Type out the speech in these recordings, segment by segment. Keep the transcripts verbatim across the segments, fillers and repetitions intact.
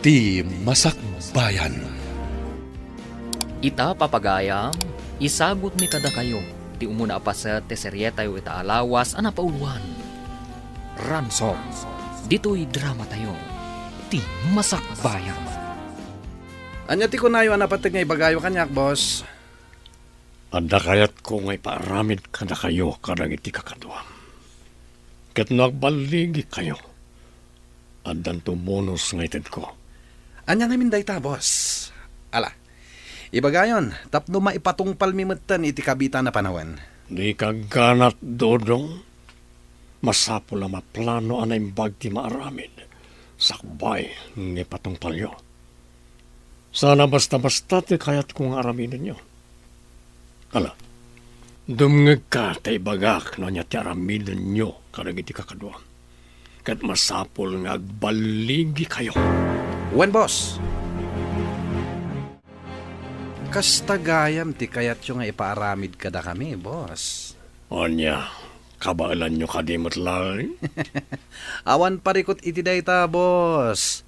Ti Masakbayan. Ita, papagayam, isagutmi kadakayo ti umuna a paset ti serietayo ita a lawas a napauluan, Ransom. Ditoy dramatayo, Ti Masakbayan. Ania ti kunayo a napateg nga ibagayo kaniak, boss? Adda kayatko nga ipaaramid kadakayo kadagiti kakaduam. Ket no agballigikayo, addanto bonus nga itedko. Ania ngamin dayta, boss? Ala, ibagayon tapno maipatungpalmi metten iti kabiitan a panawen. Dika agganat, Dodong. Masapul a maplano a naimbag ti maaramid sakbay nga ipatungpalyo. Saan a basta-basta ti kayatko nga aramidenyo. Ala, dumngegka ta ibagak no ania ti aramidenyo kadagiti kakaduam. Ket masapul nga agballigikayo. Wen, boss. Kasta gayam ti kayatyo nga ipaaramid kadakami, boss. Ania, kabaelanyo kadi met laeng? Awan parikut iti dayta, boss.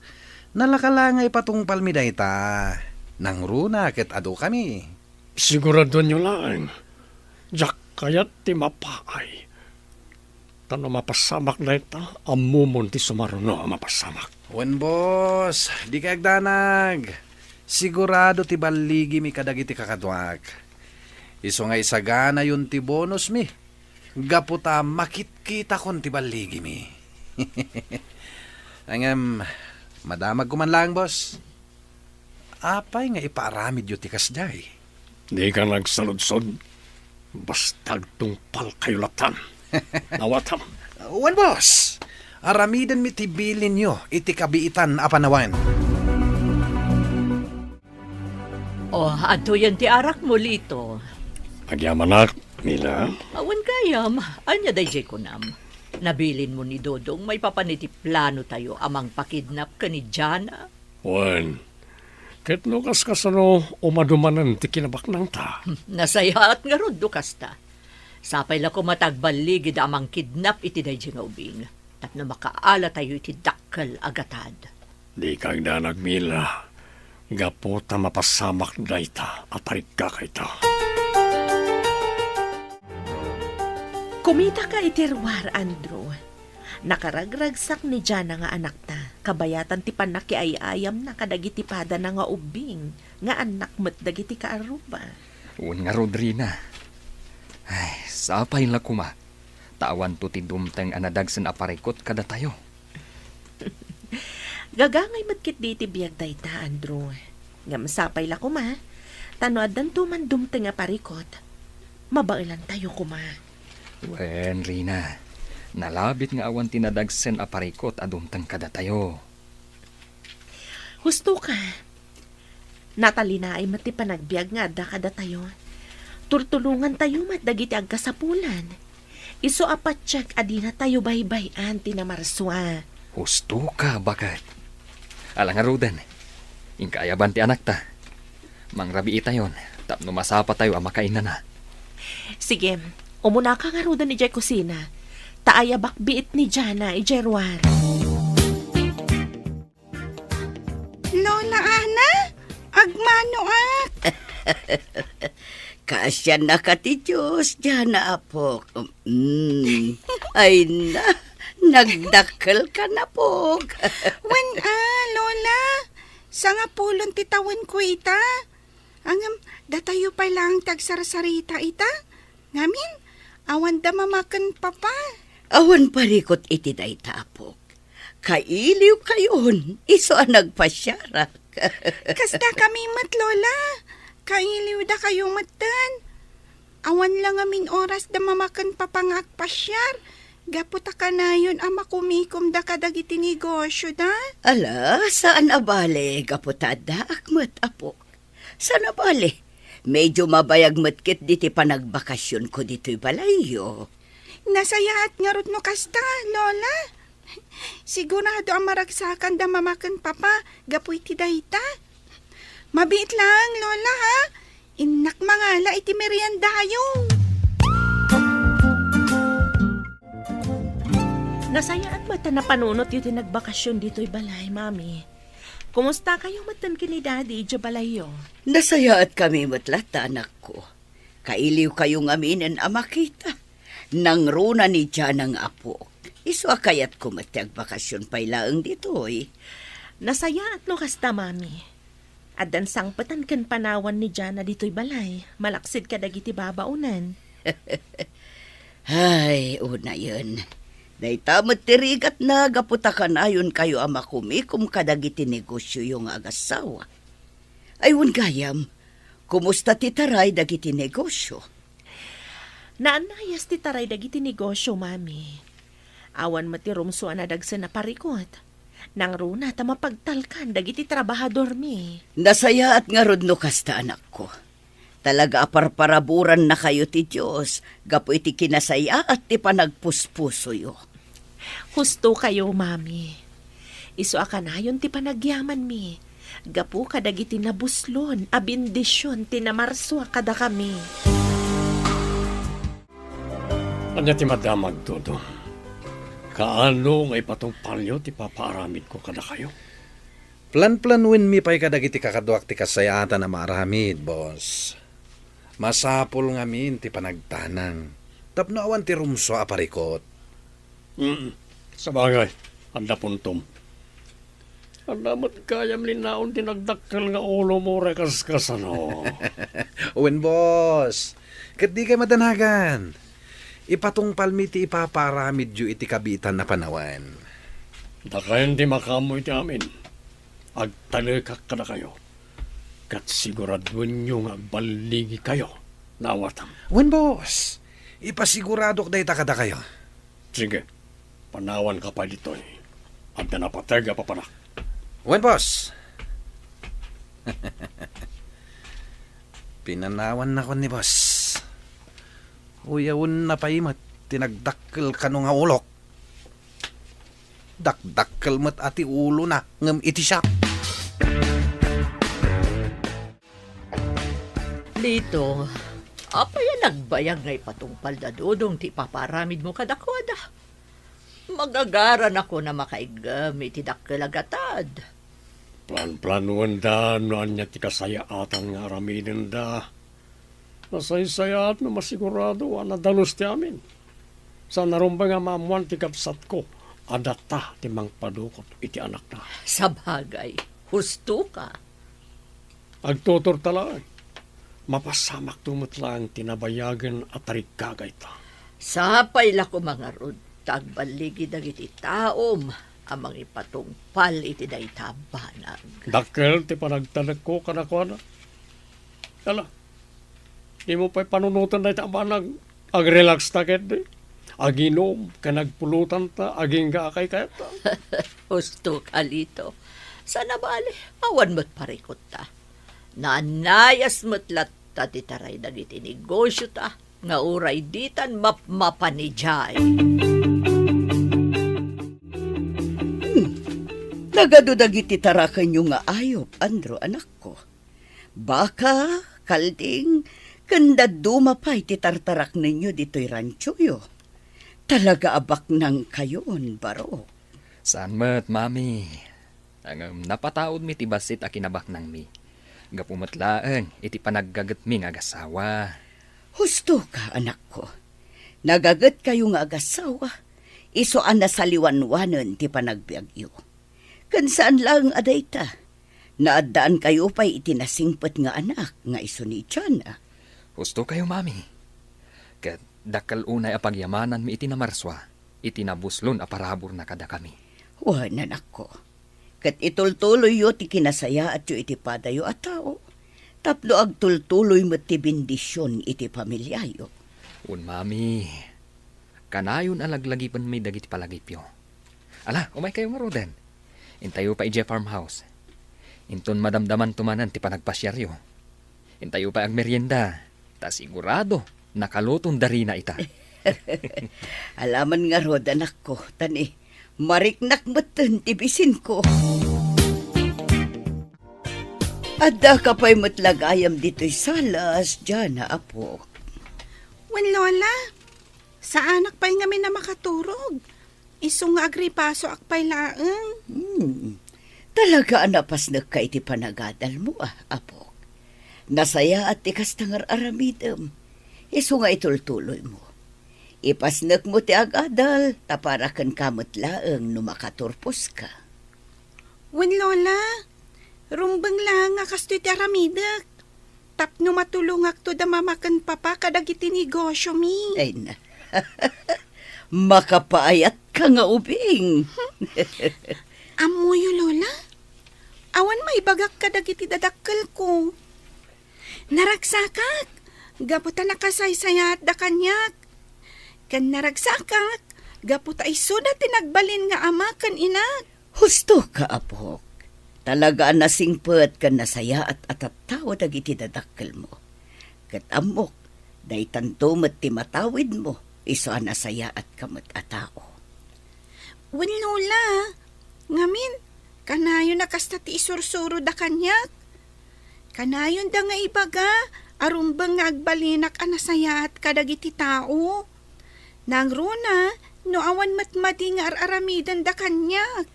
Nalaka la nga ipatungpalmi dayta. Nangruna ket adukami. Siguradoanyo laeng. Diak kayat ti mapaay. Ta no mapasamak dayta, ammomon ti sumaruno a mapasamak. Wen, boss, dika agdanag. Sigurado ti balligimi kadagiti kakaduak. Isu nga isaganayon ti bonusmi, gapu ta makitkitakon ti balligimi. Ngem, madamagko man laeng, boss. Apay nga ipaaramidyo ti kasdiay? Dika nagsaludsod. Basta agtungpalkayo lattan. Awatam. Wen, boss. Aramidenmi ti bilinyo iti kabiitan a panawen. O, adtoyen ti arakmo, Lito. Agyamanak, Mila. Awan gayam. Ania daydiay kunam? Nabilinmo ni Dodong maipapan iti planotayo a mangpakidnap ken ni Jana? Wen, ket no kaskasano, umadumanen ti kinabaknangta. Nasayaat ngarud no kasta. Sapay la koma ta agballigida a mangkidnap iti daydiay nga ubing, tapno makaalatayo iti dakkel a gatad. Dika agdanag, Mila, gapu ta mapasamak dayta a parikkaka ita. Kumitaka iti ruar, Andrew. Nakaragragsak ni Jana nga anakta, kabayatan ti pannakiay-ayamna kadagiti padana nga ubbing nga annak met dagiti kaarruba. Wen ngarud, Rina. Ay, sapay la koma ta awanto ti dumteng a nadagsen a parikut kadatayo. Gagangay met ketdi iti biag dayta, Andrew. Ngem sapay la koma, ta no addanto man dumteng a parikut, mabaelantayo koma. Wen, Rina, nalabit nga awan ti nadagsen a parikut a dumteng kadatayo. Husto ka. Natalinaay met ti panagbiag nga adda kadatayo. Turtulongantayo met dagiti agkasapulan. Isu a patiek a dinatayo baybay-an ti namarsua. Husto ka, baket. Ala ngaruden, inka ayaban ti anakta. Mangrabiitayon tapno masapatayo a makainana. Sige, umunaka ngaruden idiay kusina, ta ayabak biit ni Jana idiay ruar. Lola Ana, agmanoak. Kaasiannaka ti Dios, Jana, apok. Mm. Ay na, nagdakkelka, apok. Wen a, Lola, sangapulon ti tawenko ita. Ngem, datayo pay laeng ti agsarsarita ita. Ngamin, awan da mama ken papa. Awan parikut iti dayta, apok. Kailiwkayon, isu a nagpasiarak. Kasdakami met, Lola. Kailiwdakayo metten. Awan la ngamin oras da mama ken papa nga agpasiar, gapu ta kanayon a makumikomda kadagiti negosioda. Ala, saan a bale, gapu ta addaak met, apok. Saan a bale, medio mabayag met ketdi ti panagbakasionko ditoy balayyo. Nasayaat ngarud no kasta, Lola. Sigurado a maragsakanda mama ken papa gapu iti dayta. Mabiit laeng, Lola, ha? Innak mangala iti meriendayo. Nasayaat met ta napanunotyo ti nagbakasion ditoy balay, Mami. Kumustakayo metten ken ni Daddy idiay balayyo? Nasayaatkami met latta, anakko. Kailiwkayo ngaminen a makita. Nangruna ni Jana nga apok. Isu a kayatko met ti agbakasyon pay laeng ditoy. Nasayaat no kasta, Mami. Addan sangpetan ken panawan ni Jana ditoy balay, malaksid kadagiti babaonen. Ay, unayen. Dayta met ti rigatna gapu ta kanayonkayo a makumikom kadagiti negosioyo nga agassawa. Ay, wen gayam, kumusta ti taray dagiti negosio? Naannayas ti taray dagiti negosio, Mami. Awan met ti rumsua a nadagsen a parikut. Nangruna ta mapagtalkan dagiti trabahadormi. Nasayaat ngarud no kasta, anakko. Talaga a parparaburannakayo ti Dios gapu iti kinasayaat ti panagpuspusoyo. Hustokayo, Mami. Isu a kanayon ti panagyamanmi. Gapu kadagiti nabuslon a bendision ti namarsua kadakami. Ania ti madamag, Dodong? Kaano nga ipatungpalyo ti papaaramidko kadakayo? Planplanuenmi pay kadagiti kakaduak ti kasayaatan a maaramid, boss. Masapul ngamin ti panagtanang tapno awan ti rumsua a parikut. Mm, sabagay, adda puntom. Adda met gayam linnaon ti nagdakkel nga ulomo, uray kaskasano. Wen, boss. Ket dikay madanagan. Ipatungpalmi ti ipapaaramidyo iti kabiitan a panawen. Dakayon ti makaammo iti amin. Agtalekak kadakayo. Ket siguraduenyo nga agballigikayo no awatam. Wen, boss. Ipasiguradok dayta kadakayo. Sige, panawanka pay ditoy. Adda napateg a papanak. Wen, boss. Pinanawannakon ni boss. Uyawenna pay met ti nagdakkel kano nga ulok. Dakdakkel met a ti ulona ngem iti siak. Lito, apay a nagbayag nga ipatungpal da Dodong ti ipapaaramidmo kadakuada? Magagaranakon a makaiggem iti dakkel a gatad. Planplanuenda no ania ti kasayaatan nga aramidenda. Nasaysayaat no masigurado a nadalus ti amin. Saan a rumbeng a maammoan ti kabsatko a data ti mangpadukot iti anakna. Sabagay, husto ka. Agtuturta laeng. Mapasamakto met laeng ti nabayagen a tariggagayta. Sapay la koma ngarud ta agballigi dagiti taom a mangipatungpal iti dayta a banag. Dakkel ti panagtalekko kadakuada. Ala, dimo pay panunoten dayta a banag. Agrelax ta ketdi. Aginom ken agpulutan ta agingga a kaykayatta. Husto ka, Lito. Saan a bale, awan met parikutta. Naannayas met latta ti taray dagiti negosiota nga uray ditan mapmapan idiay. Hmm. Nagadu dagiti tarakenyo nga ayup, Andrew, anakko. Baka, kalding, ken dadduma pay ti tartaraknenyo ditoy ranchoyo. Talaga a baknangkayon, barok. Saan met, Mami. Ngem napataudmi ti bassit a kinabaknangmi. Gapu met laeng iti panaggagetmi nga agassawa. Husto ka, anakko. Nagagetkayo nga agassawa, isu a nasaliwanwanen ti panagbiagyo. Ken saan laeng a dayta, naaddaankayo pay iti nasingpet nga anak nga isu ni Jana. Hustokayo, Mami. Ket dakkel unay a pagyamananmi iti namarsua, iti nabuslon a paraburna kadakami. Wen, anakko. Ket itultuloyyo ti kinasayaatyo iti padayo a tao, tapno agtultuloy met ti bendision iti familiayo. Wen, Mami. Kanayon a laglagipenmi dagiti palagipyo. Ala, umaykayo ngaruden. Intayo pay idiay farmhouse. Inton madamdamanto manen ti panagpasiaryo. Intayo pay agmerienda. Ta sigurado, nakaluton darina ita. Alaman ngarud, anakko, ta ni, mariknak metten ti bisinko. Addaka pay met la gayam ditoy salas, Jana, apo. Wen, Lola, saanak pay ngamin a makaturog. Isu nga agripasoak pay laeng. Hmm. Talaga a napasnekka iti panagadalmo, a, apok. Nasayaat ti kasta nga ar-aramidem. Isu nga itultuloymo. Ipasnekmo ti agadal, ta para kenka met laeng no makaturposka. Wen, Lola, rumbeng laeng a kastoy ti aramidek. Tapno matulongakto da mama ken papa kadagiti negosiomi. Ay na. Makapaayatka nga ubing. Ammoyo, Lola? Awan maibagak kadagiti dadakkelko. Naragsakak, gapu ta nakasaysayaatda kaniak. Ken naragsakak, gapu ta isuda ti nagbalin nga ama ken inak. Hustoka, apok. Talaga a nasingpet ken nasayaat a tattao dagiti dadakkelmo. Ket ammok, daytanto met ti matawidmo, isu a nasayaatka met a tao. Wen, Lola, ngamin, kanayon a kasta ti isursuroda kaniak. Kanayonda nga ibaga a rumbeng nga agbalinak a nasayaat kadagiti tao. Nangruna, no awan met madi nga ar-aramidenda kaniak.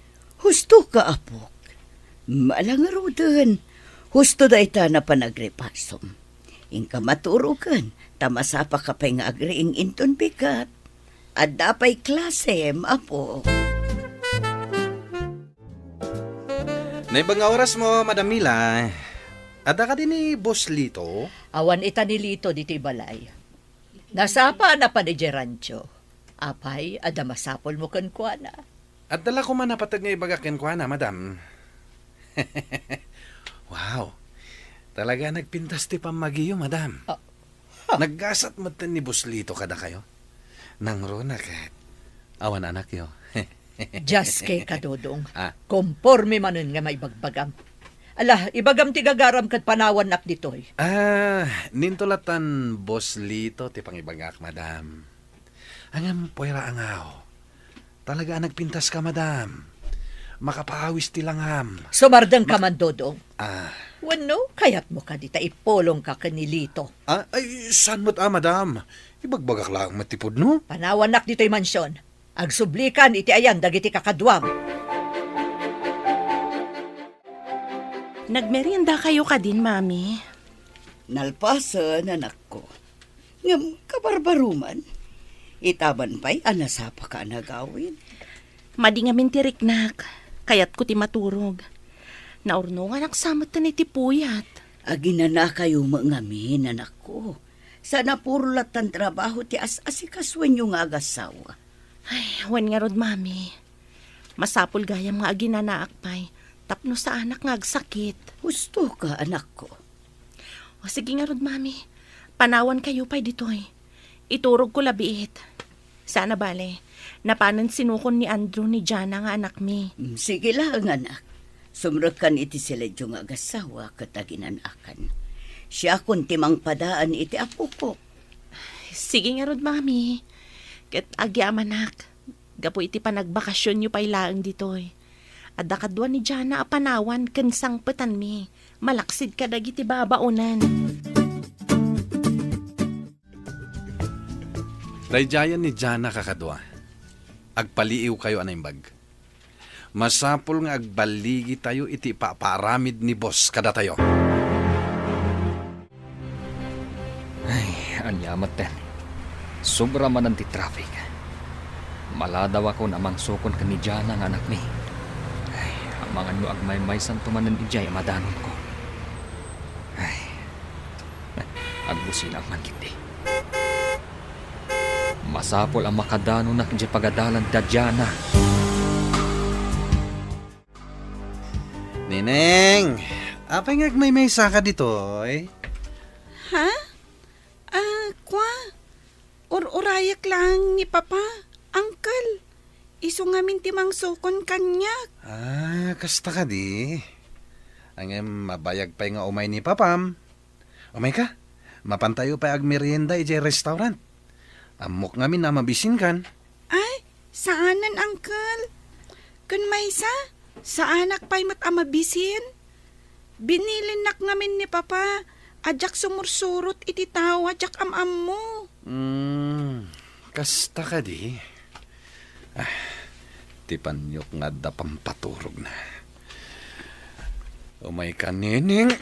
Hustoka, apok. Ala ngaruden, husto dayta a panagripasom. Inka maturogen, ta masapaka pay nga agriing inton bigat. Adda pay klasem, apo. Naimbag nga orasmo, Madam Mila. Adda kadi ni Boss Lito? Awan ita ni Lito ditoy balay. Nasapa a napan idiay rancho. Apay, adda masapulmo kenkuana? Adda la koma napateg nga ibagak kenkuana, madam. Wow! Talaga a nagpintas ti pammagiyo, madam. Ah, ha. Naggasat metten ni Boss Lito kadakayo. Nangruna ket awan anakyo. Diaske ka, Dodong. Ah. Komporme manen nga maibagbagam. Ala, ibagam ti gagaram ket panawannak ditoy. Ah, ninto latan Boss Lito ti pangibagak, madam. Ngem puera a ngaw. Talaga a nagpintaska, madam. Makapaawis ti langam. Sumardengka man, Dodong. Ah. Wenno, kayatmo kadi ta ipulongka ken ni Lito? Ah, ay, saan met a, madam? Ibagbagak laeng met ti pudno. Panawannak ditoy mansion. Agsublikan iti ayan dagiti kakaduam. Nagmeriendakayo kadin, Mami? Nalpasen, anakko. Ngem kabarbaruman, itaman pay a nasapaka a nagawid. Madi ngamin ti riknak, kayatko ti maturog. Naurnonganak sa metten iti puyat. Aginanakayo met ngamin, anakko. Saan a puro lattan trabaho ti as-asikasoenyo nga agassawa. Ay, wen ngarud, Mami. Masapul gayam nga aginanaak pay tapno saanak nga agsakit. Hustoka, anakko. O, sige ngarud, Mami. Panawankayo pay ditoy. Iturogko la biit. Saan a bale, napanen sinukon ni Andrew ni Jana nga anakmi. Mm, sige laeng, anak. Sumrekkan iti siledyo nga agassawa ket aginanakan. Siakon ti mangpadaan iti apokok. Sige ngarud, Mami. Ket agyamanak, gapu iti panagbakasionyo pay laeng ditoy. Adda kadua ni Jana a panawan ken sangpetanmi, malaksid kadagiti babaonen. Daydiayen ni Jana kakadua. Agpaliiwkayo a naimbag. Masapul nga agballigitayo iti ipapaaramid ni boss kadatayo. Ay, ania metten. Sobra manen ti traffic. Maladawakon a mangsukon ken ni Jana nga anakmi. Ay, amangan no agmaymaysanto manen idiay a madanonko. Ay, agbusinak man ketdi. Masapul a makadanonak idiay pagadalan da Jana. Neneng, apay nga agmaymaysaka ditoy? Ha? Ah, kua, ur-urayak laeng ni Papa, Uncle. Isu ngamin ti mangsukon kaniak. Ah, kasta kadi. Ngem mabayag pay nga umay ni Papam. Umayka, mapantayo pay agmerienda idiay restaurant. Ammok ngamin a mabisinkan. Ay, saanen, Uncle. Ken maysa, saanak pay met a mabisin. Binilinnak ngamin ni Papa a diak sumursurot iti tao a diak am-ammo. Hmm, kasta kadi. Ah, ti paniok nga adda pampaturogna. Umayka, Neneng.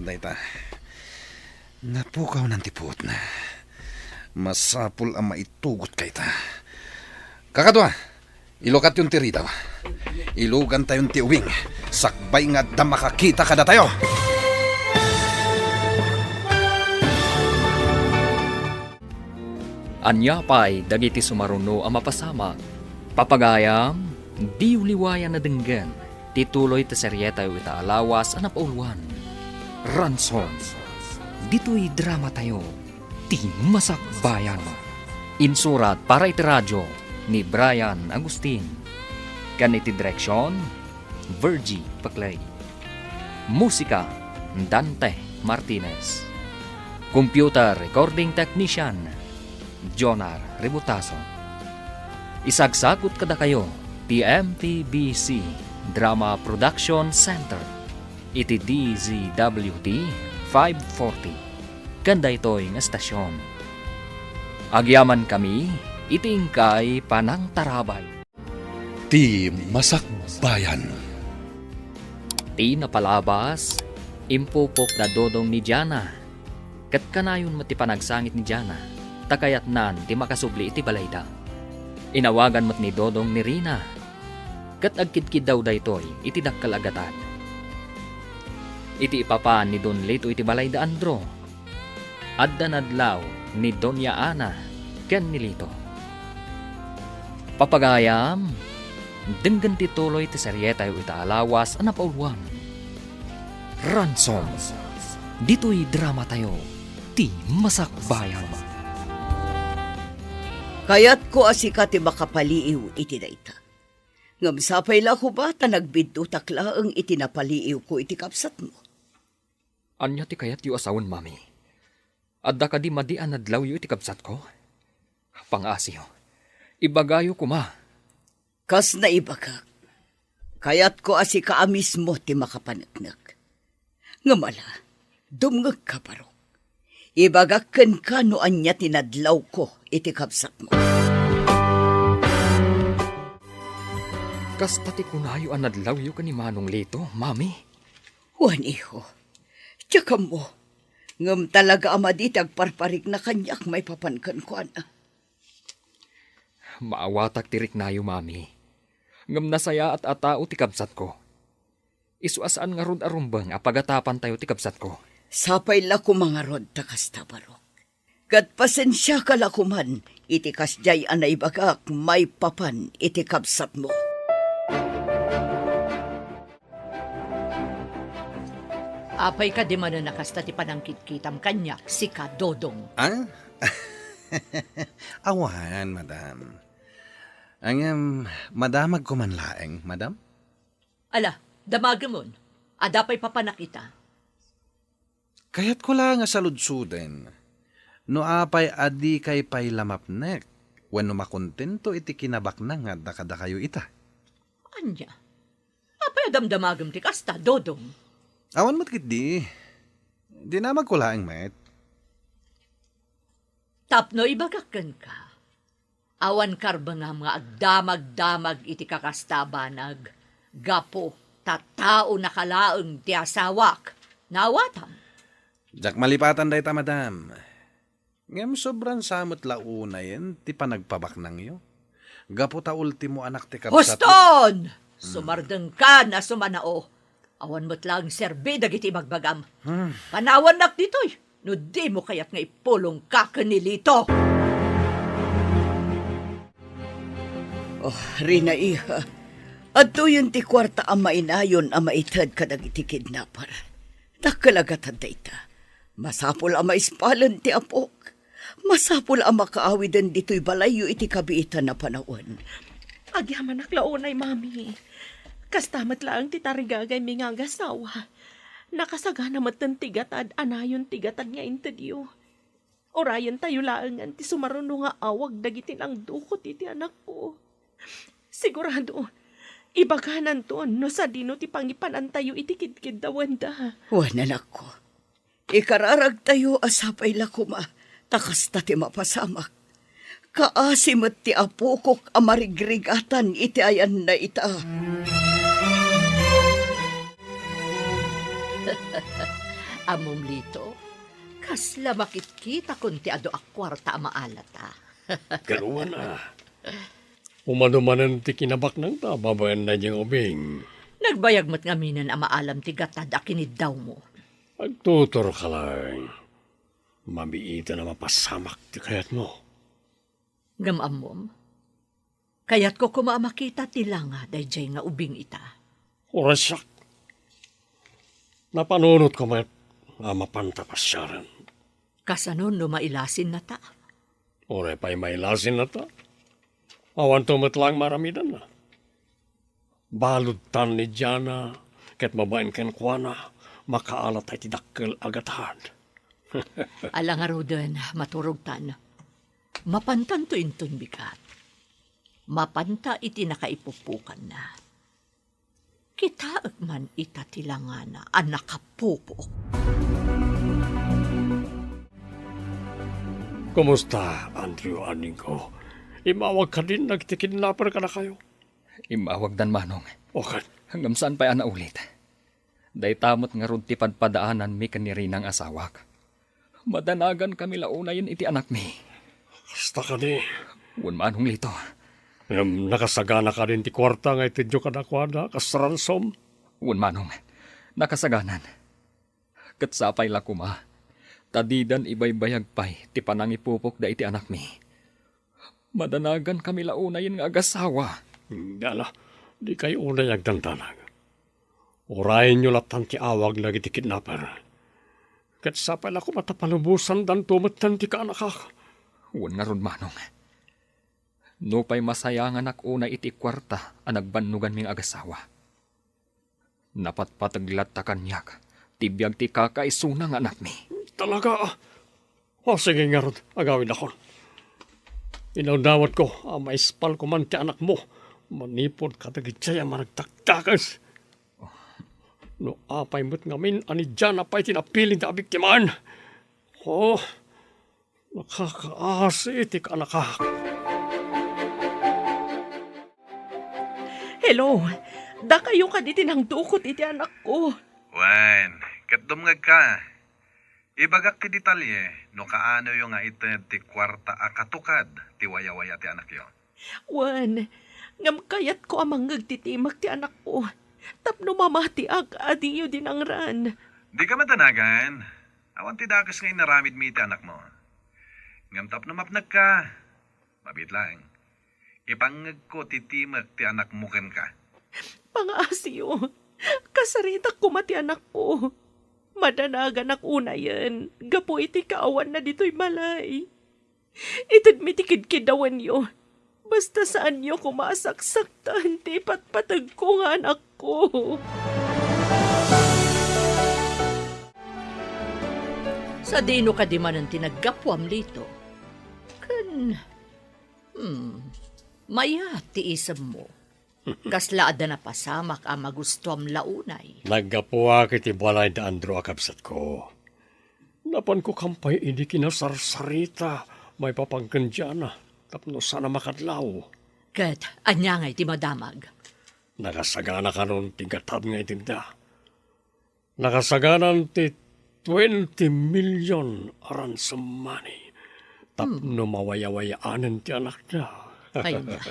Dayta. Napukawnan ti puotna. Masapul a maitugot kayta. Kakadua, ilukatyon ti ridaw. Ilugantayon ti uwing. Sakbay nga adda makakita kadatayo. Ania pay dagiti sumaruno a mapasamak? Papagayam, diyo liwayan a denggen ti tuloy ti serietayo ita a lawas a napauluan, Ransom. Ditoy dramatayo, ti Masakbayan. Insurat para iti radio ni Brian Agustin. Ken iti direksion, Virgie Paclay. Musika, Dante Martinez. Computer recording technician, Jonar Ributaso. Isagsagut kadakayo ti M T B C Drama Production Center iti D Z W T five forty ken daytoy nga estasion. Agyamankami iti inkay panangtarabay. Ti Masakbayan. Ti napalabas, impupok da Dodong ni Diana. Ket kanayon met ti panagsangit ni Diana, ta kayatnan ti makasubli iti balayda. Inawagan met ni Dodong ni Rina, ket agkidkiddaw daytoy iti dakkel a gatad. Iti ipapan ni Don Lito iti balayda Andro, adda nadlaw ni Doña Ana ken ni Lito. Papagayam, denggen ti tuloy ti serietayo ita a lawas a napauluan, Ransom. Ditoy dramatayo, ti Masakbayan. Kayatko a sika ti makapaliiw iti dayta. Ngem sapay la koma ta nagbiddutak laeng iti napaliiwko iti kabsatmo. Ania ti kayatyo a sawen, Mami? Adda kadi madi a nadlawyo iti kabsatko? Pangngasiyo, ibagayo koma. Kas naibagak, kayatko a sika a mismo ti makapaneknek. Ngem ala, dumngegka, Barok. Ibagak kenka no ania ti nadlawko iti kabsatmo. Kasta ti kunayo a nadlawyo ken ni Manong Lito, Mami? Wen, iho. Diak ammo. Ngem talaga a madi ti agparparikna kaniak maipapan kenkuana. Maawatak ti riknayo, Mami. Ngem nasayaat a tao ti kabsatko. Isu a saan ngarud a rumbeng a pagatapantayo ti kabsatko. Sapay la koma ngarud ta kasta, Barok. Ket pasensiaka la koman iti kasdiay a naibagak maipapan iti kabsatmo. Apay kadi manen a kasta ti panangkitkitam kaniak, sika, Dodong? Ah? Awan, madam. Ngem, madamagko man laeng, madam? Ala, damagemon. Adda pay papanak ita? Kayatko la nga saludsoden no apay a dikay pay la mapnek wenno makontento iti kinabaknang nga adda kadakayo ita. Ania? Apay a damdamagem ti kasta, Dodong? Awan met ketdi. Dinamagko laeng met. Tapno ibagak kenka, awan karbengam nga agdamagdamag iti kakasta a banag, gapu ta taonaka laeng ti asawak. Naawatam? Diak malipatan dayta, madam. Ngem sobran sa met la unayen ti panagpabaknangyo. Gapu ta ultimo anak ti kabsat. Huston! Hmm. Sumardengkan a sumanao. Awan met laeng serbi dagiti ibagbagam. Hmm. Panawannak ditoy no dimo kayat nga ipulongka ken ni Lito. Oh, Rina, iha, adtoyen ti kuarta a mainayon a maited kadagiti kidnapper. Dakkel a gatad dayta. Masapul a maispalen ti apok. Masapul a makaawiden ditoy balayyo iti kabiitan a panawen. Agyamanak la unay, Mami. Kasta met laeng ti tarigagaymi nga agasawa. Nakasagana metten ti gatad a nayon ti gatad nga intedyo. Urayentayo laengen ti sumaruno nga awag dagiti nangdukot iti anakko. Sigurado, ibagananto no sadino ti pangipanantayo iti kidkiddawenda. Wen, anakko, ikararagtayo a sapay la koma ta kasta ti mapasamak. Kaasi met ti apokok a marigrigatan iti ayanna ita. Ammom, Lito, kasla makitkitakon ti adu a kuarta a maalata. Garuan a. Umadu manen ti kinabaknangta babaen daydiay nga ubing. Nagbayag met ngaminen a maalam ti gatad a kiniddawmo. Agtuturka laeng. Mamiiten a mapasamak ti kayatmo. Ngem ammom, kayatko koma a makita ti langa daydiay nga ubing ita. Uray siak. Napanunotko met a mapanta pasiaren. Kasano no mailasinnata? Uray pay mailasinnata. Awanto met laeng maaramidenna. Baludtan ni Diana, ket babaen kenkuana, makaalatay ti dakkel a gatad. Ala ngaruden, maturogtan. Mapantanto inton bigat. Mapanta iti nakaipupukanna. Kitaek man ita ti langana a nakapupok. Kumusta, Andrew, aningko? Immawag kadin dagiti kidnapper kadakayo? Immawagdan, Manong. O ket? Ngem saan pay a naulit. Dayta met ngarud ti padpadaananmi ken ni Rinang asawak. Madanagankami la unayen iti anakmi. Kasta kadi? Wen, Manong Lito. Ngem nakasagana kadin ti kuarta nga itedyo kadakuada kas ransom? Wen, Manong. Nakasaganan. Ket sapay la koma, ta didan ibaybayag pay ti panangipupokda iti anakmi. Madanagankami la unayen nga agasawa. Ala, dikay unay agdandanag. Urayenyo lattan ti awag dagiti kidnapper. Ket sapay la koma ta palubosandanto metten ti kaanakak. Wen ngarud, Manong. Nupay masayanganak unay iti kuarta a nagbannoganmi nga agasawa, napatpateg latta kaniak ti biag ti kakaisuna nga anakmi. Talaga? O, sige ngarud, agawidakon. Inawdawatko a maispal koman ti anakmo manipud kadagiti a managdakdakes. No apay met ngamin a ni Diana pay ti napilida a biktimaan. O, nakakaasi ti kaanakak. Hello, dakayo kadi ti nangdukot iti anakko. Wen, ket dumngegka. Ibagak ti detalye no kaanoyo nga ited ti kuarta a katukad ti wayawaya ti anakyo. Wen, ngem kayatko a mangngeg ti timek ti anakko tapno mamatiak a diyo dinangran. Dika madanagan. Awan ti dakes nga inaramidmi iti anakmo. Ngem tapno mapnekka, mabiit laeng. Ipangngegko ti timek ti anakmo kenka. Pangaasiyo, kasaritak koma ti anakko. Madanaganak unayen gapu iti kaawanna ditoy balay. Itedmi ti kidkiddawenyo. Basta saanyo koma a saksaktan ti ipatpategko nga anakko. Sadino kadi manen ti naggapuam, Lito? Ken, hmm, mayat ti isemmo. Kasla adda napasamak a magustuam la unay. Naggapuak iti balay da Andrew a kabsatko. Napanko kampay idi kinasarsarita maipapan ken Diana tapno saan a makadlaw. Ket ania ngay ti madamag? Nakasagana kanon ti gatad nga itedda. Nakasaganan ti twenty million a ransom money tapno mawayawayaanen ti anakda. Ay na.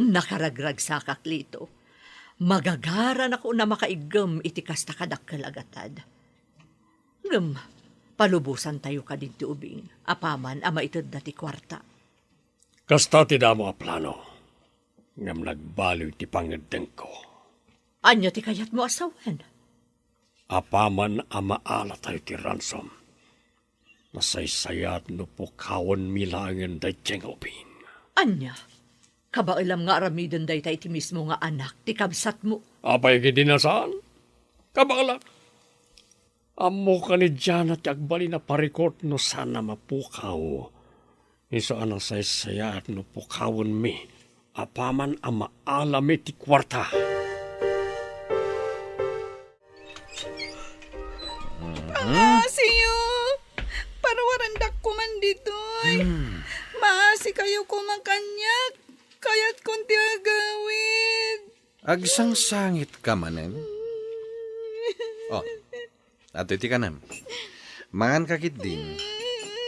Nakaragragsakak, Lito. Magagaranak una makaiggem iti kasta kadakkel a gatad. Ngem, palubosantayo kadin ti ubing, apaman a maitedda ti kuarta. Kasta ti damo a plano, ngem nagbaliw ti pangngeddengko. Ania ti kayatmo a sawen? Apaman a maalatayo ti ransom, nasaysayaat no pukawenmi laengen daytoy nga ubing. Ania? Kabaelam nga aramiden dayta iti mismo nga anak ti kabsatmo? Apay kadi a saan? Kabaelak. Ammok a ni Diana ti agbalin a parikut no saan a mapukaw. Isu a nasaysayaat no pukawenmi apaman a maalami ti kuarta. Pangasiyo! Parwarandak koman ditoy. Hmm. Sikayo koma kaniak, kayatkon ti agawid. Agsangsangitka manen? Oh, adtoy ti kanem. Manganka ketdin.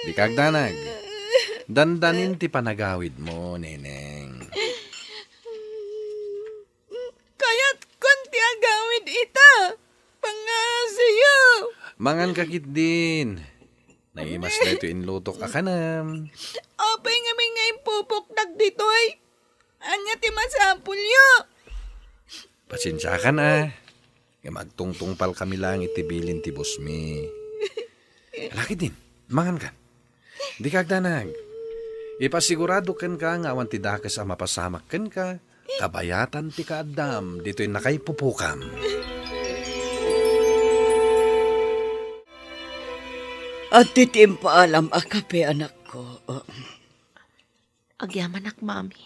Dika agdanag. Dandanin ti panagawidmo, Neneng. Kayatkon ti agawid ita. Pangngaasim. Manganka ketdin. Naimas daytoy inlutok a kanem. Apay ngamin nga impupoktak ditoy? Ania ti masapulyo? Pasensiakan a. Ngem agtungtungpalkami laeng iti bilin ti bossmi. Ala ketdin, mangankan. Dika agdanag. Ipasigurado kenka nga awan ti dakes a mapasamak kenka, kabayatan ti kaaddam ditoy nakaipupokam. Adtoy ti impaalam a kape, anakko. Agyamanak, Mami.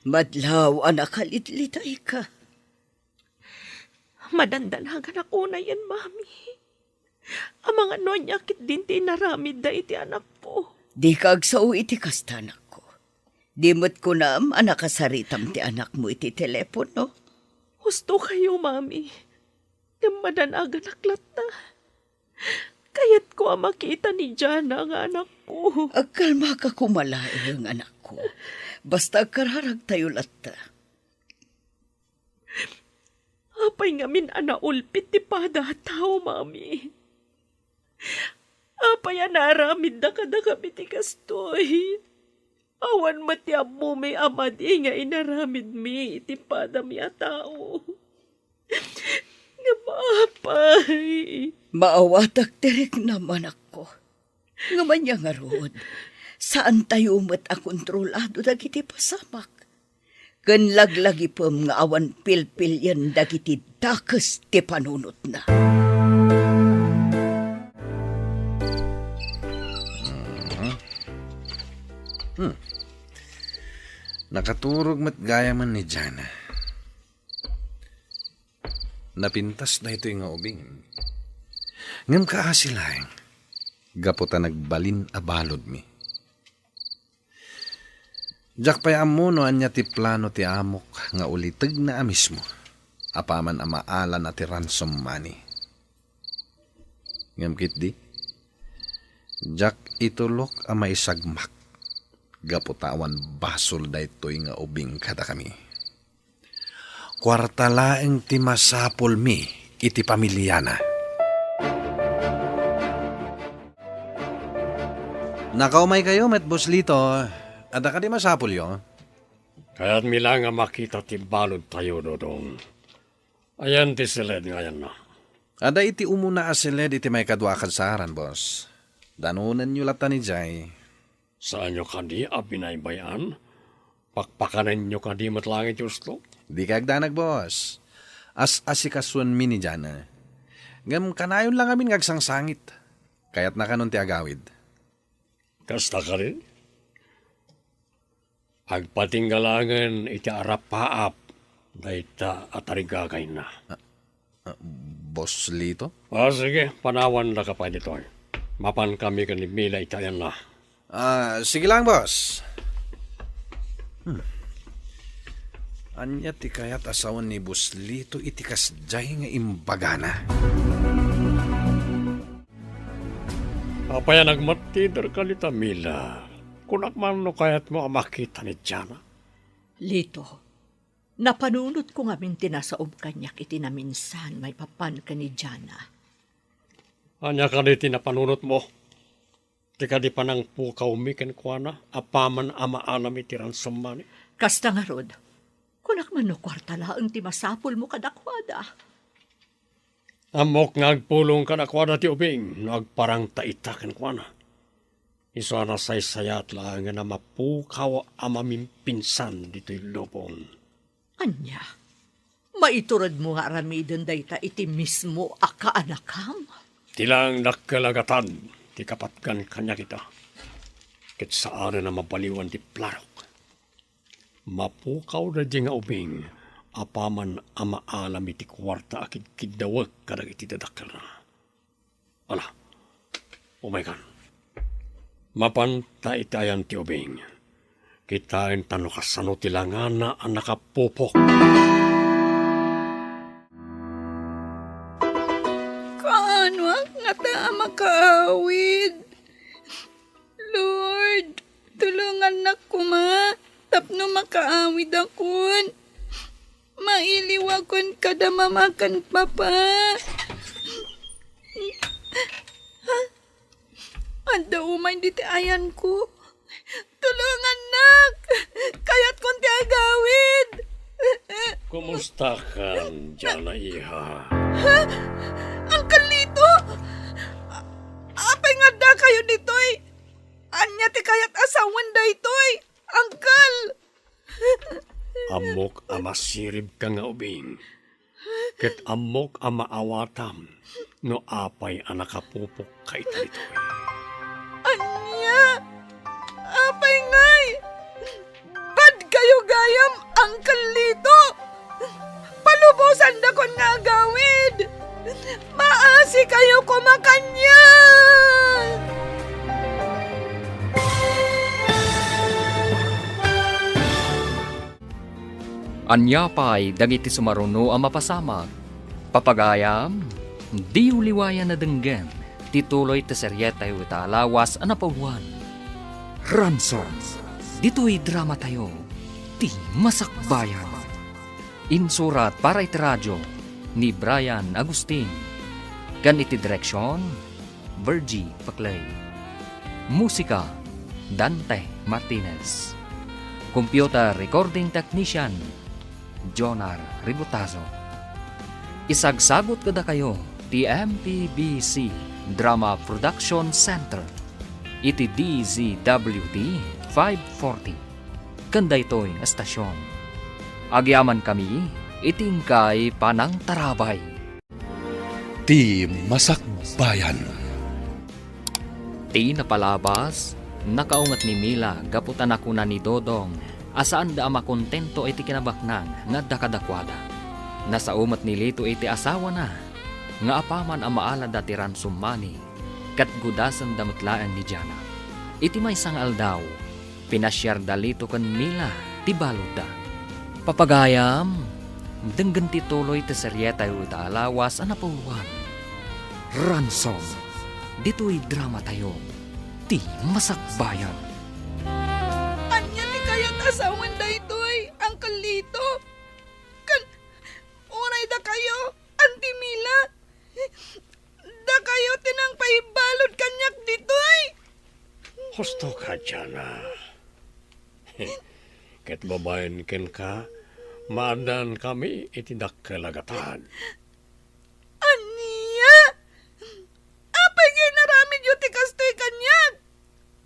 Madlaw a nakalitlitayka. Madandanaganak unayen, Mami. Amangan no ania ketdin ti inaramidda iti anakko. Dika agsao iti kasta, anakko. Di met kunam a nakasaritam ti anakmo iti telepono? Husto kayo, Mami. Ngem madanaganak latta. Kayatko a makita ni Jana nga anakko. Agkalmaka koma laeng, anakko. Basta agkararagtayo latta. Apay ngamin a naulpit ti pada a tao, Mami? Apay a naaramidda kadakami ti kastoy? Awan met ti ammomi a madi nga inaramidmi iti padami a tao. Ngem apay? Maawatak ti riknam, anakko. Ngem ania ngarud, saantayo met a kontrolado dagiti pasamak. Ken laglagipem nga awan pilpilien dagiti dakes ti panunotna. Mhm. Hmm. Nakaturog met gayamen ni Jana. Napintas daytoy nga ubing. Ngem kaasi laeng, gapu ta nagbalin a baludmi. Diak pay ammo no ania ti plano ti amok nga ulitegna a mismo, apaman a maalana ti ransom money. Ngem ketdi, diak itulok a maisagmak, gapu ta awan basol daytoy nga ubing kadakami. Kuarta laeng ti masapulmi iti pamiliana. Nakaumaykayo met, Boss Lito. Adda kadi masapulyo? Kayatmi la nga makita ti baludtayo, Dodong. Ayan ti siled nga ayanna. Adda iti umuna a siled iti maikadua a kadsaaran, boss. Danonenyo latta ni Jay. Saanyo kadi a binaybay-an? Pakpakanenyo kadi met laeng iti usto? Dika agdanag, boss. As-asikasuenmi ni Jana. Ngem kanayon lang amin nga agsangsangit. Kayatna kanon ti agawid. Kasta kadi? Agpatingga laengen iti arapaap dayta a tarigagayna. Ah, ah, Boss Lito? Ah, sige, panawandak pay ditoy. Mapankami ken ni Mila iti ayanna. Ah, sige lang, boss. Hmm. Ania ti kayat a sawen ni Boss Lito iti kasdiay nga imbagana? Apay a nagmattiderka dita, Mila? Kunak man no kayatmo a makita ni Jana. Lito, napanunotko ngamin ti nasaom kaniak iti naminsan maipapan ken ni Jana. Ania kadi ti napanunotmo? Ti kadi panangpukawmi kenkuana apaman a maalam iti ransom money? Kasta ngarud, kunak man no kuarta laeng ti masapulmo kadakuada. Ammok nga agpulong kadakuada ti ubing no agparangta ita kenkuana. Isu a nasaysayat laengen a mapukaw a mamimpinsan ditoy lubong. Ania? Maituredmo nga aramiden dayta iti mismo a kaanakam? Ti laeng dakkel a gatad ti kapatgan kaniak ita. Ket saanen a mabaliwan ti planok. Mapukaw daydiay nga ubing apaman a maalam iti kuarta a kidkiddawek kadagiti dadakkelna. Ala, umaykan. Mapanta iti ayan ti ubing. Kitaenta no kasano ti langana a nakapupok. Kaanoak ngata a makaawid? Lord, tulongannak koma tapno makaawidakon. Mailiwakon kada mama ken papa. Adda umay ditoy ayanko. Tulongannak! Kayatkon ti agawid! Kumustakan, Jana, iha? Ha? Uncle Lito! A-, apay nga addakayo ditoy? Ania ti kayat a sawen daytoy, Uncle? Ammok a masiribka nga ubing, ket ammok a maawatam no apay a nakapupokka ita ditoy. Ania? Apay ngay? Badkayo gayam, Uncle Lito! Palubosandakon nga agawid! Maasikayo koma kaniak! Ania pay dagiti sumaruno a mapasamak? Papagayam, diyo liwayan a denggen ti tuloy ti serietayo ita a lawas a napauluan. Ransom, ditoy dramatayo, ti Masakbayan. Insurat para iti radio ni Brian Agustin, ken iti direksion, Virgie Paclay. Musika, Dante Martinez. Computer Recording Technician, Jonar Ributazo. Isagsagut kadakayo ti M P B C Drama Production Center iti D Z W T five forty. Ken daytoy nga estasion, agyamankami iti inkay panangtarabay. Ti Masakbayan. Ti napalabas, nakaunget ni Mila gapu ta nakuna ni Dodong a saanda a makontento iti kinabaknang nga adda kadakuada. Nasao met ni Lito iti asawana nga apaman a maalada ti ransom money, ket gudasenda met laeng ni Jana. Iti maysa nga aldaw, pinasiarda Lito ken Mila ti baludda. Papagayam, denggen ti tuloy ti serietayo ita a lawas a napauluan. Ransom, ditoy dramatayo, ti Masakbayan. Ania ti kayat a sawen daytoy, Uncle Lito? Ken uray dakayo, Auntie Mila? Dakayo ti nangpaibalud kaniak ditoy. Husto ka, Jana. Ket babaen kenka, maaddankami iti dakkel a gatad. Ania? Apay nga inaramidyo ti kastoy kaniak?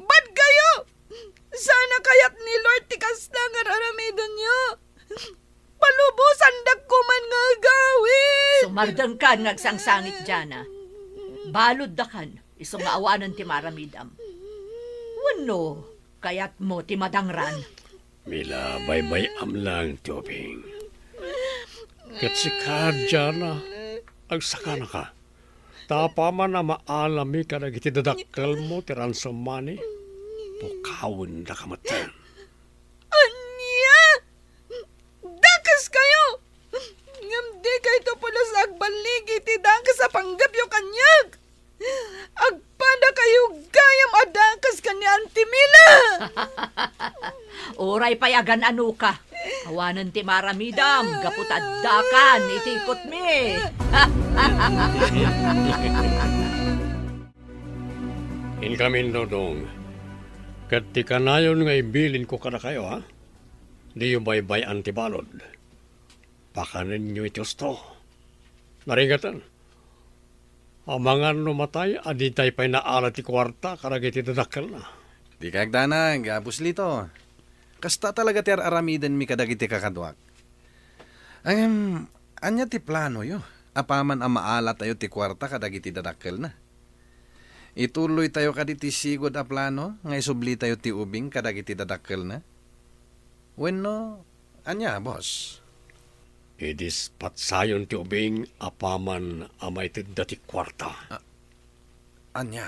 Badkayo! Saan a kayat ni Lord ti kasta nga aramidenyo? Palubosandak koman nga agawid! Sumardengkan nga agsangsangit, Jana. Baluddakan, isu nga awanen ti maaramidam. Wenno, kayatmo ti madangran? Mila, baybay-am lang ti ubing. Ket sika, Jana, agsakanaka. Ta apaman a maalami kadagiti dadakkelmo ti ransom money, pukawendaka metten. Ania? Dakaskayo! Ngem dikayto pulos agballigi iti dakes a panggepyo kaniak! Agpadakayo gayam a dakes ken ni Auntie Mila! Uray pay agan-anoka, awanen ti maaramidam gapu ta addakan iti ikutmi. Inkamin, Dodong, ket ti kanayon nga ibilinko kadakayo, ha? Diyo baybay-an ti balud. Pakanenyo iti husto. Narigaten, amangan no matay a ditay pay naala ti kuarta kadagiti dadakkelna. Dika agdanag, Apostolito. Kasta talaga ti ar-aramidenmi kadagiti kakaduak. Ngem, ania ti planoyo apaman a maalatayo ti kuarta kadagiti dadakkelna? Ituloytayo kadi ti sigud a plano nga isublitayo ti ubing kadagiti dadakkelna? Wenno, ania, boss? Idispatsayon ti ubing apaman a maitedda ti kuarta. A-, ania?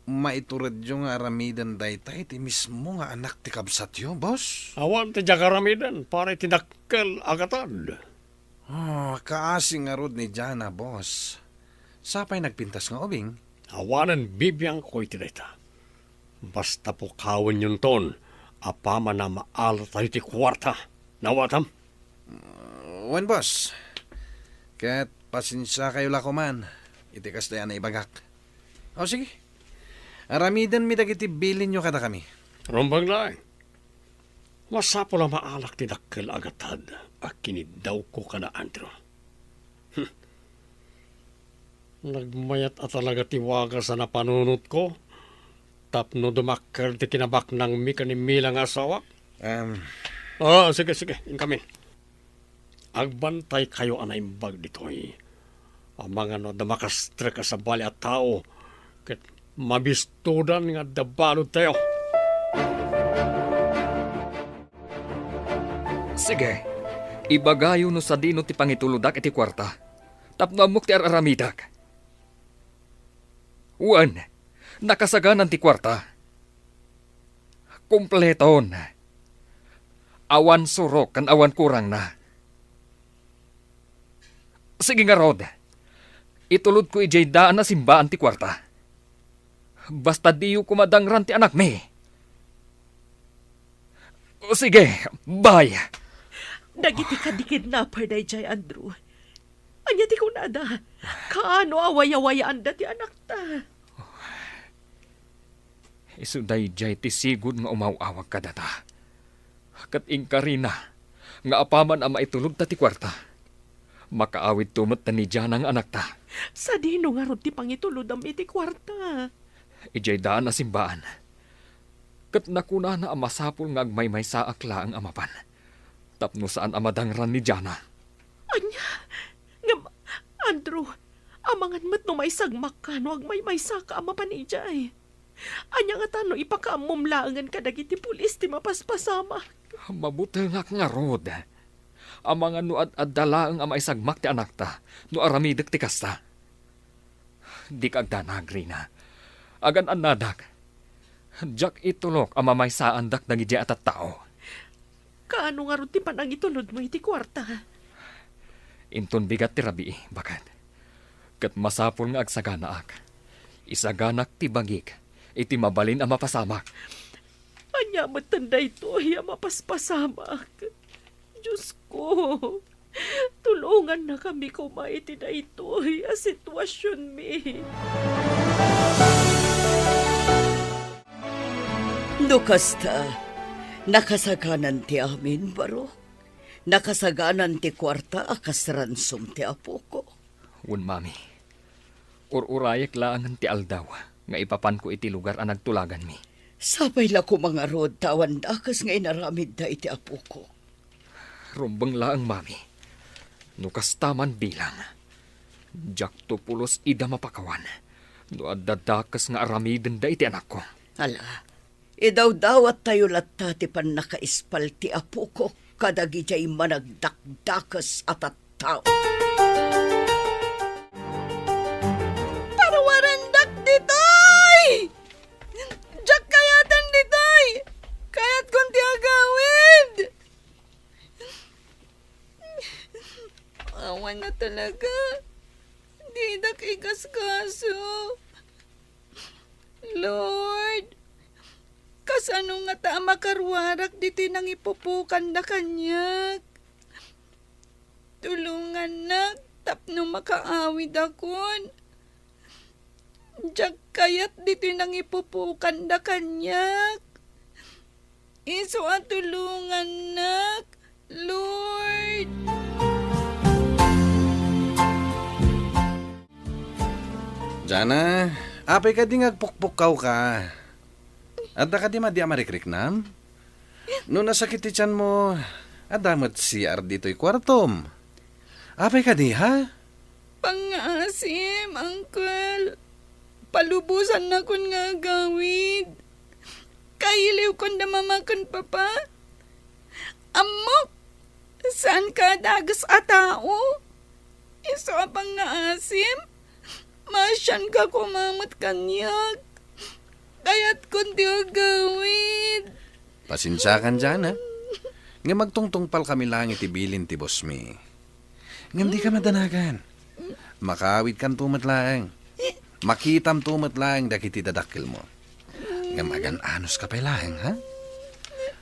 maituredyo nga aramiden dayta iti mismo nga anak ti kabsatyo, boss? Awan ti diak aramiden para iti dakkel a gatad. Ah, kaasi ngarud ni Jana, boss. Sapay nagpintas nga ubing? Awanen bibiangko iti dayta. Basta pukawennonton, apaman a maalatayo ti kuarta. Nawatam? Wen, boss. Ket pasensiakayo la koman iti kasla a naibagak. O, sige. Aramidenmi dagiti bilinyo kadakami. Rumbeng laeng. Masapul a maalak ti dakkel a gatad a kiniddawko kada Andrew. Hmm. Nagmayat a talaga ti wagas a napanunotko tapno dumakkel ti kinabaknangmi ken ni Mila nga asawak. Em. Ah, sige, sige, inkami. Agbantaykayo a naimbag ditoy. Amangan no adda makastrek a sabali a tao ket mabistodan nga adda baludtayo. Sige, ibagayo no sadino ti pangitulodak iti kuarta, tapno ammok ti ar-aramidek. Wen, nakasaganan ti kuarta. Kompleton. Awan surok ken awan kurangna. Sige ngarud, itulodko idiay daan a simbaan ti kuarta. Basta diyo koma dangran ti anakmi. Sige, bye. Dagiti kadi kidnapper daydiay, Andrew. Ania ti kunada? Kaano a wayawayaanda ti anakta? Isu daydiay ti sigud nga umaw-awag kadata. Ket inkarina nga apaman a maitulodta ti kuarta, makaawidto met ni Jana nga anakta. Sadino ngarud ti pangitulodam iti kuarta? Idiay daan a simbaan. Ket nakunana a masapul nga agmaymaysaak laeng a mapan, tapno saan a madangran ni Jana. Ania? Ngem, Andrew, amangan met no maisagmakka no agmaymaysaka a mapan idiay. Ania ngata no ipakaammom laengen kadagiti pulis ti mapaspasamak? Mabutengak ngarud. Amangan no ad-adda laeng a maisagmak ti anakta no aramidek ti kasta. Dika agdanag, Rina. Agan-annadak. Diak itulok a mamaysaandak dagidiay a tattao. Kaano ngarud ti panangitulodmo iti kuarta? Inton bigat ti rabii, baket. Ket masapul nga agsaganaak. Isaganak ti bagik iti mabalin a mapasamak. Ania metten daytoy a mapaspasamak? Diosko, tulongannakami koma iti daytoy a situasionmi. No kasta, nakasaganan ti amin, barok. Nakasaganan ti kuarta a kas ransom ti apoko. Wen, Mami. Ur-urayek laengen ti aldaw nga ipapanko iti lugar a nagtulaganmi. Sapay la koma ngarud ta awan dakes nga inaramidda iti apoko. Rumbeng laeng, Mami. No kasta man bilang, diakto pulos ida mapakawan no adda dakes nga aramidenda iti anakko. Ala, idawdawattayo latta ti pannakaispal ti apoko kadagidiay managdakdakes a tattao. Parwarendak ditoy! Diak kayaten ditoy! Kayatkon ti agawid! Awan a talaga. Didak igasgaso. Lord, kasano ngata a makaruarak ditoy nangipupokanda kaniak? Tulongannak tapno makaawidakon. Diak kayat ditoy nangipupokanda kaniak. Isu a tulongannak, Lord. Jana, apay kadi nga agpukpukkawka? Adda kadi madi a marikriknam? No nasakit ti tianmo, adda met C R ditoy kuartom. Apay kadi, ha? Pangngaasim, Uncle. Palubosannakon nga agawid. Kailiwkon da Mama ken Papa. Ammok, saanka a dages a tao. Isu a pangngaasim, maasianka koma met kaniak. Kayatkon ti agawid. Pasensiakan, Jana. Ngem agtungtungpalkami laeng iti bilin ti bossmi. Ngem dika madanagan. Makaawidkanto met laeng. Makitamto met laeng dagiti dadakkelmo. Ngem agan-anoska pay laeng, ha?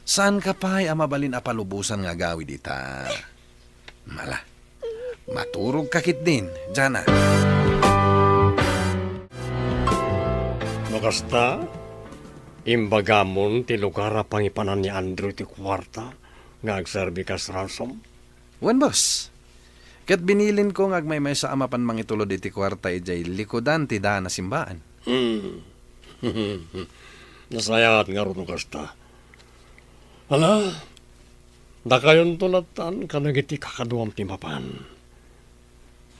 Saanka pay a mabalin a palubosan nga agawid ita. Mala. Maturogka ketdin, Jana. No kasta, imbagamon ti lugar a pangipanan ni Andrew ti kuarta nga agserbi kas ransom? Wen, boss. Ket binilinko nga agmaymaysa a mapan mangitulod iti kuarta idiay likudan ti daan a simbaan. Hmm. Nasayaat ngarud no kasta. Ala, dakayonto lattan kadagiti kakaduam ti mapan.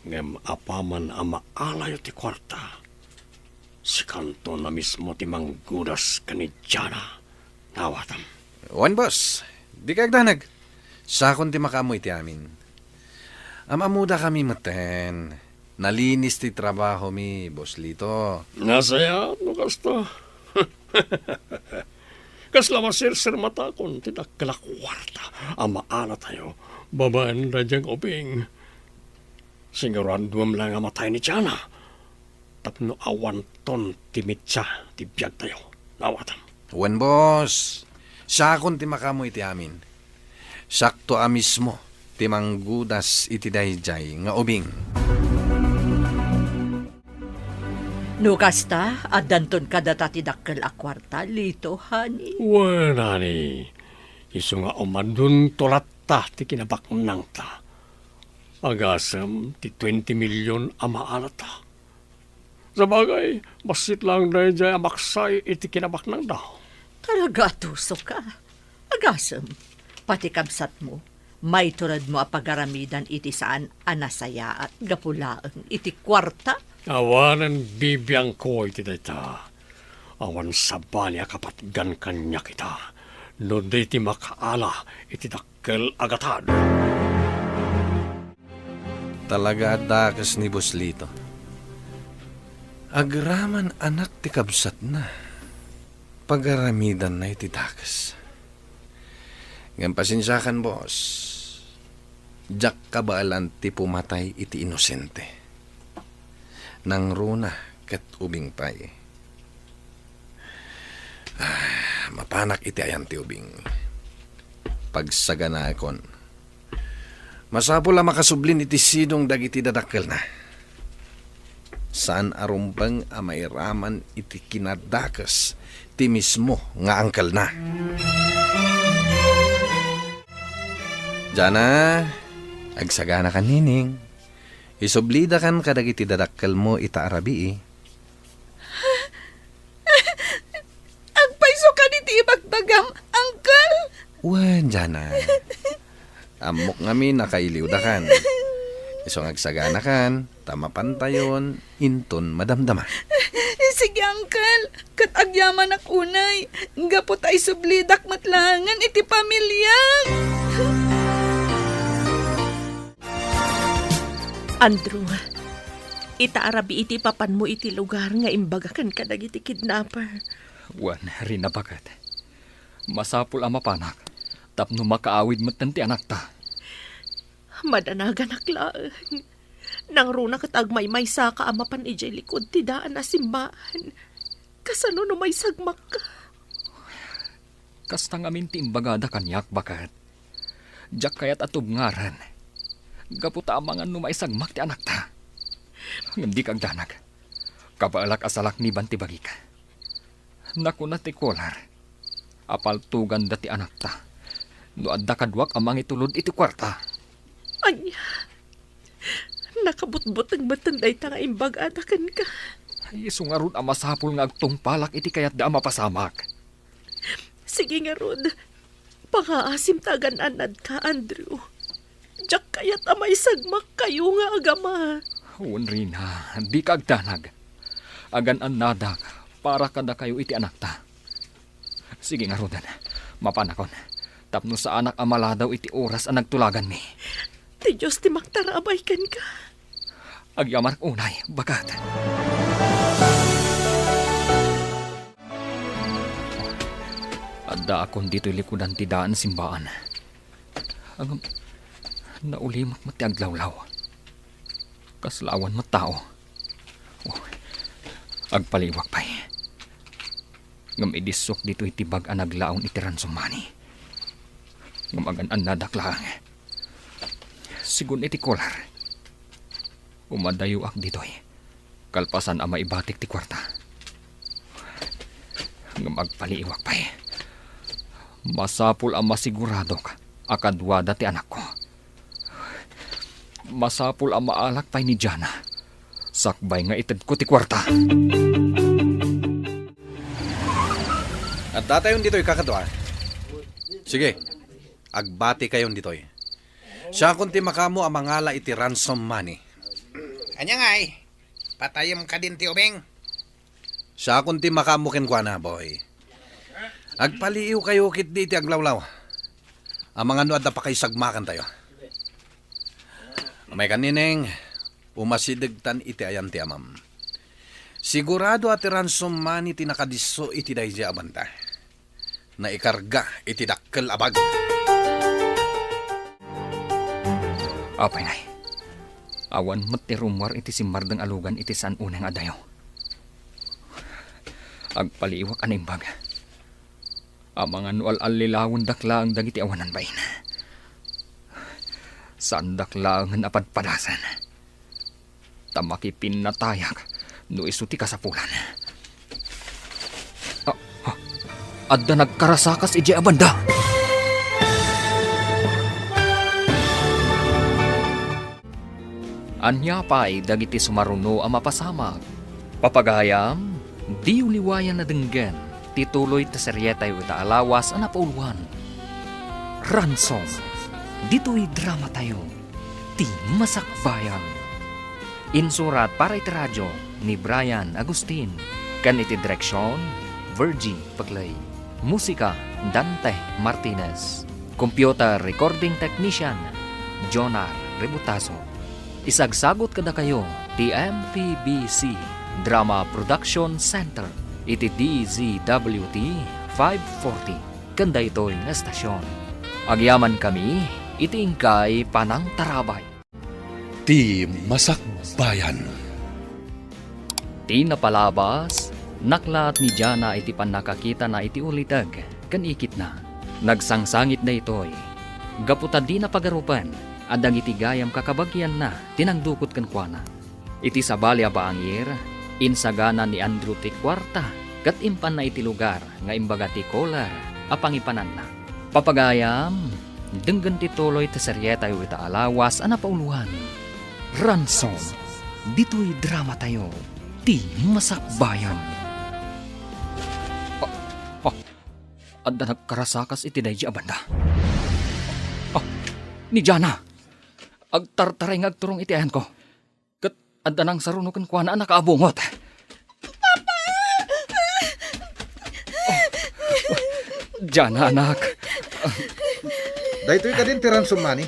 Ngem apaman a maalayo ti kuarta, sikanto a mismo ti manggudas ken ni Jana. Naawatam. Wen, boss. Dika agdanag. Siakon ti makaammo iti amin. Am-ammodakami metten. Nalinis ti trabahomi, Boss Lito. Nasayaat no kasta. Kasla masirsirmatakon ti dakkel a kuarta a maalatayo babaen daydiay ubing. Siguraduem laeng a matay ni Jana tapno awanton ti mitsa ti biagtayo. Naawatam. Wen, boss. Siakon ti makaammo iti amin. Siakto a mismo ti manggudas iti daydiay nga ubing. No kasta, addanton kadata ti dakkel a kuarta, Lito, honey. Wen, honey. Isu nga umadunto latta ti kinabaknangta. Agasem ti twenty million a maalata. Sabagay, bassit laeng daydiay a maksay iti kinabaknangda. Talaga, atusoka. Agasem, pati kabsatmo, maituredmo a pagaramidan iti saan a nasayaat gapu laeng iti kuarta. Awanen bibiangko iti dayta. Awan sabali a kapatgan kaniak ita, no di ti makaala iti dakkel a gatad. Talaga a dakes ni Boss Lito. Agraman anak ti kabsatna. Pagaramidanna iti dakes. Ngem pasensiakan, boss. Diak kabaelan ti pumatay iti inosente. Nangruna ket ubing pay. Ah, mapanak iti ayan ti ubing. Pagsaganaekon. Masapul a makasublin iti sidong dagiti dadakkelna. Saan a rumbeng a mairaman iti kinadakes ti mismo nga angkelna. Jana, agsaganakan, Nining. Isublidakan kadagiti dadakkelmo ita a rabii. Agpayso kadi ti ibagbagam, Uncle? Wen, Jana. Ammok ngamin a kailiwdakan. Isu nga agsaganakan, ta mapantayon inton madamdama. Sige, Uncle. Ket agyamanak unay, gapu ta isublidak met laengen iti pamiliak. Andrew, ita a rabii iti ipapanmo iti lugar nga imbagaken kadagiti kidnapper. Wen, Rina, baket. Masapul a mapanak tapno makaawid metten ti anakta. Madanaganak laeng. Nangruna ket agmaymaysaka a mapan idiay likud ti daan a simbaan. Kasano no maisagmakka? Kasta ngamin ti imbagada kaniak, baket. Diak kayat a tubngaren. Gapu ta amangan no maisagmak ti anakta. Ngem dika agdanag. Kabaelak a salakniban ti bagik. Nakuna ti caller a paltoganda ti anakta no adda kaduak a mangitulod iti kuarta. Ania? Nakabutbuteng metten dayta nga imbagada kenka. Isu ngarud a masapul nga agtungpalak iti kayatda a mapasamak. Sige ngarud, pangaasim ta agan-annadka, Andrew. Diak kayat a maisagmakkayo nga agama. Wen, Rina, dika agdanag. Agan-annadak para kadakayo iti anakta. Sige ngaruden, mapanakon, tapno saanak a maladaw iti oras a nagtulaganmi. Ti Dios ti maktarabay kenka. Agyamanak unay, baket. Daakon ditoy likudan ti daan simbaan. Ngem naulimek met ti aglawlaw. Kasla awan met tao. Oh, agpaliiwak pay. Ngem idissok ditoy ti bag a naglaon iti ransom money. Ngem agan-annadak laeng. Sigun iti kolar, umadayoak ditoy kalpasan a maibatik ti kuarta. Ngem agpaliiwak pay. Masapul a masiguradok a kaduada ti anakko. Masapul a maalak pay ni Jana sakbay nga itedko ti kuarta. Addatayon ditoy, kakadua. Sige, agbatikayon ditoy. Siakon ti makaammo a mangala iti ransom money. Ania ngay? Patayem kadin ti ubing? Siakon ti makaammo kenkuana, boy. Agpaliiwkayo ketdi iti aglawlaw. Amangan no adda pakaisagmakantayo. Umaykan, Neneng, umasidegtan iti ayan ti amam. Sigurado a ti ransom money ti nakadisso iti daydi a banda. Naikarga iti dakkel a bag. Apay, nay. Awan met ti rummuar iti simmardeng a lugan iti saan unay nga adayo. Agpaliiwak a naimbag. Amangan no al-allilawendak laeng dagiti awanan bain. Saandak laengen a padpadasen. Ta makipinnatayak no isu ti kasapulan. Ah, ah, adda nagkarasakas idiay a banda. Ania pay dagiti sumaruno a mapasamak? Papagayam, diyo liwayan a denggen ti tuloy ta serietayo ita a lawas a napauluan. Ransom, ditoy dramatayo, ti Masakbayan. Insurat para iti radio ni Brian Agustin, ken iti direksion, Virgie Paclay. Musika, Dante Martinez. Computer recording technician, Jonar Rebutaso. Isagsagut kadakayo ti M P B C Drama Production Center iti D Z W T five forty ken daytoy nga estasion. Agyamankami iti inkay panangtarabay. Ti Masakbayan. Ti napalabas, naklaat ni Jana iti pannakakitana iti uliteg ken ikitna. Nagsangsangit daytoy gapu ta dina pagarupen a dagiti gayam kakabagianna ti nangdukot kenkuana. Iti sabali a bangir, insagana ni Andrew ti kuarta ket impanna iti lugar nga imbaga ti kolar a pangipananna. Papagayam, denggen ti tuloy ti serietayo ita a lawas a napauluan. Ransom, ditoy dramatayo, ti Masakbayan. Ah, ah, adda nagkarasakas iti daydi a banda. Ah, ni Jana, agtartaray nga agturong iti ayanko. Ket adda nangsaruno kenkuana a nakaabungot. Papa! Jana, anak. Daytoy kadin ti ransom money?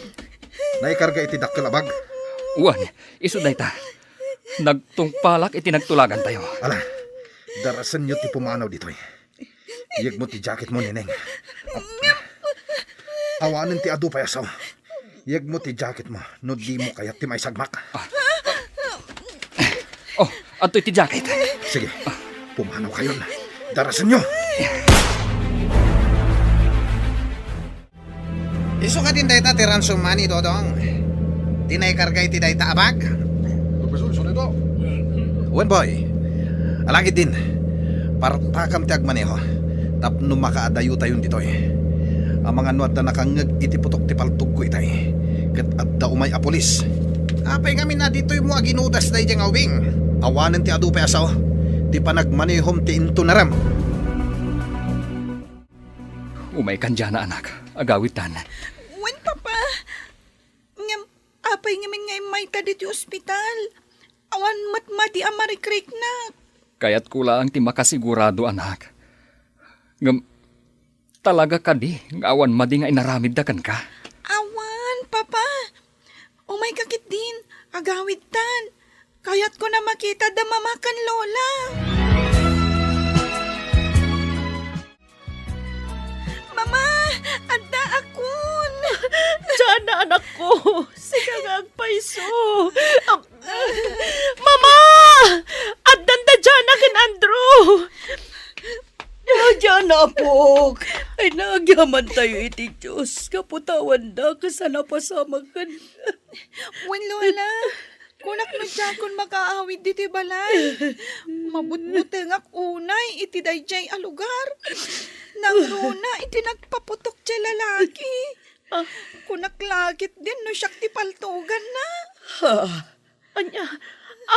Naikarga iti dakkel a bag? Wen, isu dayta. Nagtungpalak iti nagtulagantayo. Ala, darasenyo ti pumanaw ditoy. Yegmo ti jacketmo, Neneng. Awanen ti adu pay a sao. Yegmo ti jacketmo no dimo kayat ti maisagmak. Ah. Oh, adtoy ti jacket. Sige, pumanawkayon. Darasenyo. Isu kadin dayta ti ransom money, Dodong. Ti naikarga iti dayta a bag. Wen, boy. Alagidin, partakam ti agmaneho tapno makaadayotayon ditoy. Amangan no adda nakangngeg iti putok ti paltogko itay, ket adda umay a pulis. Apay ngamin a ditoymo aginudas daydiay nga ubing? Awanen ti adu pay a sao. Ti panagmanehom ti intunarem. Umaykan, Jana, anak. Agawidtan. Wen, Papa. Ngem, apay ngamin nga immayta ditoy ospital? Awan met madi a marikriknak. Kayatko laeng ti makasigurado, anak. Ngem, talaga kadi nga awan madi nga inaramidda kenka? Awan, Papa. Umayka ketdin, agawidtan. Kayatko a makita da Mama ken Lola. Apo, sika nga agpayso. Am-, Mama! Addan da Jana ken Andrew! Jana, apok. Ay, nagyamantayo iti Dios. Kaputawanda, kasano a pasamak ken Wen, Lola, kunak no diakon makaawid ditoy balay. Mabutbutengak unay iti daydiay a lugar. Nangruna iti nagpaputok ti lalaki. Ah. Kunak la ketdin no siak ti paltuganna. Ha? Ania,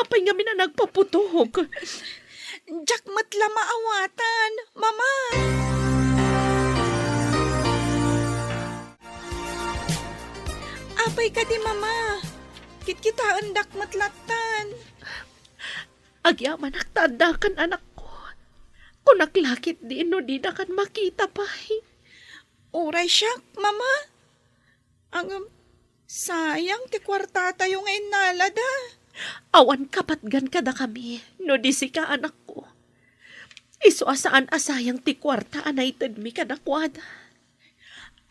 apay ngamin a nagpaputok? Diak met la maawatan, Mama. Apay kadi, Mama? Kitkitaendak met lattan. Agyamanak ta addakan, anakko. Kunak la ketdin no didakan makita pay. Uray siak, Mama. Ngem, sayang ti kuartatayo nga innalada. Awan kapatgan kadakami no di sika, anakko. Isu a saan a sayang ti kuarta a naitedmi kadakuada.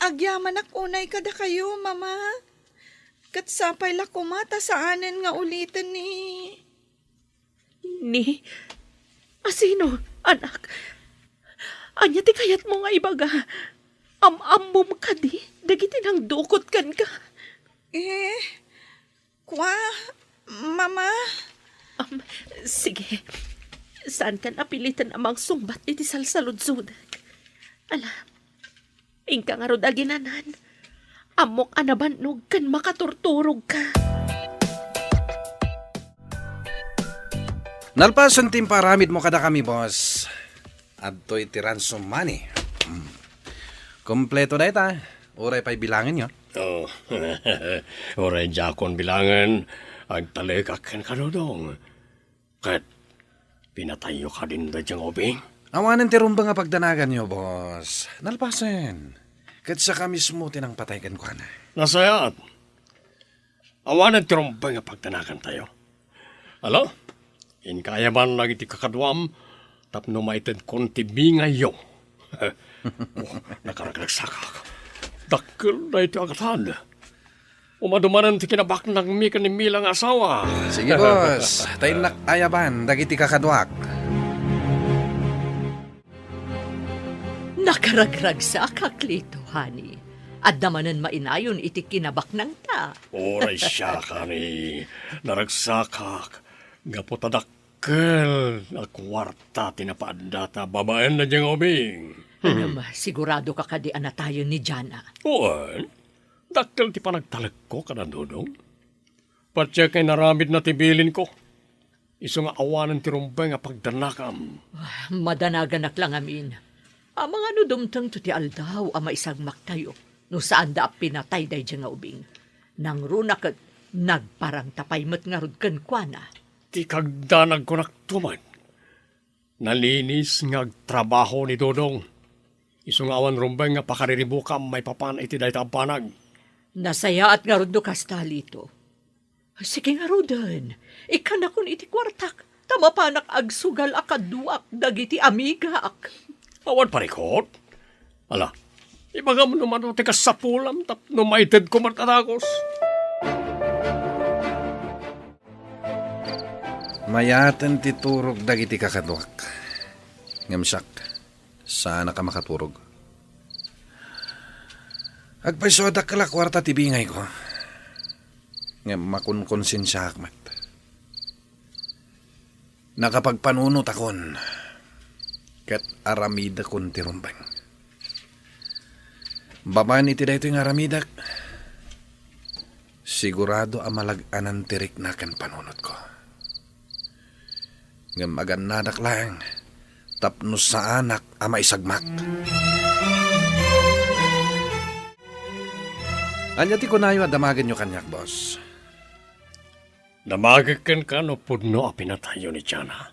Agyamanak unay kadakayo, Mama. Ket sapay la koma ta saanen nga uliten ni Ni? Asino, anak? Ania ti kayatmo nga ibaga? Am-ammom kadi dagiti nangdukot kenka? Eh, kua, Mama? Am, sige. Saankan a piliten a mangsungbat iti salsaludsodek. Ala, Inka ngarud aginanan. Ammok a nabannog ken makaturturogka. Nalpasen ti impaaramidmo kadakami, boss. Adtoy ti ransom money. Mm. Kompleto dayta. Uray pay bilangenyo. Oh, uray diakon bilangen. Agtalekak kenka, Dodong. Ket pinatayyo kadin daydiay nga ubing? Awanen ti rumbeng a pagdanaganyo, boss. Nalpasen. Ket siaka mismo ti nangpatay kenkuana. Nasayaat. Awanen ti rumbeng a pagdanagantayo. Ala, inka ayaban dagiti kakaduam tapno maitedkon ti bingayyo. Oh, nakaragragsakak. Dakkel daytoy a gatad. Umadumanen ti kinabaknangmi ken ni Mila nga asawa. Sige, boss. Ta innak ayaban dagiti kakaduak. Nakaragragsakak, Lito, honey. Adda manen mainayon iti kinabaknangta. Uray siak, honey. Naragsakak. Gapu ta dak- Kel a kuarta ti napaaddata babaen daydiay nga ubing. Ngem, sigurado ka kadi a natayen ni Jana? Wen, dakkel ti panagtalekko kada Dodong. Patiek nga inaramidna ti bilinko. Isu nga awanen ti rumbeng a pagdanakam. Ah, madanaganak la ngamin. Amangan no dumtengto ti aldaw a maisagmaktayo no saanda a pinatay daydiay nga ubing. Nangruna ket nagparangta pay met ngarud kenkuana. Ti kagdanagko naktumet. Nalinis nga agtrabaho ni Dodong. Isu nga awan rumbeng nga pakariribukam maipapan iti dayta a banag. Nasayaat ngarud no kasta, Lito. Sige ngaruden, ikkanakon iti kuartak, ta mapanak agsugal a kaduak dagiti amigak. Awan parikot? Ala, ibagam no mano ti kasapulam tapno maitedko met a dagus. Mayaten ti turog dagiti kakaduak. Ngem siak, saanak a makaturog. Agpayso a dakkel a kuarta ti bingayko. Ngem makonkonsensiaak met. Nakapagpanunotakon ket aramidakon ti rumbeng. Babaen iti daytoy nga aramidek, sigurado a malag-anan ti rikna ken panunotko. Ngem agannadak laeng tapno saanak a maisagmak. Ania ti kunayo a damagenyo kaniak, boss? Damagek kenka no pudno a pinatayyo ni Jana.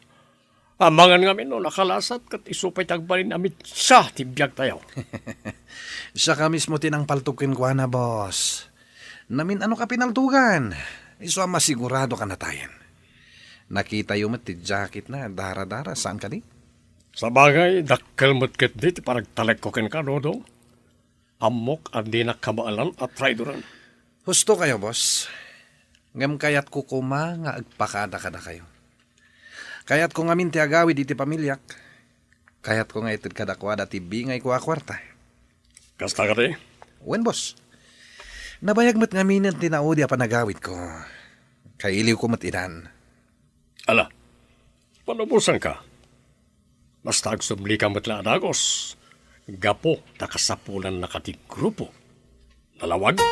Amangan ngamin no nakalasat ket isu pay ti agbalin a mitsa ti biagtayo. Siaka mismo ti nangpaltog kenkuana, boss. Namin-ano ka pinaltugan. Isu a masigurado ka natayen. Nakitayo met ti jacketna, dara-dara, saan kadi? Sabagay, dakkel met ketdi ti panagtalekko kenka, Dodong. Ammok a dinak kabaelan a traidoran. Husto kayo, boss. Ngem kayatko koma nga agpakada kadakayo. Kayatko ngamin ti agawid iti pamiliak. Kayatko nga ited kadakuada ti bingayko a kuarta. Kasta kadi? Wen, boss. Nabayag met ngaminen ti naudi a panagawidko. Kailiwko met idan. Ala, palubosanka. Basta agsublika met la a dagus. Gapu ta kasapulannaka ti grupo. Nalawag?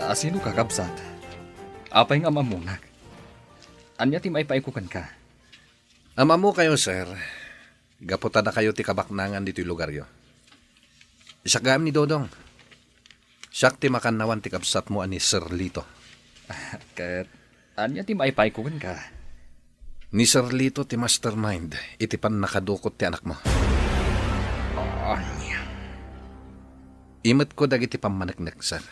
A, sino ka, kabsat? Apay nga am-ammonak? Ania ti maipaayko kenka? Am-ammokayo, sir. Gapu ta dakayo ti kabaknangan ditoy lugaryo. Siak gayam ni Dodong. Siak ti makannawan ti kabsatmo a ni Sir Lito. Ket ania ti maipaayko kenka? Ni Sir Lito ti mastermind iti pannakadukot ti anakmo. Ania? Imetko dagiti pammaneknek, sir.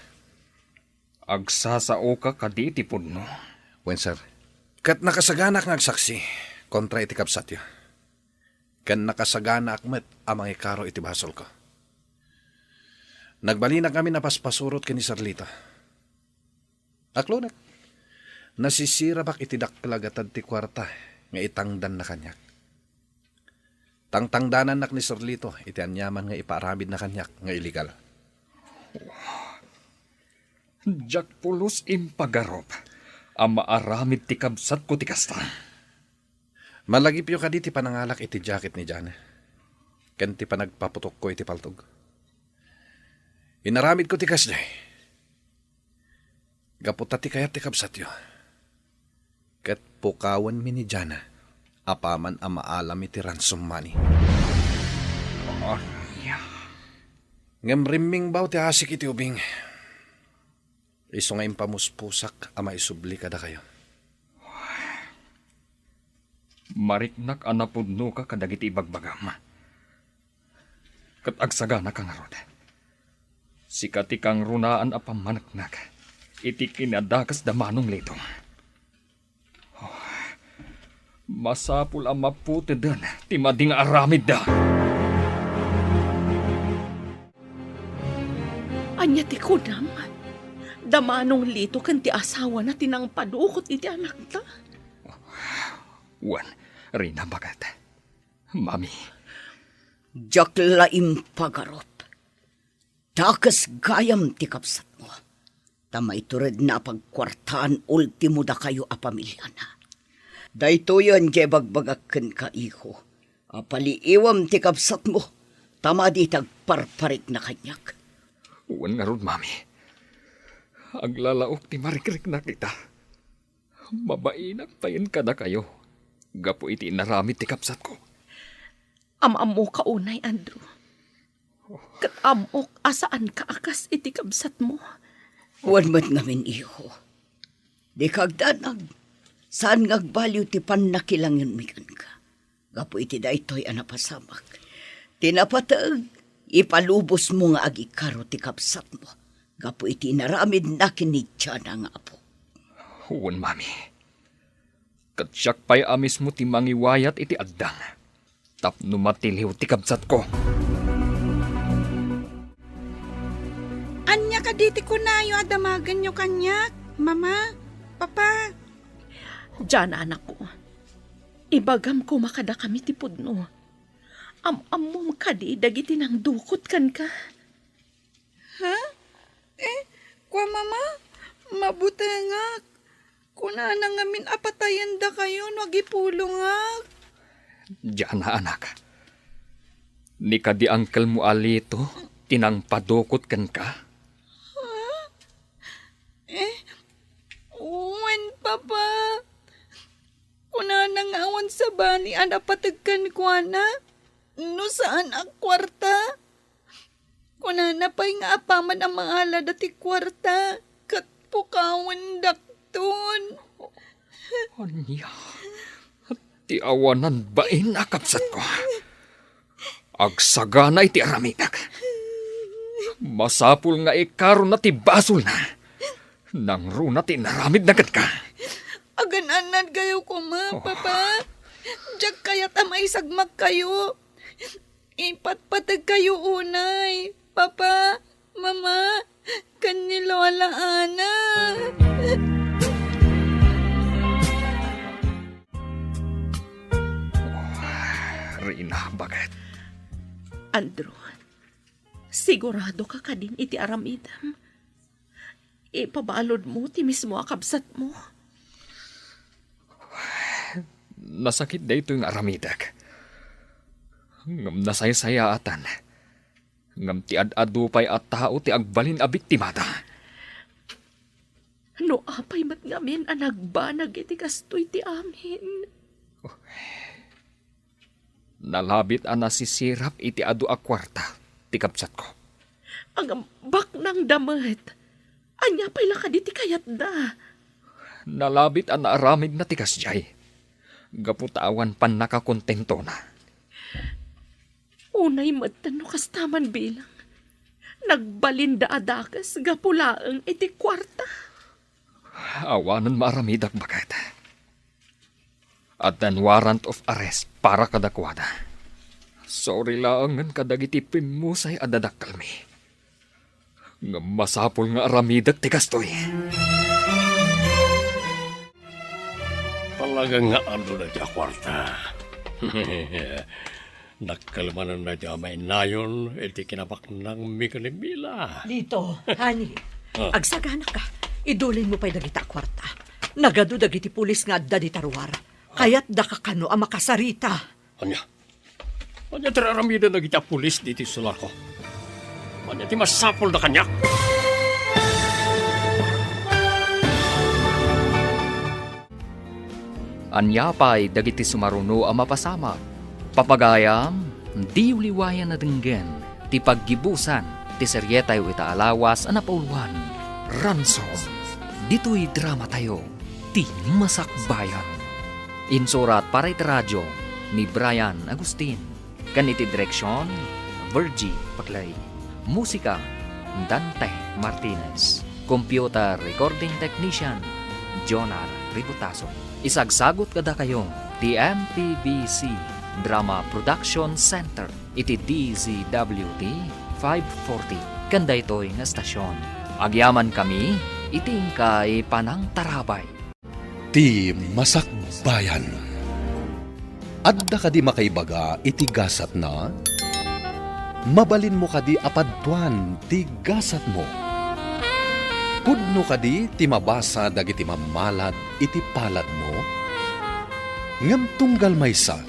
Agsasaoka kadi iti pudno? Wen, sir. Ket nakasaganak nga agsaksi kontra iti kabsatyo. Ken nakasaganaak met a mangikaro iti basolko. Nagbalinak ngamin a paspasurot ken ni Sir Lito. Aklonek, nasisirabak iti dakkel a gatad ti kuarta nga itangdanna kaniak. Tangtangdanannak ni Sir Lito iti aniaman nga ipaaramidna kaniak nga illegal. Diak pulos impagarup a maaramid ti kabsatko ti kasta. Malagipyo kadi ti panangalak iti jacket ni Jana ken ti panagpaputokko iti paltog. Inaramidko ti kasdiay gapu ta ti kayat ti kabsatyo. Ket pukawenmi ni Jana apaman a maalam iti ransom money. Ania? Ngem rimmingbaw ti asik iti ubing. Isu nga impamuspusak a maisubli kadakayo. Mariknak a napudnoka kadagiti ibagbagam. Ket agsaganaka ngarud. Sika ti kangrunaan a pammaneknek iti kinadakes da Manong Lito. Oh, masapul a maputeden ti madi nga aramidda. Ania ti kunam? Da Manong Lito ken ti asawana ti nangpadukot iti anakta? Wen, Rina, baket. Mami. Diak la impagarup. Dakes gayam ti kabsatmo. Ta maituredna a pagkuartaan ultimo dakayo a pamiliana. Daytoyen ti ibagbagak kenka, iho, a paliiwam ti kabsatmo, ta madi ti agparparikna kaniak. Wen ngarud, Mami. Aglalaok ti marikriknak ita. Mabainak payen kadakayo gapu iti inaramid ti kabsatko. Am-ammoka unay, Andrew. Ket ammok a saanka a kas iti kabsatmo. Wen met ngamin, iho. Dika agdanag. Saan nga agbaliw ti pannakilangenmi kenka. Gapu iti daytoy a napasamak. Ti napateg, ipalubosmo nga agikaro ti kabsatmo. Gapu iti inaramidna ken ni Jana nga apo. Wen, Mami. Ket siak pay a mismo ti mangiwayat iti addang tapno matiliw ti kabsatko. Ania kadi ti kunayo a damagenyo kaniak, Mama, Papa? Jana, anakko, ibagam koma kadakami ti pudno. Am-ammom kadi dagiti nangdukot kenka? Ha? Eh, kua, Mama, mabutengak. Kunana ngamin a patayen dakayo no agipulongak. Jana, anak. Ni kadi angkelmo a Lito ti nangpadukot kenka? Ha? Eh, wen, Papa. Kunana nga awan sabali a napateg kenkuana no saan a kuarta. Kunana pay nga apaman a maalada ti kuarta, ket pukawendakton. Ania? Ti awanan bain a kabsatko. Agsagana iti aramidek. Masapul nga ikarona ti basolna. Nangruna ti inaramidna kenka. Agan-annadkayo koma, Oh. Papa. Diak kayat a maisagmakkayo. Ipatpategkayo unay, Papa. Mama, ken ni Lola Ana. Rina, bakit? Andrew, sigurado ka kadin iti aramidem? Ipabaludmo ti mismo a kabsatmo. Nasakit daytoy nga aramidek. Ngem nasaysayaatan. Ngem ti ad-adu pay a tao ti agbalin a biktimada. No apay met ngamin a nagbanag iti kastoy ti amin? Nalabit a nasisirap iti adu a kuarta ti kabsatko. Ngem baknangda met. Ania pay la kadi ti kayatda? Nalabit a naaramidna ti kasdiay. Gapu ta awan pannakakontentona. Unay met no kasta man bilang. Nagbalinda a dakes gapu laeng iti kuarta. Awanen maaramidak, baket. Addan warrant of arrest para kadakuada. Sorry laengen kadagiti pimmusay a dadakkelmi. Ngem masapul nga aramidek ti kastoy. Talaga nga adu daytoy a kuarta. Dakkel manen daytoy a mainnayon iti kinabaknangmi ken ni Mila. Lito, honey, Ah. agsaganaka. Idulinmo pay dagita a kuarta. Nagadu dagiti pulis nga adda dita ruar. Kayatdaka kano a makasarita. Ania? Ania ti aramiden dagiti a pulis ditoy solarko? Ania ti masapulda kaniak? Ania pay dagiti sumaruno a mapasamak? Papagayam, diyo liwayan a denggen ti paggibusan ti serietayo ita a lawas a napauluan, Ransom. Ditoy dramatayo, ti Masakbayan. Insurat para iti radio ni Brian Agustin. Ken iti direksion, Virgie Paclay. Musika, Dante Martinez. Computer recording technician, Jonar Ributaso. Isagsagut kadakayo ti M P B C Drama Production Center iti D Z W T five forty. Ken daytoy nga estasion, agyamankami iti inkay panangtarabay. Ti Masakbayan. Adda kadi makaibaga iti gasatna? Mabalinmo kadi a padtuan ti gasatmo? Pudno kadi ti mabasa dagiti mammalad iti paladmo? Ngem tunggal maysa,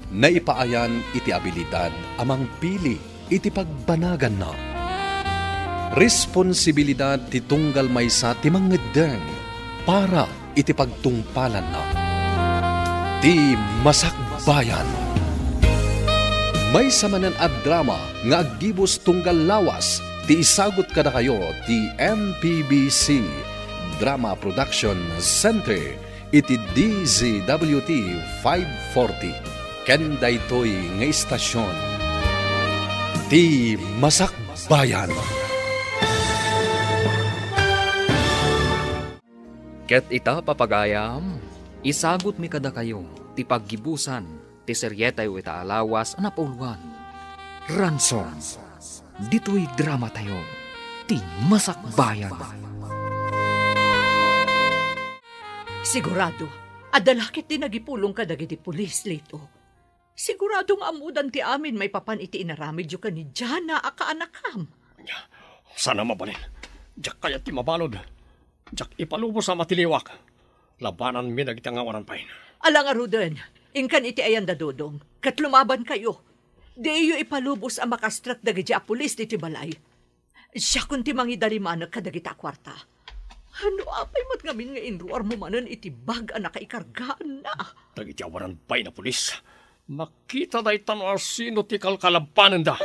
naipaayan iti abilidad a mangpili iti pagbanaganna. Responsibilidad ti tunggal maysa ti mangngeddeng para iti pagtungpalanna. Ti Masakbayan. Maysa manen a drama nga aggibus tunggal lawas ti isagut kadakayo ti M P B C Drama Production Center iti D Z W T five forty. Ken daytoy nga istasion, ti Masakbayan. Ket ita, papagayam, isagutmi kadakayo ti paggibusan ti serietayo ita a lawas a napauluan, Ransom. Ditoy dramatayo, ti Masakbayan. Sigurado, adda la ket ti nagipulong kadagiti pulis, Lito. Sigurado nga ammodan ti amin maipapan iti inaramidyo ken ni Jana a kaanakam. Ania, saan a mabalin. Diak kayat ti mabalud. Diak ipalubos a matiliwak. Labananmi dagiti angawanan pay. Ala ngaruden, inkan iti ayan da Dodong, ket lumabankayo. Diyo ipalubos a makastrek dagiti a pulis ditoy balay. Siakon ti mangidalimanek kadagita a kuarta. No apay met ngamin nga inruarmo manen iti bag a nakaikargaanna? Dagiti awanan pay a pulis, makita dayta no asino ti kalkalabanenda.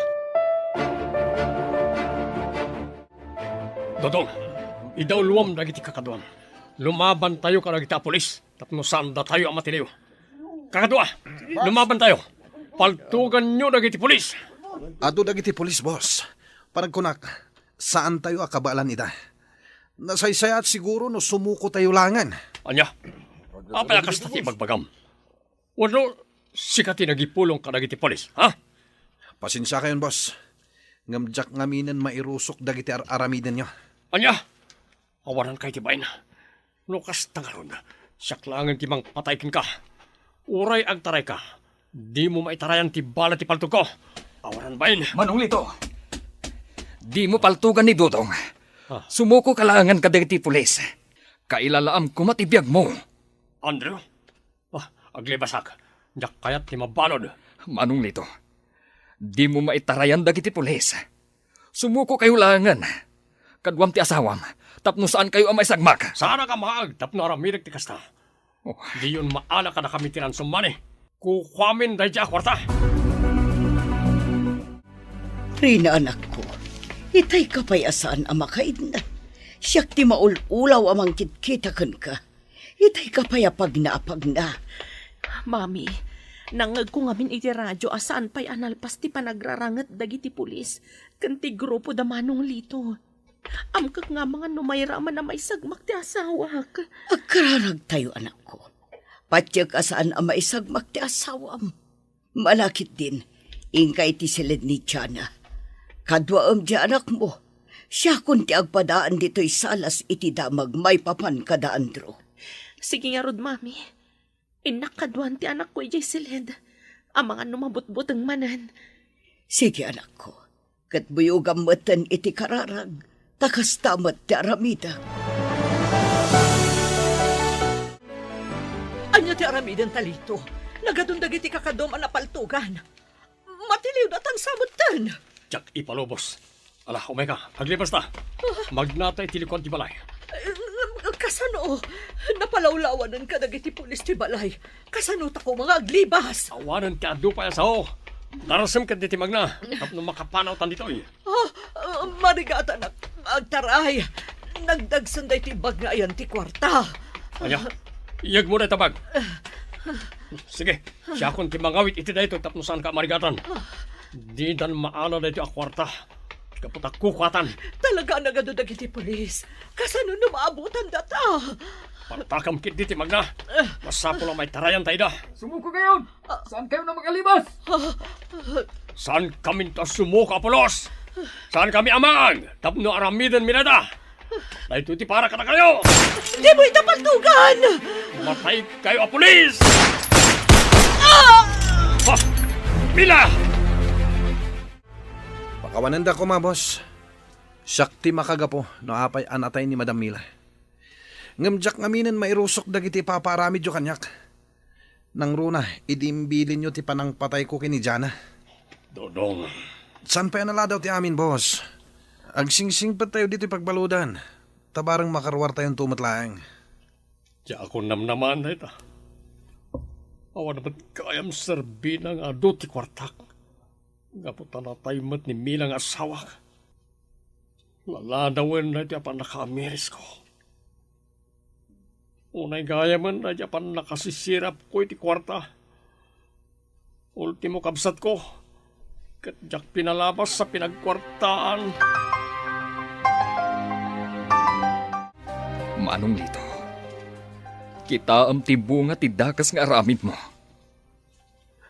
Dodong, idawluam dagiti kakaduam. Lumabantayo kadagita a pulis tapno saandatayo a matiliw. Kakadua, lumabantayo. Paltuganyo dagiti pulis. Adu dagiti pulis, boss. Panagkunak, saantayo a kabaelan ida. Nasaysayaat siguro no sumukotayo laengen. Ania? Apay a kasta ti ibagbagam? Wenno sika ti nagipulong kadagiti pulis, ha? Pasensiakayon, boss. Ngem diak ngaminen mairusok dagiti ar-aramidenyo. Ania? Awananka iti bain. No kasta ngarud, siak laengen ti mangpatay kenka. Uray agtarayka, dimo maitarayan ti bala ti paltogko. Awanan bain. Manong Lito, dimo paltogan ni Dodong. Ah. Sumukoka laengen kadagiti pulis. Kailalaam koma ti biagmo. Andrew? Ah, aglibasak. Diak kayat ti mabalud. Manong Lito, dimo maitarayan dagiti pulis. Sumukokayo laengen. Kaduam ti asawam, tapno saankayo a maisagmak. Saanak a maag tapno aramidek ti kasta. Oh. Diyon maala kadakami ti ransommonmi. Kukuamin daydi a kuarta. Rina, anakko, itayka pay a saan a makaidna. Siak ti maul-ulaw a mangkitkita kenka. Itayka pay a pagna a pagna. Mami, nangngegko ngamin iti radio a saan pay a nalpas ti panagraranget dagiti pulis ken ti grupo da Manong Lito. Amkek nga amangan no mayraman a maisagmak ti asawak. Agkararagtayo, anakko. Patiek a saan a maisagmak ti asawam. Malakitdin, inka iti siled ni Jana. Kaduaem ti anakmo. Siakon ti agpadaan ditoy salas iti damag maipapan kada Andrew. Sige ngarud, Mami. Innak kaduan ti anakko idiay siled. Amangan no mabutbuteng manen. Sige, anakko. Ket buyogam metten iti kararag, ta kasta met ti aramidek. Ania ti aramidenta, Lito? Nagadun dagiti kakaduam a napaltogan. Matiliwda tan sa metten. Diak ipalubos. Ala, umayka, aglibasta. Magnata iti likuan ti balay. Eh, kasano? Napalawlawanenka dagiti pulis ti balay. Kasano ta koma nga aglibas? Awanen ti adu pay a sao. Darasem ket diti magna, tapno makapanawtan ditoy. Ah, ah, marigatanak, agtaray. Nagdagsen daytoy bag nga ayan ti kuarta. Ania? Iyegmo dayta bag. Sige, siakon ti mangawit iti daytoy tapno saanka a marigatan. Didan maala daytoy a kuarta. Gapu ta kukuatan. Talaga a nagadu dagiti pulis. Kasano no maabutan data? Partakam ketdi ti magna. Masapul a maitarayan ta ida. Sumukokayon! Saankayon a makalibas? Saankaminto a sumuko a pulos. Saankami a maag tapno aramidenmi dayta. Daytoy ti para kadakayo. Dimo ita paltugan! Mataykayo a pulis! Ah! Ha! Mila! Pakawanenda koma, boss. Siak ti makagapu no apay a natay ni Madam Mila. Ngem diak ngaminen mairusok dagiti ipapaaramidyo kaniak. Nangruna, idi imbilinyo ti panangpatayko ken ni Jana. Dodong. Saan pay a naladaw ti amin, boss. Agsingsingpettayo ditoy pagbaludan. Ta bareng makaruartayonto met laeng. Diakon namnamaen dayta. Awan met gayam serbina nga adu ti kuartak. Gapu ta natay met ni Mila nga asawak. Laladawen daytoy a pannakaamirisko. Unay gayamen daytoy a pannakasisirapko iti kuarta. Ultimo kabsatko, ket diak pinalabas a pinagkuartaan. Manong Lito, kitaem ti bunga ti dakes nga aramidmo.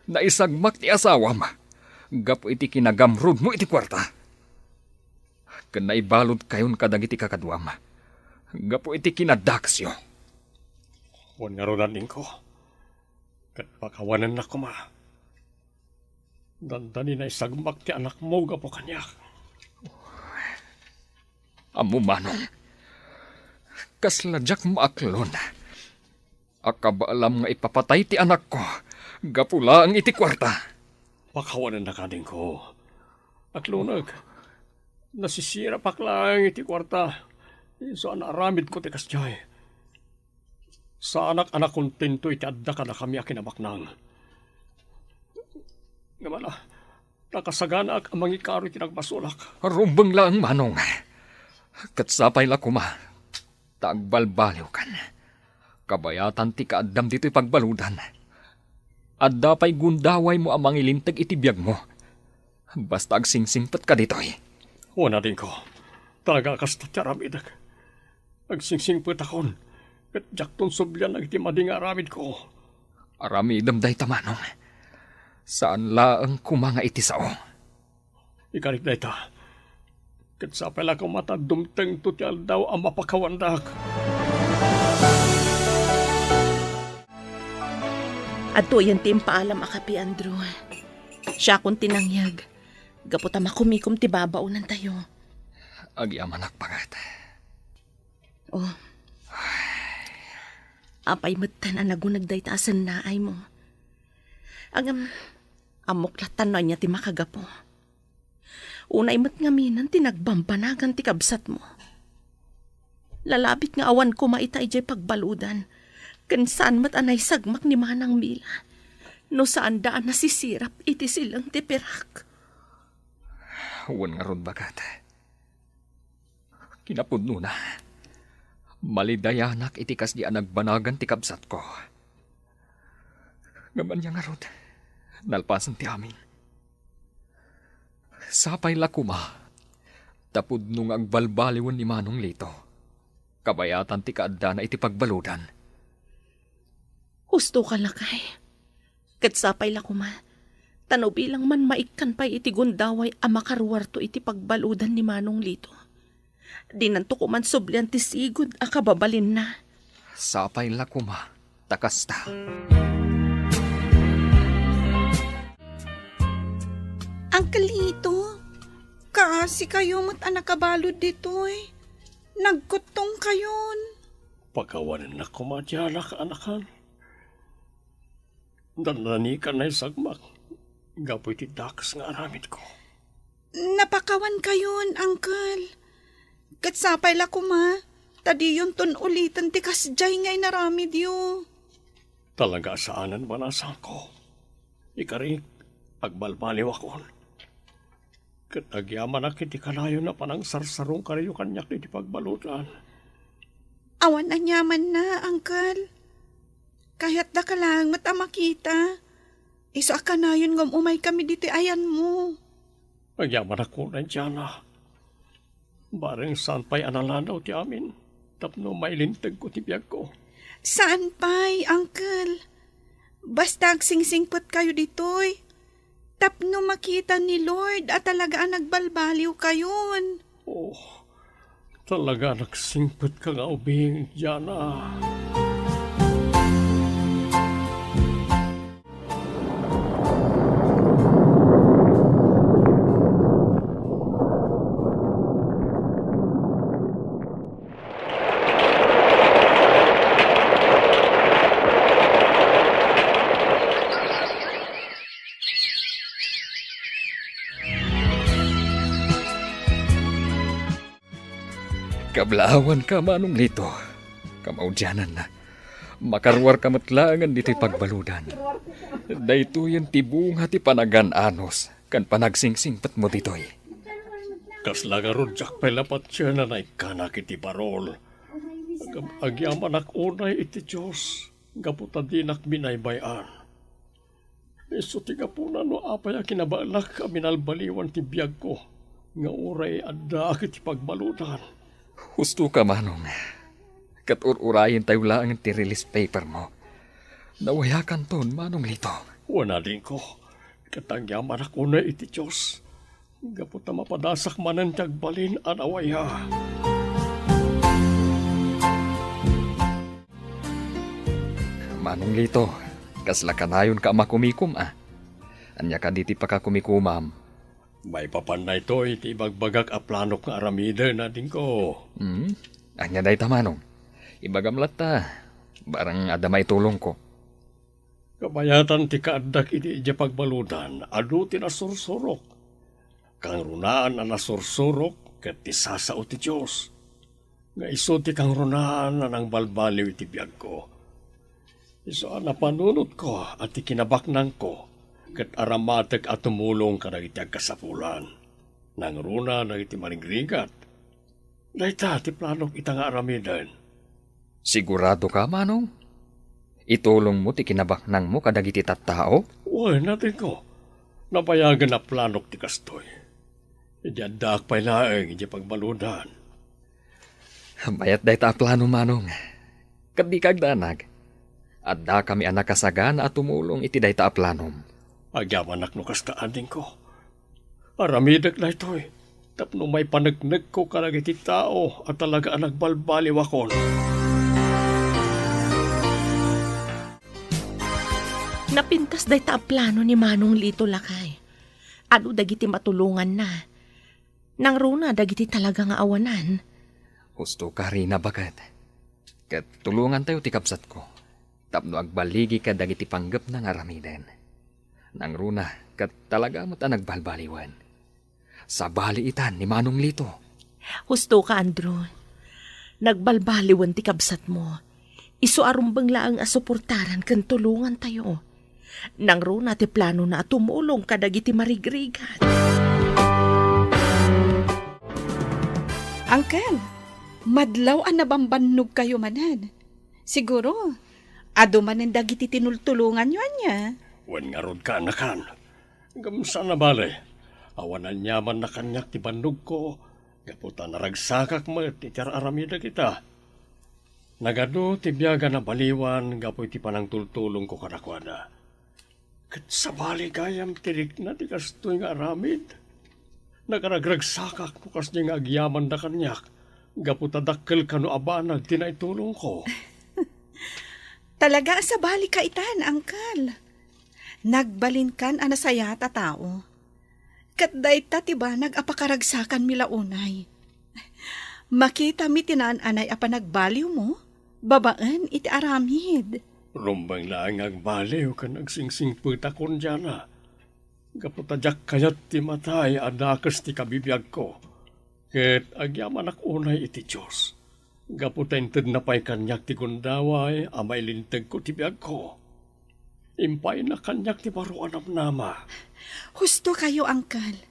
Naisagmak ti asawam gapu iti kinagamrudmo iti kuarta. Ken naibaludkayon kadagiti kakaduam gapu iti kinadakesyo. Wen ngarud, adingko, ket pakawanennak koma. Dandani naisagmak ti anakmo gapu kaniak. Ammo, manong, kasla diak maaklon a kabaelam nga ipapatay ti anakko gapu laeng iti kuarta. Pakawanennak, adingko. Aklonek, nasisirapak laeng iti kuarta. Isu a naaramidko ti kasdiay. Saanak a nakontento iti adda kadakami a kinabaknang. Ngem ala, nakasaganaak a mangikaro iti nagbasolak. Rumbeng laeng, manong. Ket sapay la koma ta agbalbaliwkan. Kabayatan ti kaaddam ditoy pagbaludan. Adda pay gundawaymo a mangilinteg iti biagmo. Basta agsingsingpetka ditoy. Wen, adingko, talaga a kasta ti aramidek. Agsingsingpetakon, ket diakton sublian dagiti madi nga aramidko. Aramidem dayta, manong. Saan laeng koma nga iti sao. Ikarik dayta, Sapay la koma ta dumtengto ti aldaw a mapakawandak. Adtoyen ti impaalam a kape, Andrew. Siakon ti nangyeg, gapu ta makumikom ti babaonantayo. Agyamanak, baket. Oh. Apay metten a naguneg dayta a sennaaymo? Ngem, ammok lattan no ania ti makagapu. Unay met ngaminen ti nagbambanagan ti kabsatmo. Lalabit nga awan koma ita idiay pagbaludan, ken saan met a naisagmak ni Manang Mila no saanda a nasisirap iti sileng ti pirak. Wen ngarud, baket. Kinapudnona, malidayanak iti kasdi a nagbanagan ti kabsatko. Ngem ania ngarud, nalpasen ti amin. Sapay la koma, ta pudno nga agbalbaliwen ni Manong Lito, kabayatan ti kaaddana iti pagbaludan. Husto ka, lakay. Ket sapay la koma, ta no bilang man maikkan pay iti gundaway a makaruarto iti pagbaludan ni Manong Lito, dinanto koman sublian ti sigud a kababalinna. Sapay la koma, ta kasta. Uncle Lito, kaasikayo met a nakabalud ditoy. Nagkuttongkayon. Pakawanennak koma ti anak, anakan. Nannanikan naisagmak gapu iti dakes nga aramidko. Napakawankayon, Uncle. Ket sapay la koma, ta diyonton uliten ti kasdiay nga inaramidyo. Talaga a saanen, banasanko. Ikarik, agbalbaliwakon. Ket agyamanak iti kanayon a panangsarsarungkayo kaniak iti pagbaludan. Awan aniamanna, Uncle. Kayatdaka laeng met a makita. Isu a kanayon nga um-umaykami ditoy ayanmo. Agyamanak unay, Diana. Bareng saan pay a nalanaw ti amin tapno mailintegko ti biagko. Saan pay, Uncle. Basta agsingsingpetkayo ditoy tapno makita ni Lord a talaga a nagbalbaliwkayon. Oh, talaga a nagsingpetka nga ubing, Diana. Kablaawanka, Manong Lito. Kamaudiananna, makaruarka met laengen ditoy pagbaludan. Daytoyen ti bunga ti panagaan-anos ken panagsingsingsingpetmo ditoy. Kasla ngarud diak pay la patien a naikkanak iti barol. Ngem agyamanak unay iti Dios gapu ta dinak binaybay-an. Isu ti gapuna no apay a kinabaelak a binalbaliwan ti biagko nga uray addaak iti pagbaludan. Husto ka, Manong. Ket ur-urayentayo laeng ti release paper mo. Nawayakanton, Manong Lito. Wen, adingko, ket agyamanak unay iti Dios, gapu ta mapadasak manen ti agbalin a nawaya. Manong Lito, kasla kanayonka a makumikom, a? Ania kadi ti pakakumikomam? Maipapan daytoy ti ibagbagak a planok nga aramiden, adingko. Hmm? Ania dayta, Manong? Ibagam latta, barang adda maitulongko. Kabayatan ti kaaddak iti idiay pagbaludan, adu ti nasursurok. Kangrunaan a nasursurok ket ti sasao ti Dios. Nga isu ti kangrunaan a nangbalbaliw iti biagko. Isu a napanunotko a ti kinabaknangko ket aramatek a tumulong kadagiti agkasapulan. Nangruna dagiti marigrigat. Dayta ti planok ita nga aramiden. Sigurado ka, Manong? Itulongmo ti kinabaknangmo kadagiti tattao? Wen, adingko. Nabayagen a planok ti kastoy. Idi addaak pay laeng iti pagbaludan. Mayat dayta a plano, Manong. Ket dika agdanag. Addakami a nakasagana a tumulong iti dayta a planom. Agyamanak no kasta, adingko. Aramidek daytoy. tapno maipaneknekko kadagiti tao a talaga a nagbalbaliwakon. Napintas dayta a plano ni Manong Lito, lakay. Adu dagiti matulonganna. Nangruna dagiti talaga nga awanan. Husto ka, Rina, baket. Ket tulongantayo ti kabsatko tapno agbaligi kadagiti panggepna nga aramiden. Nangruna ket talaga met a nagbalbaliwen. Sabali itan ni Manong Lito. Husto ka, Andrew. Nagbalbaliwen ti kabsatmo. Isu a rumbeng laeng a suportaran ken tulongantayo. Nangruna ti planona a tumulong kadagiti marigrigat. Uncle, madlaw a nabambannogkayo manen. Siguro, adu manen dagiti tinultulonganyo, ania? Wen ngarud, kaanakan. Ngem saan a bale, awan aniamanna kaniak ti bannogko, gapu ta naragsakak met iti ar-aramid dagita. Nagadu ti biag a nabaliwan gapu iti panangtultulongko kadakuada. Ket sabali gayam ti rikna ti kastoy nga aramid. Nagaragragsakak no kasdi nga agyamanda kaniak, gapu ta dakkel kano a banag ti naitulongko. Talaga a sabali ka itan, Uncle. Nagbalinkan a nasayaat a tao. Ket dayta ti banag a pakaragsakanmi la unay. Makitami ti naan-anay a panagbaliwmo babaen iti aramid. Rumbeng laeng nga agbaliw ken agsingsingpetakon, Diana. Gapu ta diak kayat ti matay a dakes ti kabibiagko. Ket agyamanak unay iti Dios. Gapu ta intedna pay kaniak ti gundaway a mailintegko ti biagko. Impayna kaniak ti baro a namnama. Husto kayo, Uncle.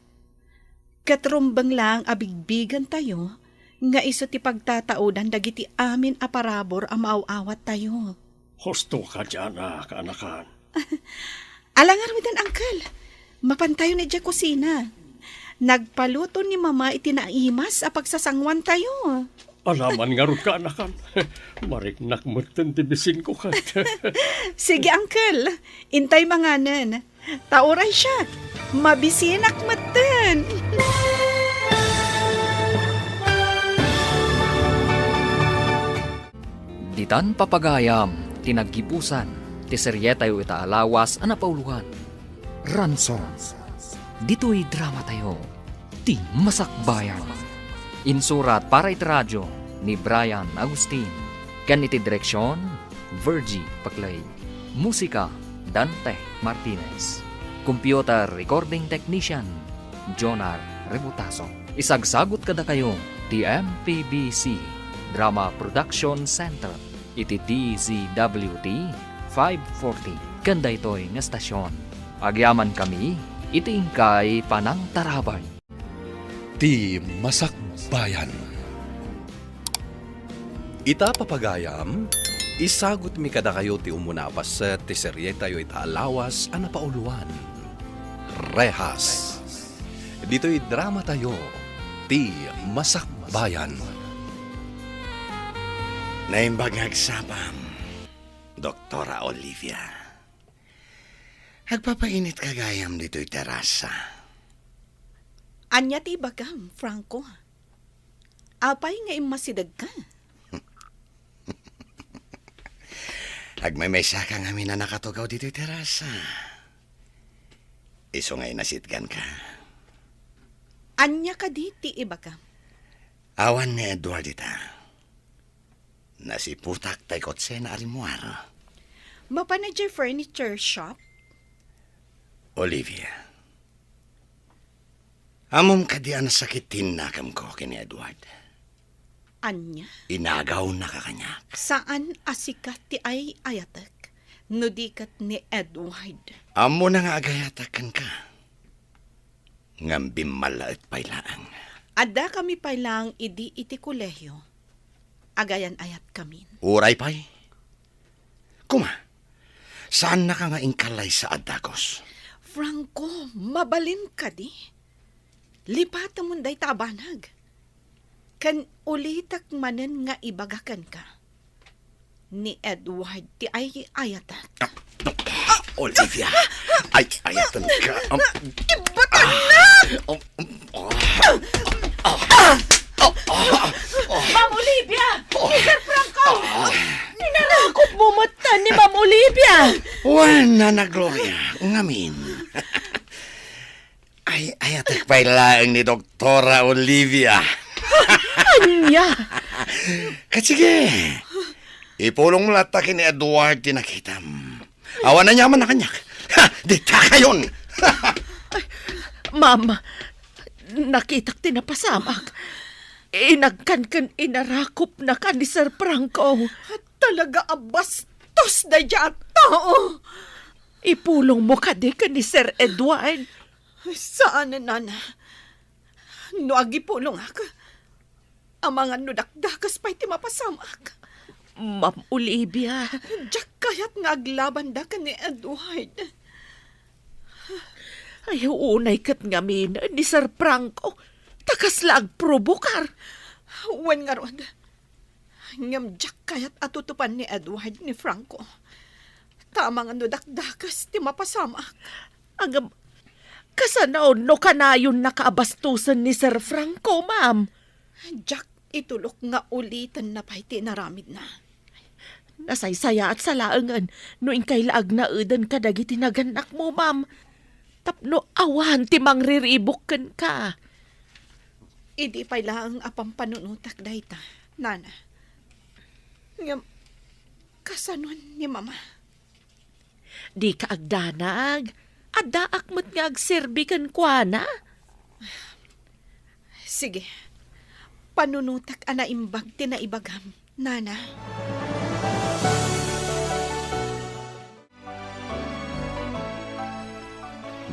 Ket rumbeng laeng a bigbigentayo nga isu ti pagtataudan dagiti amin a parabur a maaw-awattayo. Husto ka, Diana, kaanakan. Ala ngaruden, Uncle. Mapantayo idiay kusina. Nagpaluto ni Mama iti naimas a pagsasanguantayo. Alaman ngarud, kaanakan. Mariknak metten ti bisinko ket. Sige, Uncle. Intay manganen. Ta uray siak, mabisinak metten. Ditan papagayam ti naggibusan ti serietayo ita a lawas a napauluan, Ransom. Ditoy dramatayo, Ti Masakbayan. Insurat para iti radio ni Brian Agustin, ken iti direksion, Virgie Paclay. Musika, Dante Martinez. Computer recording technician, Jonar Rebutaso. Isagsagut kadakayo ti M P B C Drama Production Center iti D Z W T five forty ken daytoy nga estasion. Agyamankami iti inkay panangtarabay. Ti Masakbayan. Ita papagayam, isagutmi kadakayo ti umuna a paset ti serietayo ita a lawas a napauluan, Rehas. Ditoy dramatayo, Ti Masakbayan. Naimbag nga agsapam, Doktora Olivia. Agpapainitka gayam ditoy terasa. Ania ti ibagam, Franco? Apay nga immasidegka? Agmaymaysaka ngamin a nakatugaw ditoy terasa. Isu nga inasitganka. Ania kadi ti ibagam? Awan ni Edward ita. Nasiputak tay kotsena a rimmuar. Mapan idiay furniture shop? Olivia, ammom kadi a nasakit ti innakemko ken ni Edward? Ania? Inagawnaka kaniak. Saan a sika ti ay-ayatek, no di ket ni Edward. Ammona nga agayatak kenka. Ngem bimmallaet pay laeng. Addakami pay laeng idi iti kolehio. Agayan-ayatkamin. Uray pay. Kuma, saannaka nga inkallaysa a dagus. Franco, mabalin kadi? Lipatemon dayta a banag. Ken ulitek manen nga ibaga kenka. Ni Edward ti ay-ayatek. Ah, Olivia, ay-ayatenka. Um, Ibatanna! Ah, um, um, ah. Ma'am Olivia! Mister Franco! Inarakop mo met ni Ma'am Olivia! Wen, Nana Gloria, ngamin. Ay, ayatek pay laeng ni Doktora Olivia. Ania? Ket sige, ipulongmo latta ken ni Edward ti nakitam. Awan aniamanna kaniak. Ha, ditakayon. Ma'am, nakitak ti napasamak. Inagkan ken inarakopnaka ni Sir Franco. Talaga a bastos daydiay a tao. Ipulongmo kadi ken ni Sir Edward? Saan, Nana. No agipulongak, amangan no dakdakes pay ti mapasamak. Ma'am Olivia. Diak kayat nga aglabanda ken ni Edward. Ay, unay ket ngamin ni Sir Franco, ta kasla agprovokar. Wen ngarud, ngem diak kayat a tutupan ni Edward ni Franco. Ta amangan no dakdakes ti mapasamak. Ngem, kasano no kanayonnaka a bastosen ni Sir Franco, ma'am? Diak itulok nga ulitenna pay ti inaramidna. Nasaysayaat sa laengen no inkay la agnaeden kadagiti nagannakmo, ma'am. Tapno awan ti mangriribuk kenka. Idi pay laeng a pampanunotak dayta, Nana. Ngem, kasano ni Mama? Dika agdanag. Addaak met nga agserbi kenkuana. Sige. Panunotak a naimbag ti naibagam, Nana.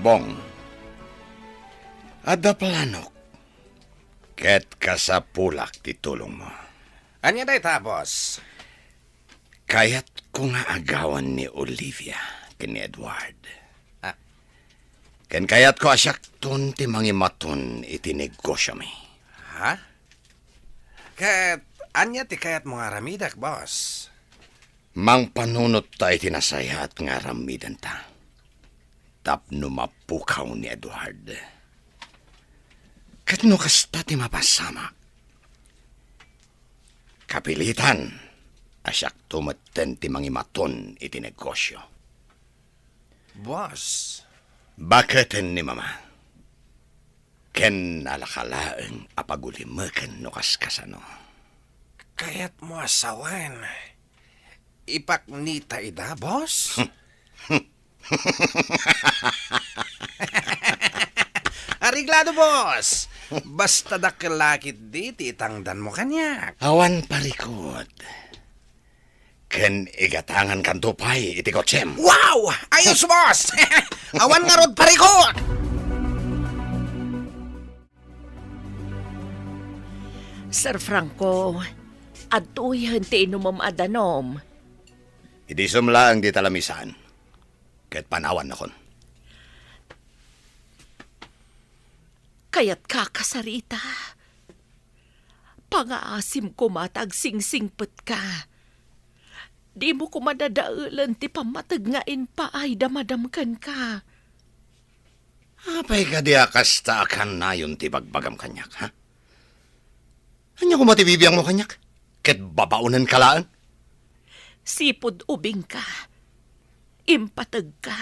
Bong, adda planok, ket kasapulak ti tulongmo. Ania dayta, boss? Kayatko nga agawan ni Olivia ken ni Edward. Ah. Ken kayatko a siakton ti mangimaton iti negosyomi. Ha? Ket ania ti kayatmo nga aramidek, boss? Mangpanunot ta iti nasayaat nga aramidenta tapno mapukaw ni Edward. Ket no kasta ti mapasamak, kapilitan a siakto metten ti mangimaton iti negosyo. Boss. Baketen ni Mama. Ken nalaka laeng a pagulimeken no kaskasano. Kayatmo a sawen, ipaknita ida, boss? Areglado, boss. Basta dakkel la ketdi ti itangdanmo kaniak. Awan parikut. Ken igatangankanto pay iti kotsem. Wow! Ayos, boss! Awan ngarud parikut! Sir Franco, adtoyen ti inumem a danom. Idisem laeng dita lamisaan, ket panawannakon. Kayatka, Sarita. Pangaasim koma ta agsingsingpetka. Dimo koma dadaelen ti pammateg nga impaay da Madam kenka. Apay kadi a kasta a kanayon ti bagbagam kaniak, ha? Ania koma ti bibiangmo kaniak? Ket babaonenka laeng? Sipud ubingka, impategka.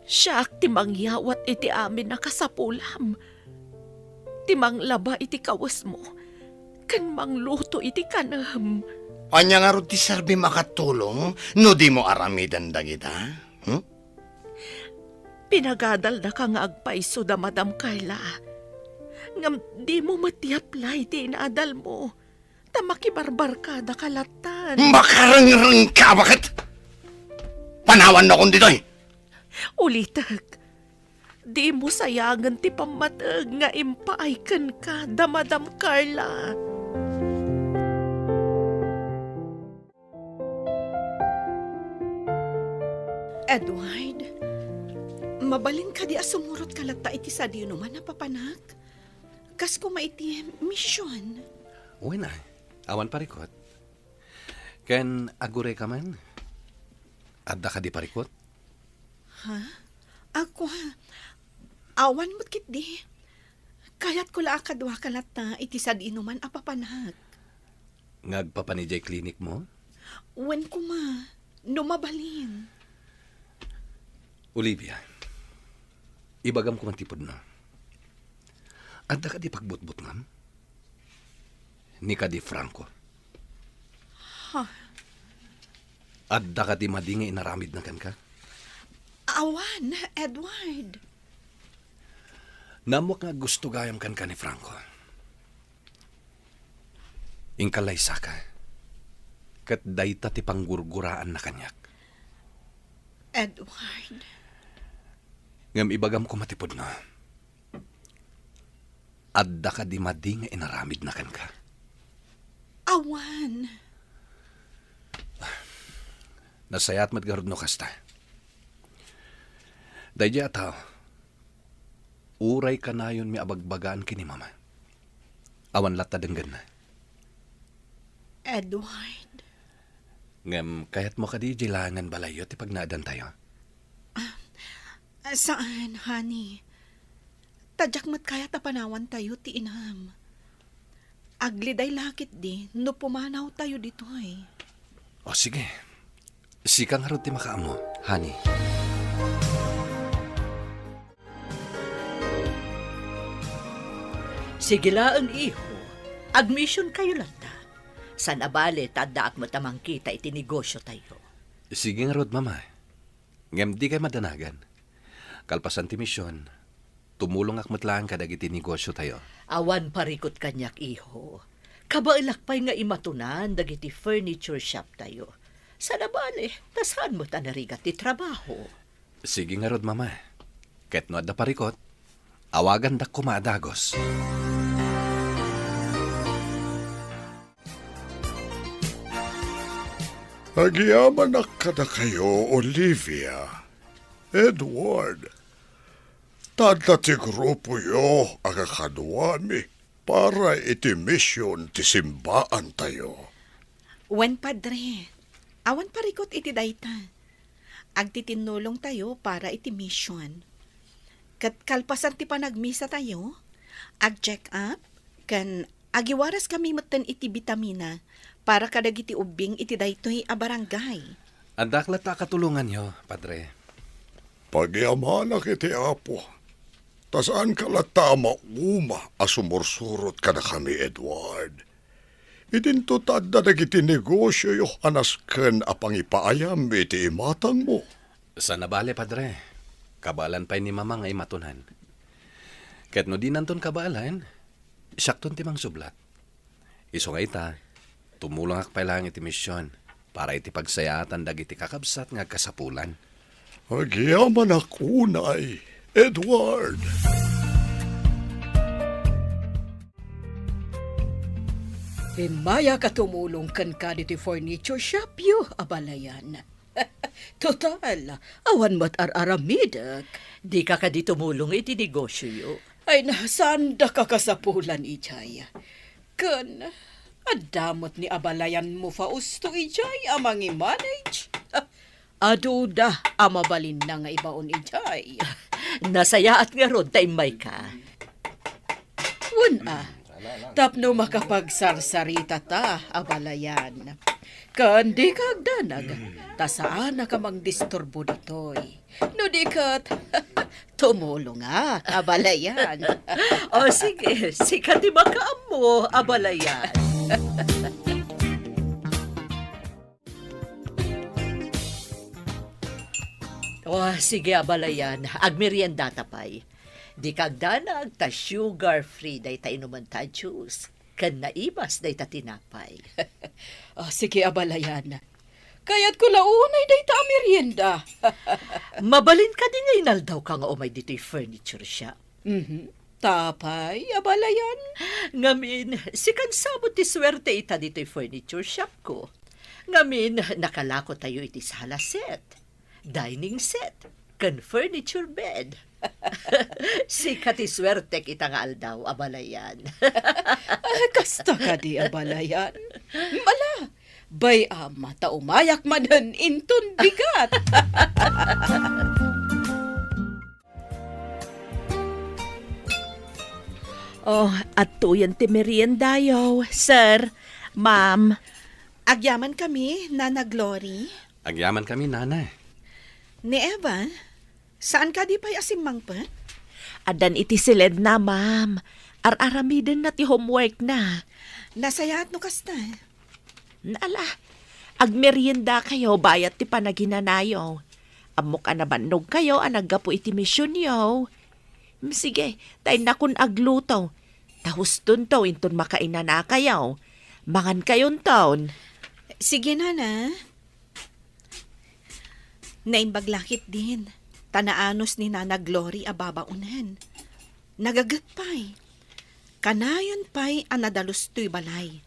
Siak ti mangyawat iti amin a kasapulam, ti manglaba iti kawesmo, ken mangluto iti kanem. Ania ngarud ti serbim a katulong no dimo aramiden dagita? Hmm? Pinagadaldaka nga agpayso da Madam Carla. Ngem dimo met iaplay ti inadalmo, ta makibarbarkadaka lattan. Makarengrengka, baket! Panawannakon ditoy! Ulitek, dimo sayangen ti pammateg nga impaay kenka da Madam Carla. Edward, mabalin kadi a sumurotka latta iti sadinoman a papanak? Kas koma iti mision. Wen a, awan parikut. Ken agurayka man? Adda kadi parikut? Ha? Ako, awan met ketdi. Kayatko la a kaduaka latta iti sad-inuman a papanak. Nga agpapan idiay klinikmo? Wen koma, no mabalin. Olivia, ibagam koma ti pudno. Adda kadi pagbutbutngam? Ni kadi Franco. Ha? Adda kadi madi nga inaramidna kenka? Awan, Edward. Naammoak nga gusto gayam kenka ni Franco. Inka laysaka. Ket dayta ti panggurguraanna kaniak. Edward. Ngem ibagam koma ti pudno. Adda kadi madi nga inaramidna kenka? Awan. Nasayaat met garud no kasta. Daydiay a tao, uray kanayonmi a bagbagaan ken ni Mama. Awan latta denggenna. Edward. Ngem kayatmo kadi idiay laengen balayyo ti pagnaedantayo? Ah, saan, honey. Ta diak met kayat a panawantayo ti inam. Agliday la ketdi no pumanawtayo ditoy. O, sige. Sika ngarud ti makaammo, honey. Sige laeng, iho. Agmisionkayo latta. Saan a bale ta addaak met a mangkita iti negosiotayo. Sige ngarud, Mama. Ngem dikay madanagan. Kalpasan ti mision, tumulongak met laeng kadagiti negosiotayo. Awan parikut kaniak, iho. Kabaelak pay nga imatunan dagiti furniture shoptayo. Saan a bale, ta saan met a narigat ti trabaho. Sige ngarud, Mama. Ket no adda parikut, awagandak koma a dagus. Agyamanak kadakayo, Olivia, Edward, ta adda ti grupoyo a kakaduami para iti mision ti simbaantayo. Wen, Padre, awan parikut iti dayta. Agtitinnulongtayo para iti mision. Ket kalpasan ti panagmisatayo, ag-check up, ken agiwaraskami metten iti bitamina para kadagiti ubbing iti daytoy a barangay. Addaak latta a katulonganyo, Padre. Pagyamanak iti Apo, ta saanka latta a mauma a sumursurot kadakami, Edward. Idinto ta adda dagiti negosioyo a nasken a pangipaayam iti imatangmo. Saan a bale, Padre. Kabaelan pay ni Mama nga imatunan. Ket no dinanton kabaelan, siakton ti mangsublat. Isu nga ita, tumulongak pay laeng iti mision para iti pagsayaatan dagiti kakabsat nga agkasapulan. Agyamanak unay, Edward. Immayak a tumulong kenka ditoy furniture shopyo, abalayan. Total, awan met ar-aramidek. Dika kadi tumulong iti negosioyo? Ay, na, saanda kakasapulan idiay. Ken, adda met ni abalayanmo Fausto idiay a mangimanage. Aduda a mabalinna nga ibaon idiay. Nasayaat ngarud ta immayka. Wen a, tapno makapagsarsarita ta, abalayan. Ken dika agdanag, ta saanak a mangdisturbo ditoy. No di ket, tumulongak, abalayan. O sige, sika ti makaammo, abalayan. O, sige, abalayan. Agmeriendata pay. Dika agdanag ta sugar-free dayta inumenta a juice, ken naibas dayta tinapay. Ah, sige, abalayan. Kayatko la unay dayta a merienda. Mabalin kadi nga inaldawka nga umay ditoy furniture shop? Mhm. Tapay, abalayan. Ngamin, sikan sa met ti suerte ita ditoy furniture shopko. Ngamin, nakalakotayo iti sala set, dining set, ken furniture bed. Sika ti suertek ita nga aldaw, abalayan. Ah, kasta kadi, abalayan. Ala, bay-am ta umayak manen inton bigat. Oh, adtoyen ti meriendayo, sir, ma'am. Agyamankami, Nana Glory. Agyamankami, Nana. Ni Eva, saan kadi pay a simmangpet? Addan iti siledna, ma'am. Ar-aramidenna ti homeworkna. Nasayaat no kasta. Ala, agmeriendakayo bayat ti panaginanayo. Ammok a nabannogkayo a naggapu iti misionyo. Mm, sige, ta innakon agluto. Ta hustonto inton makainanakayo. Mangankayonton. Sige, Nana. Naimbag la ketdin, ta naanus ni Nana Glory a babaonen. Nagaget pay. Kanayon pay a nadalus toy balay.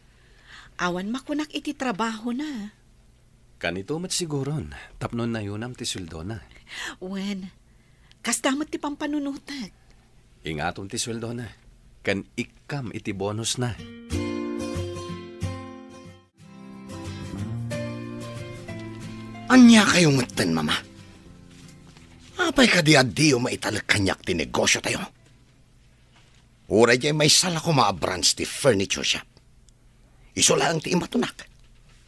Awan makunak iti trabahona. Kanito met siguron, tapno nayunam ti sueldona. Wen, kasta met ti pampanunotek. Ingatom ti sueldona, ken ikkam iti bonusna. Ania kayo metten, Mama? Apay kadi a diyo maitalek kaniak ti negosiotayo? Uray diay maysa la koma a branch ti furniture shop. Isu laeng ti imatonak.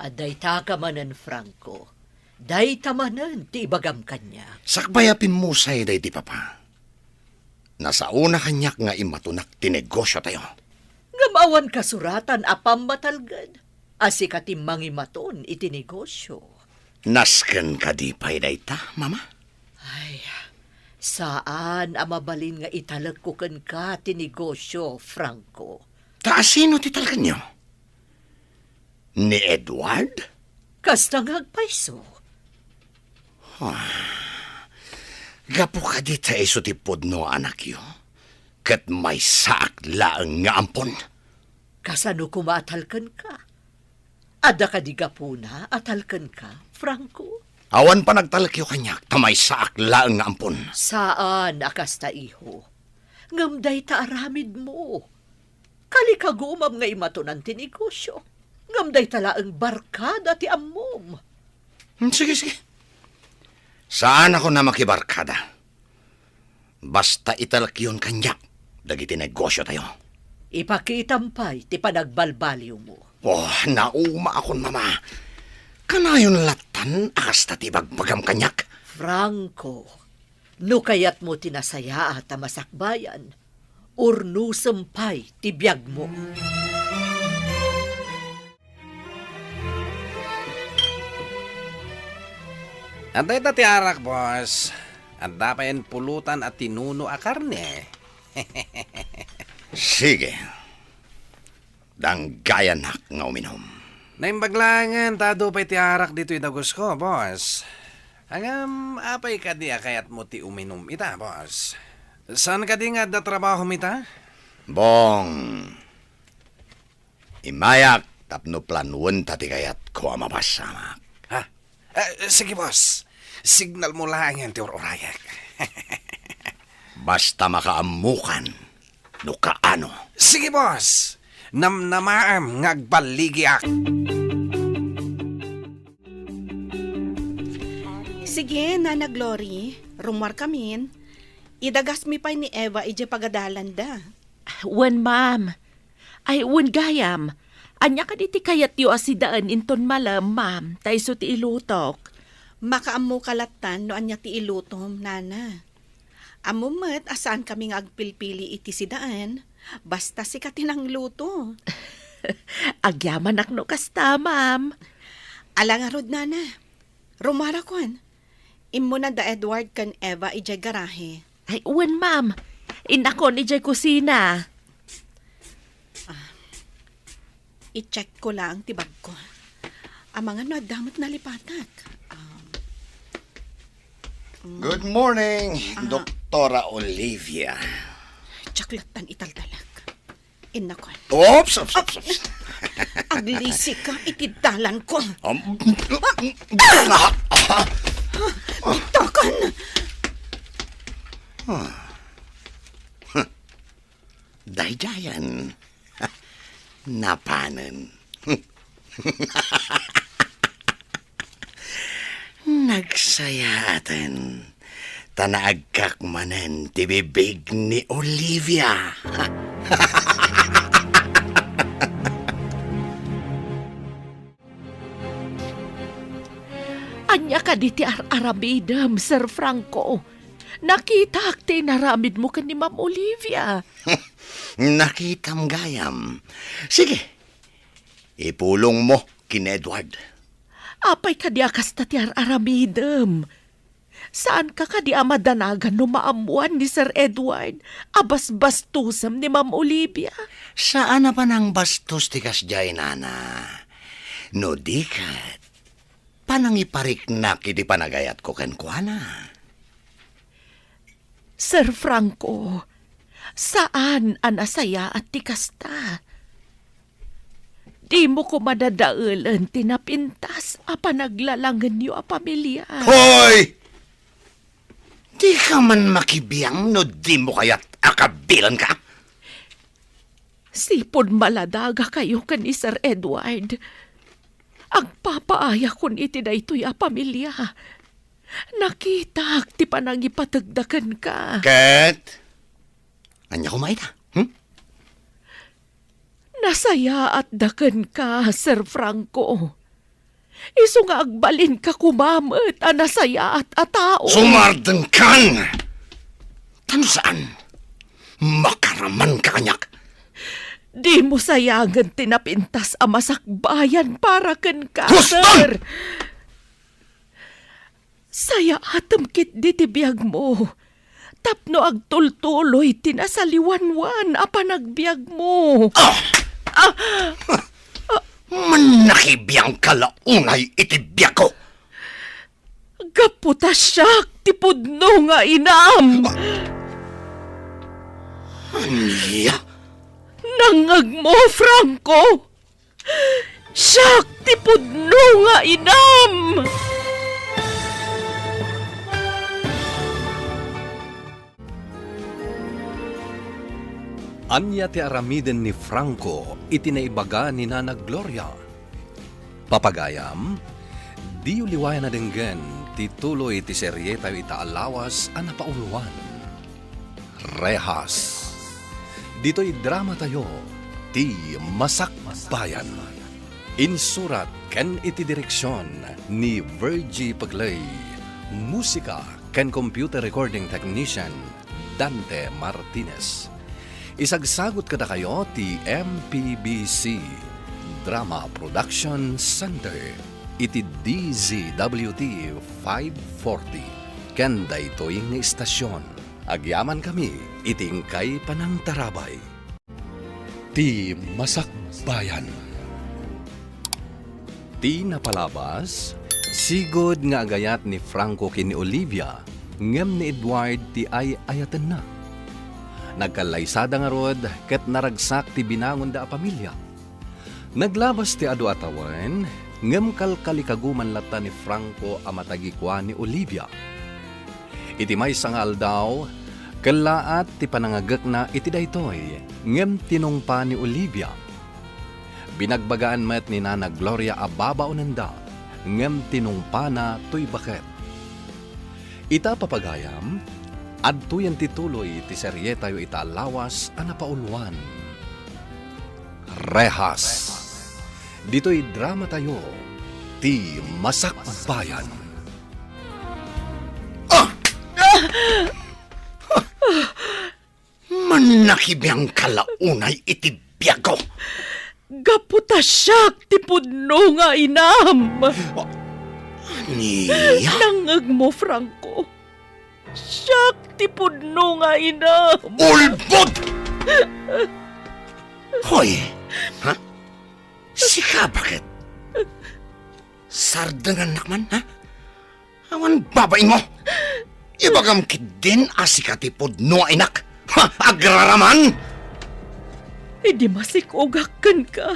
A dayta ka manen, Franco. Dayta manen ti ibagam kaniak. Sakbay a pimmusay daydi papa. Nasaona kaniak nga imatonak ti negosiotayo. Ngem awan kasuratan a pammatalged a sika ti mangimaton iti negosio. Nasken kadi pay dayta, Mama? Ay, saan a mabalin nga italekko kenka ti negosio, Franco. Ta asino ti talkenyo? Ni Edward? Kasta nga agpayso. Ah, gapu kadi ta isu ti pudno a anakyo, ket maysaak laeng nga ampon. Kasano koma a talkenka? Adda kadi gapuna a talkenka, Franco? Awan panagtalekyo kaniak ta maysaak laeng nga ampon. Saan a kasta, iho. Ngem dayta aramidmo. Kalikagumam nga imatonan ti negosio. Ngem dayta laeng barkada ti ammom. Hmm, sige, sige. Saanakon a makibarkada. Basta italekyon kaniak dagiti negosiotayo. Ipakitam pay ti panagbalbaliwmo. Oh, naumaakon, Mama. Kanayon lattan a kasta ti ibagbagam kaniak. Franco, no kayatmo ti nasayaat a masakbayan, urnosem pay ti biagmo. Adda ita ti arak, boss. Adda payen pulutan a tinuno a karne. Sige. Danggayanak nga uminom. Naimbag laengen ta adu pay ti arak ditoy dagusko, boss. Ngem, apay kadi a kayatmo ti uminom ita, boss? Saan kadi nga adda trabahom ita? Bong, immayak tapno planuenta ti kayatko a mapasamak. Ha? Eh, sige, boss. Signalmo laengen ti ur-urayek. Basta makaammokan no kaano. Sige, boss. Namnamaem nga agballigiak. Sige, Nana Glory. Rummuarkamin. Idagasmi pay ni Eva idiay pagadalanda. Wen, ma'am. Ay, wen gayam. Ania kadi ti kayatyo a sidaen inton malem, ma'am, ta isu ti ilutok? Makaammoka lattan no ania ti ilutom, Nana. Ammom met a saankami nga agpilpili iti sidaen, basta sika ti nangluto. Agyamanak no kasta, ma'am. Ala ngarud, Nana. Rummuarakon. Immuna da Edward ken Eva idiay garahe. Ay, wen, ma'am. Innakon idiay kusina. Ah, i-check ko laeng ti bagko. Amangan no adda met nalipatak. Um, mm. Good morning, Ah. Doktora Olivia. Diak lattan italtalek. Innakon. Oops, oops, oops, oops. Aglisika iti dalanko. Um, Bitakan! Daydiayen. Napanen. Nagsayaaten, ta naagkak manen ti bibig ni Olivia. Ania kadi ti ar-aramidem, Sir Franco? Nakitak ti inaramidmo ken ni Ma'am Olivia. Nakitam gayam. Sige, ipulongmo ken Edward. Apay kadi a kasta ti ar-aramidem? Saanka kadi a madanagan no maammoan ni Sir Edward a basbastosem ni Ma'am Olivia? Saan a panangbastos ti kasdiay, nana. No di ket, panangipariknak iti panagayatko kenkuana. Sir Franco, saan a nasayaat ti kasta. Dimo koma dadaelen ti napintas a panaglalangenyo a pamilia. Hoy! Dika man makibiang no dimo kayat a kabilenka? Sipud maladagakayo ken ni Sir Edward, agpapaayakon iti daytoy a pamilia. Nakitak ti panangipategda kenka. Ket? Ania koma ita? Hmm? Nasayaatda kenka, Sir Franco. Isu nga agbalinka koma met a nasayaat a tao. Sumardengkan! Ta no saan, makaramanka kaniak. Dimo sayangen ti napintas a masakbayan para kenka, Huston! Sir. Sayaatem ketdi ti biagmo tapno agtultuloy ti nasaliwanwan a panagbiagmo. Ah! Ah! Mannakibiangka la unay iti biagko. Gapu ta siak ti pudno nga inam. Ania? Nangngegmo, Franco? Siak ti pudno nga inam! Ania ti aramiden ni Franco iti naibaga ni Nana Gloria? Papagayam, diyo liwayan a denggen ti tuloy ti serietayo ita a lawas a napauluan. Rehas. Ditoy dramatayo, ti Masakbayan. Insurat ken iti direksion ni Virgie Pegley. Musika ken computer recording technician, Dante Martinez. Isagsagut kadakayo ti M P B C Drama Production Center iti D Z W T five forty ken daytoy nga istasyon. Agyamankami iti inkay panangtarabay. Ti Masakbayan. Ti napalabas, sigud nga agayat ni Franco ken ni Olivia, ngem ni Edward ti ay-ayatenna. Nagkallaysada ngarud ket naragsak ti binangonda a pamilia. Naglabas ti adu a tawen, ngem kalkalikaguman latta ni Franco a matagikua ni Olivia. Iti maysa nga aldaw, kellaat ti panangagekna iti daytoy, ngem tinungpa ni Olivia. Binagbagaan met ni Nana Gloria a babaonenda, ngem tinungpana toy baket. Ita, papagayam, adtoyen ti tuloy ti serietayo ita a lawas a napauluan. Rehas. Ditoy dramatayo, ti Masakbayan. Ah! Mannakibiangka la unay iti biagko. Gapu ta siak ti pudno nga inam. Ania? Nangngegmo, Franco. Siak ti pudno nga inam. Ulbod! Hoy, ha? Sika, baket? Sardengannak man, ha? Awan babainmo! Ibagam ketdin a sika ti pudno a inak! Ha? Agraraman! Idi masikogak kenka,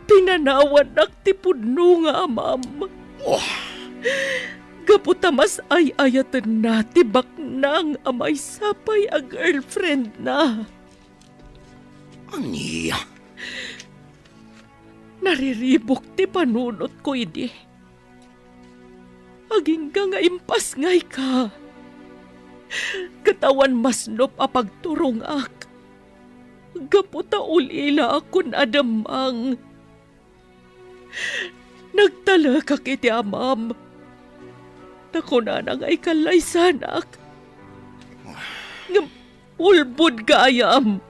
pinanawannak ti pudno nga amam. Oh. Gapu ta mas ay-ayatenna ti baknang a maysa pay a girlfriendna. Ania? Nariribuk ti panunotko idi. Agingga nga impasngayka. Ket awan masnop a pagturongak. gapu ta ulilaakon a demmang. Nagtalekak iti amam. Ta kunana nga ikallaysanak. Ngem ulbod gayam.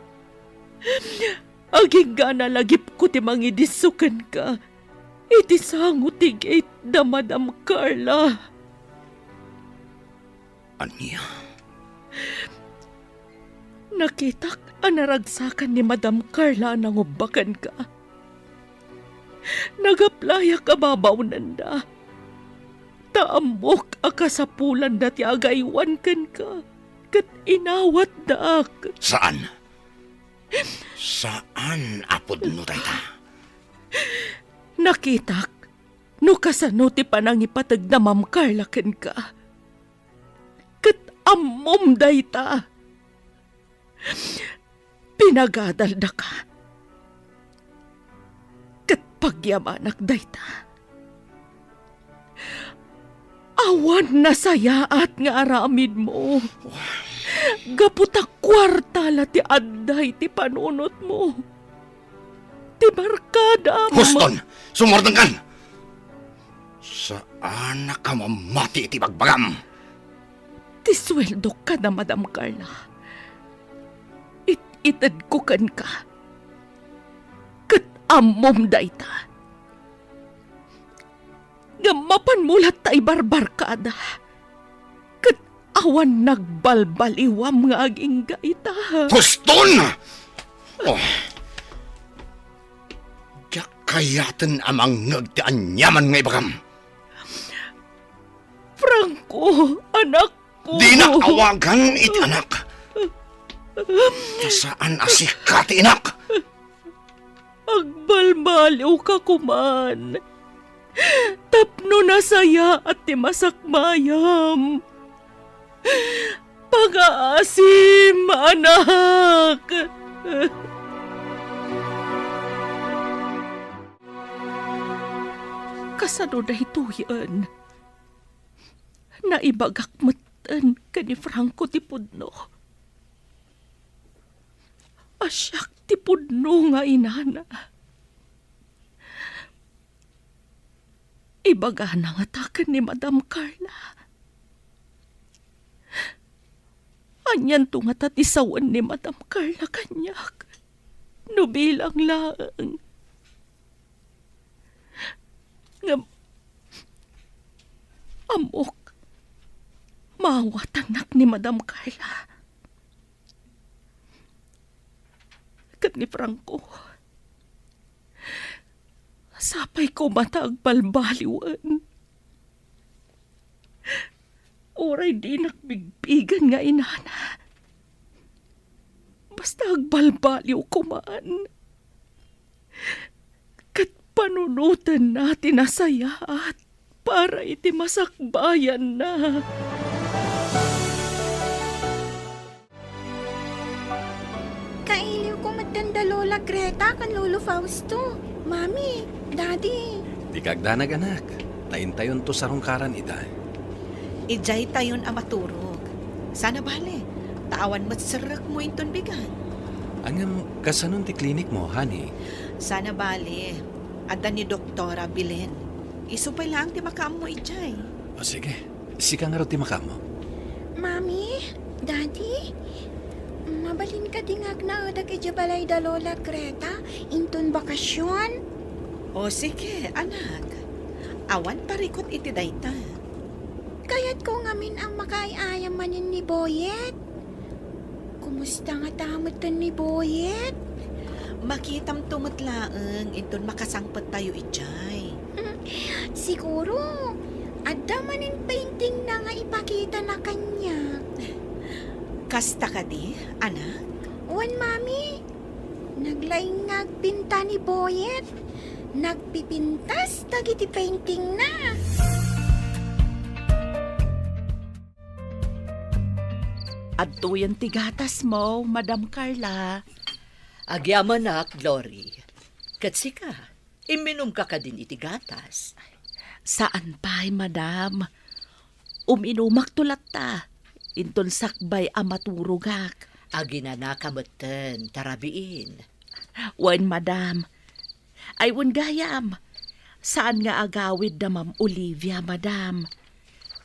Agingga a nalagipko ti mangidisso kenka iti sango ti gate da Madam Carla. Ania? Nakitak a naragsakan ni Madam Carla a nangubba kenka. Nagaplayak a babaonenda. Ta ammok a kasapulanda ti agaywan kenka ket inawatdak. Saan? Saan a pudno dayta. Nakitak no kasano ti panangipateg da Ma'am Carla kenka. Ket ammom dayta. Pinagadaldaka. Ket pagyamanak dayta. Awan nasayaat nga aramidmo. Gapu ta kuarta la ti adda iti panunotmo. Ti barkadam. Huston! Sumurdengkan! Saanak a mamati iti bagbagam. Ti sueldok kada Madam Carla, it-itedko kenka. Ket ammom dayta. Ngem mapanmo latta ibarbarkada. Ket awan nagbalbaliwam nga agingga ita. Huston! Oh. Diak kayaten a mangngeg ti aniaman nga ibagam. Franco, anakko. Dinak awagan iti anak. Ta saan a sika ti inak. Agbalbaliwka koman. Tapno nasayaat ti masakbayam. Pangaasim, anak! Kasano daytoyen? Naibagak metten ken ni Franco ti pudno. A siak ti pudno nga inana. Ibagana ngata ken ni Madam Carla. Anianto ngata ti sawen ni Madam Carla kaniak no bilang laeng? Ngem ammok, maawatannak ni Madam Carla. Ket ni Franco, sapay koma ta agbalbaliwen. Uray dinak bigbigen nga inana, basta agbalbaliw koman. Ket panunotenna ti nasayaat para iti masakbayanna. Kailiwko metten da Lola Greta ken Lolo Fausto. Mami, Daddy. Dika agdanag, anak. Ta intayonto sarungkaran ita. Idiaytayon a maturog. Sana bale, ta awan met serrekmo inton bigat. Ngem, kasanon ti klinikmo, honey? Sana bale, adda ni Doktora Belen. Isu pay laeng ti makaammo idiay. O, sige. Sika ngarud ti makaammo. Mami, Daddy, mabalin kadi nga agnaedak idiay balay da Lola Greta inton bakasion? O, sige, anak. Awan parikut iti dayta. Kayatko ngamin a makaay-ayam manen ni Boyet. Kumusta ngata metten ni Boyet? Makitamto met laeng inton makasangpettayo idiay. Siguro, adda manen paintingna nga ipakitana kaniak. Kasta kadi, anak? Wen, Mami. Naglaing nga agpinta ni Boyet. Nagpipintas dagiti paintingna. Adtoyen ti gatasmo, Madam Carla. Agyamanak, Glory. Ket sika, imminumka kadin iti gatas? Saan pay, Madam. Uminumakto latta, inton sakbay a maturogak. Aginanaka metten ta rabiin. Wen, madam. Ay, wen gayam. Saan nga agawid da Ma'am Olivia, madam.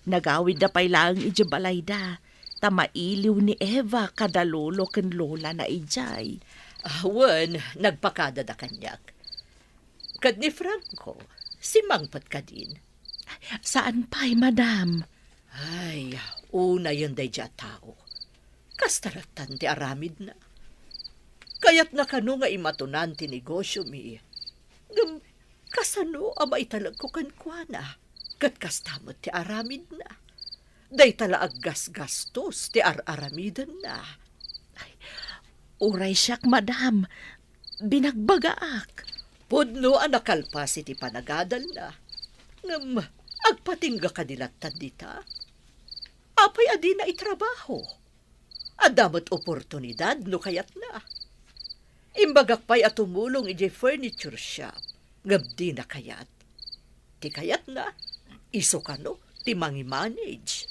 Nagawidda pay laeng idiay balayda, ta mailiw ni Eva kada lolo ken lolana idiay. Ah, wen, nagpakadada kaniak. Ket ni Franco, simmangpet kadin? Saan pay, madam. Ay, unayen daydiay a tao. Kasta lattan ti aramidna. Kayatna kano nga imatonan ti negosiomi. Ngem kasano a maitalekko kenkuana? Ket kasta met ti aramidna. Dayta la aggasgastos ti ar-aramidenna. Ay, uray siak, madam. Binagbagaak. Pudno a nakalpas iti panagadalna. Ngem agpatingga kadi lattan dita? Apay a dina itrabaho? Adda met oportunidad no kayatna. Imbagak pay a tumulong idiay furniture shop, ngem dina kayat. Ti kayatna, isu kano ti mangimanage.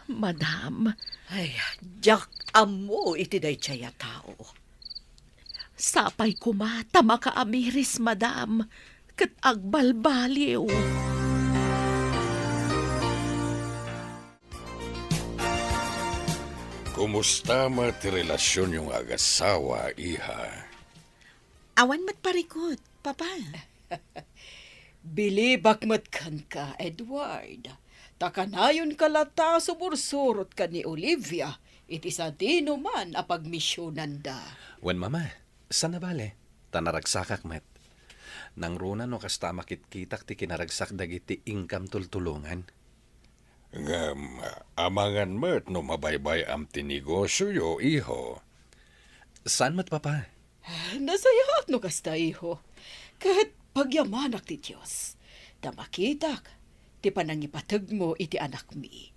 Madam. Ay, diak ammo iti daydiay a tao. Sapay koma ta makaamiris, madam, ket agbalbaliw. Kumusta met ti relasionyo nga agasawa, iha? Awan met parikut, Papa. Bilibak met kenka, Edward. Ta kanayonka latta a subursurot ken ni Olivia iti sadinoman a pagmisionanda. Wen, Mama, saan a bale, ta naragsakak met. Nangruna no kasta a makitkitak ti kinaragsak dagiti inkam tultulongan. Ngem, amangan met no mabaybay-am ti negosioyo, iho. Saan met, Papa? Nasayaat no kasta, iho. Ket pagyamanak ti Dios, ta makitak ti panangipategmo iti anakmi.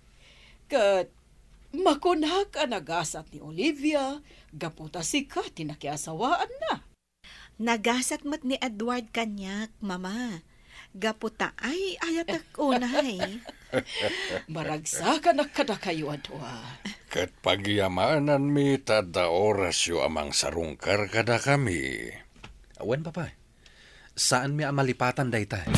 Ket makunak a nagasat ni Olivia gapu ta sika ti nakiasawaanna. Nagasat met ni Edward kaniak, Mama. Gapu ta ay-ayatek unay. Maragsakanak kadakayo a dua. Ket pagyamananmi ta adda orasyo a mangsarungkar kadakami. Wen, Papa. Saanmi a malipatan dayta.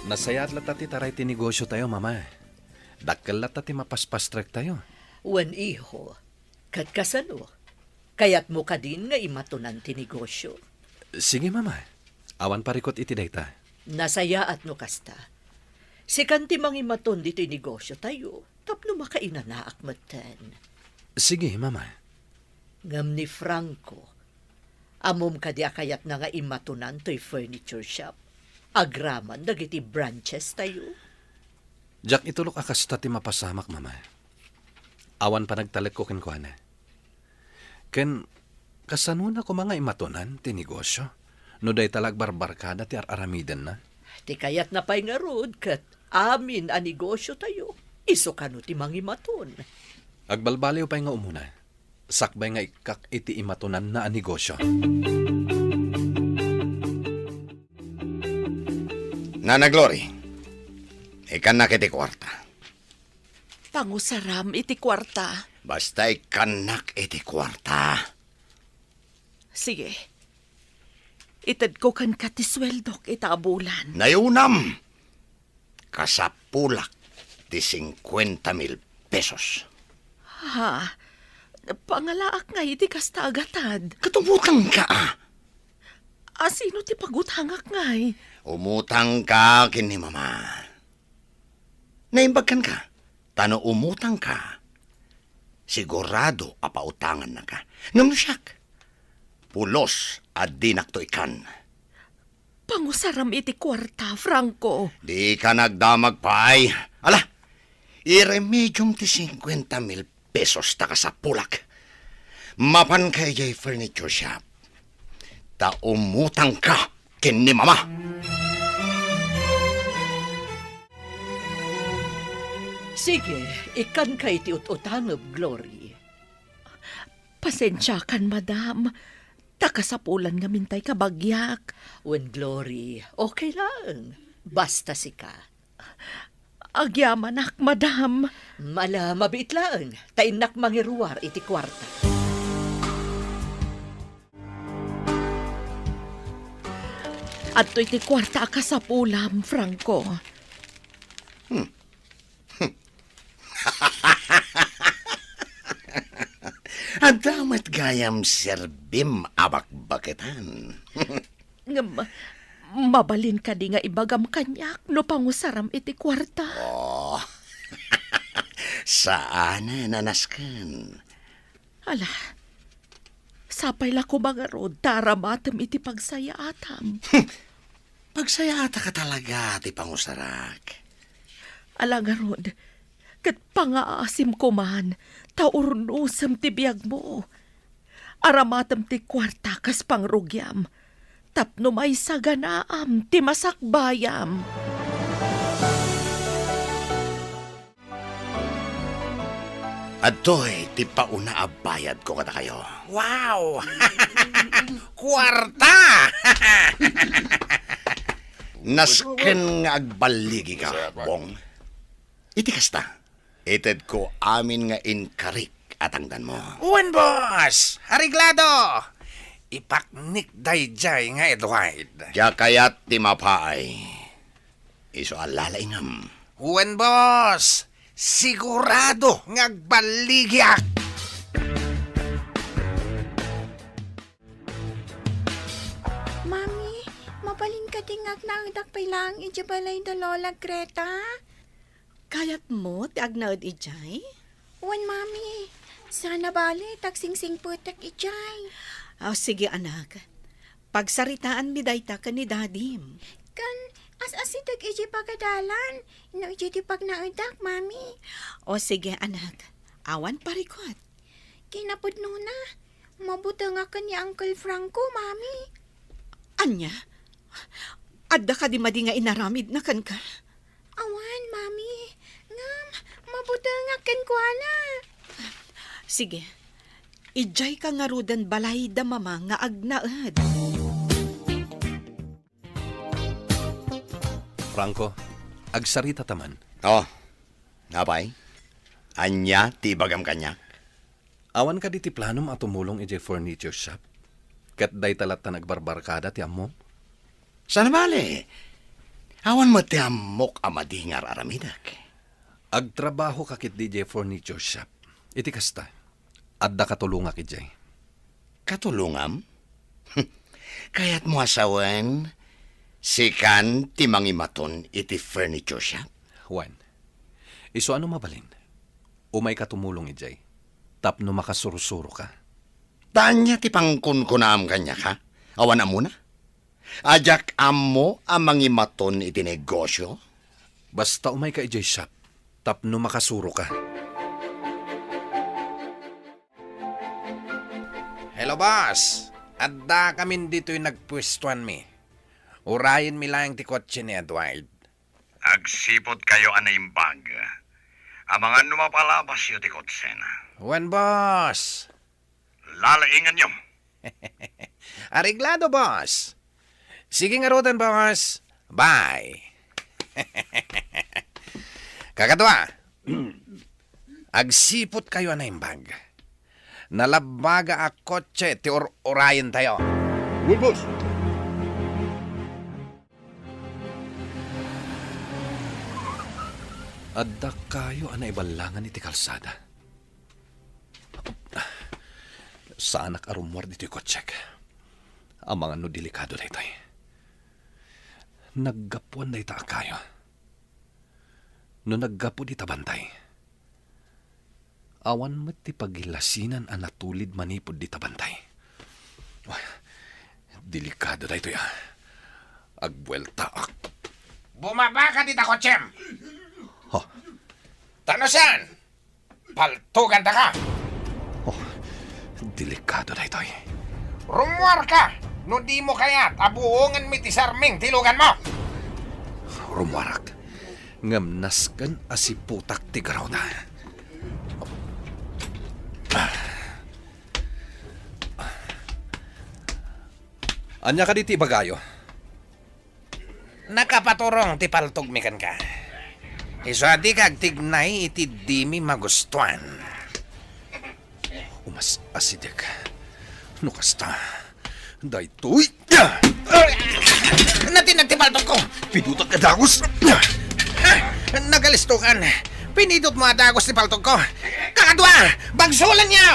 Nasayaat latta ti taray ti negosiotayo, Mama. Dakkel latta ti mapaspastrektayo. Wen, iho. Ket kasano? Kayatmo kadin nga imatonan ti negosio? Sige, Mama. Awan parikut iti dayta. Nasayaat no kasta. Sikan ti mangimaton ditoy negosiotayo tapno makainanaak metten. Sige, Mama. Ngem ni Franco, ammom kadi a kayatna nga imatonan toy furniture shop agraman dagiti branches tayo? Diak itulok a kasta ti mapasamak, Mama. Awan panagtalekko kenkuana. Ken, kasanona koma nga imatonan ti negosio no dayta la agbarbarkada ti ar-aramidenna? Ti kayatna pay ngarud ket amin a negosiotayo, isu kano ti mangimaton. Agbalbaliw pay nga umuna, sakbay nga ikkak iti imatonanna a negosio. Nana Glory, ikkannak iti kuarta. Pangusaram iti kuarta. Basta ikkannak iti kuarta. Sige. Itedko kenka ti sueldok ita a bulan. Nayunam! Kasapulak ti singkuenta mil pesos. Ha? Pangalaak ngay iti kasta a gatad. Ket umutangka, a? A sino ti pagutangak ngay? Umutangka ken ni Mama. Naimbag kenka, ta no umutangka, sigurado a pautangannaka. Ngem no siak, pulos a dinakto ikkan. Pangusaram iti kuarta, Franco. Dika nagdamag pay. Ala, iremediom ti singkuenta mil pesos ta kasapulak. Mapanka idiay furniture shop. Ta umutangka ken ni Mama. Sige, ikkanka iti ut-utangem, Glory. Pasensiakan, madam. Ta kasapulan ngamin tay kabagiak. Wen, Glory, okay laeng. Basta sika. Agyamanak, madam. Ala, mabiit laeng, ta innak mangiruar iti kuarta. Adtoy ti kuarta a kasapulam, Franco. Hmm. Adda met gayam serbim a bakbaketan. Ngem, mabalin kadi nga ibagam kaniak no pangusaram iti kuarta? Oh. Saanen a nasken. Ala, sapay la koma ngarud ta aramatem iti pagsayaatam. Pagsayaatak talaga ti pangusarak. Ala ngarud, ket pangaasim koman, ta urnosem ti biagmo. Aramatem ti kuarta kas pangrugiam, tapno maisaganaam ti masakbayam. Adtoy ti pauna a bayadko kadakayo. Wow! Kuarta! Nasken nga agballigika, Bong. Iti kasta, itedko amin nga inkarik a tangdanmo. Wen, boss! Areglado! Ipaknik daydiay nga Edward. Diak kayat ti mapaay. Isu a lalaingam. Wen, boss! Sigurado nga agballigiak! Mami, mabalin kadi nga agnaedak pay laeng idiay balay da Lola Greta? Kayatmo ti agnaed idiay? Wen, Mami. Sana bale, ta agsingsingpetek idiay. Ah, sige, anak. Pagsaritaanmi dayta ken ni Dadim. Ken as-asideg idiay pagadalan, no idiay ti pagnaedak, Mami. O, sige, anak. Awan parikut. Kinapudnona, mabutengaken ni Uncle Franco, Mami. Ania? Adda kadi madi nga inaramidna kenka? Awan, Mami. Ngem, mabutengak kenkuana. Sige. Idiayka ngaruden balay da Mama nga agnaed. Franco, agsarita ta man. Oh, apay? Ania ti ibagam kaniak? Awan kadi ti planom a tumulong idiay furniture shop? Ket dayta latta nagbarbarkada ti ammom? Sana bale, awan met ti ammok a madi nga ar-aramidek. Agtrabahoka ketdi idiay furniture shop. Iti kasta, adda katulongak idiay. Katulongam? Kayatmo a sawen, sikan ti mangimaton iti furniture shop? Wen, isu a no mabalin, umayka tumulong idiay tapno makasursuroka. Ta ania ti pangkunkunaam kaniak, ha? Awan ammona? A diak ammo a mangimaton iti negosio? Basta umayka idiay shop tapno makasuroka. Hello, boss. Addakamin ditoy nagpuestuanmi. Urayenmi laeng ti kotse ni Edward. Agsiputkayo a naimbag. Amangan no mapalabasyo ti kotsena. Wen, boss. Lalainganyo. Areglado, boss. Sige ngaruden, boss. Bye. Kakadua, agsiputkayo a naimbag. Nalabbaga a kotse ti ur-urayentayo. Wen, boss. Adda kayo a naiballangan iti kalsada. Saanak a rummuar ditoy kotsek. Amangan no delikado daytoy. Naggapuan dayta a kayo. No naggapu dita bantay, awan met ti pagilasinan a natulid manipud dita bantay. Delikado daytoy, a. Agbueltaak. Bumaba ka dita kotsem! Ha? Tano saan? Paltogandaka! Oh, delikado daytoy. Rummuarka no dimo kayat a buongenmi ti sarming ti luganmo. Rummuarak, ngem nasken a siputak ti garruda. Ania kadi ti ibagayo? Nakapaturong ti paltogmi kenka. Isu a dika agtignay iti dimi magustuan. Umas-asidek. No kasta, daytoy. Natinag ti paltogko! Pidutak a dagus! Nagalistokan! Pinidot mo a dagus ti paltogko! Kakadua! Bagsolenyo!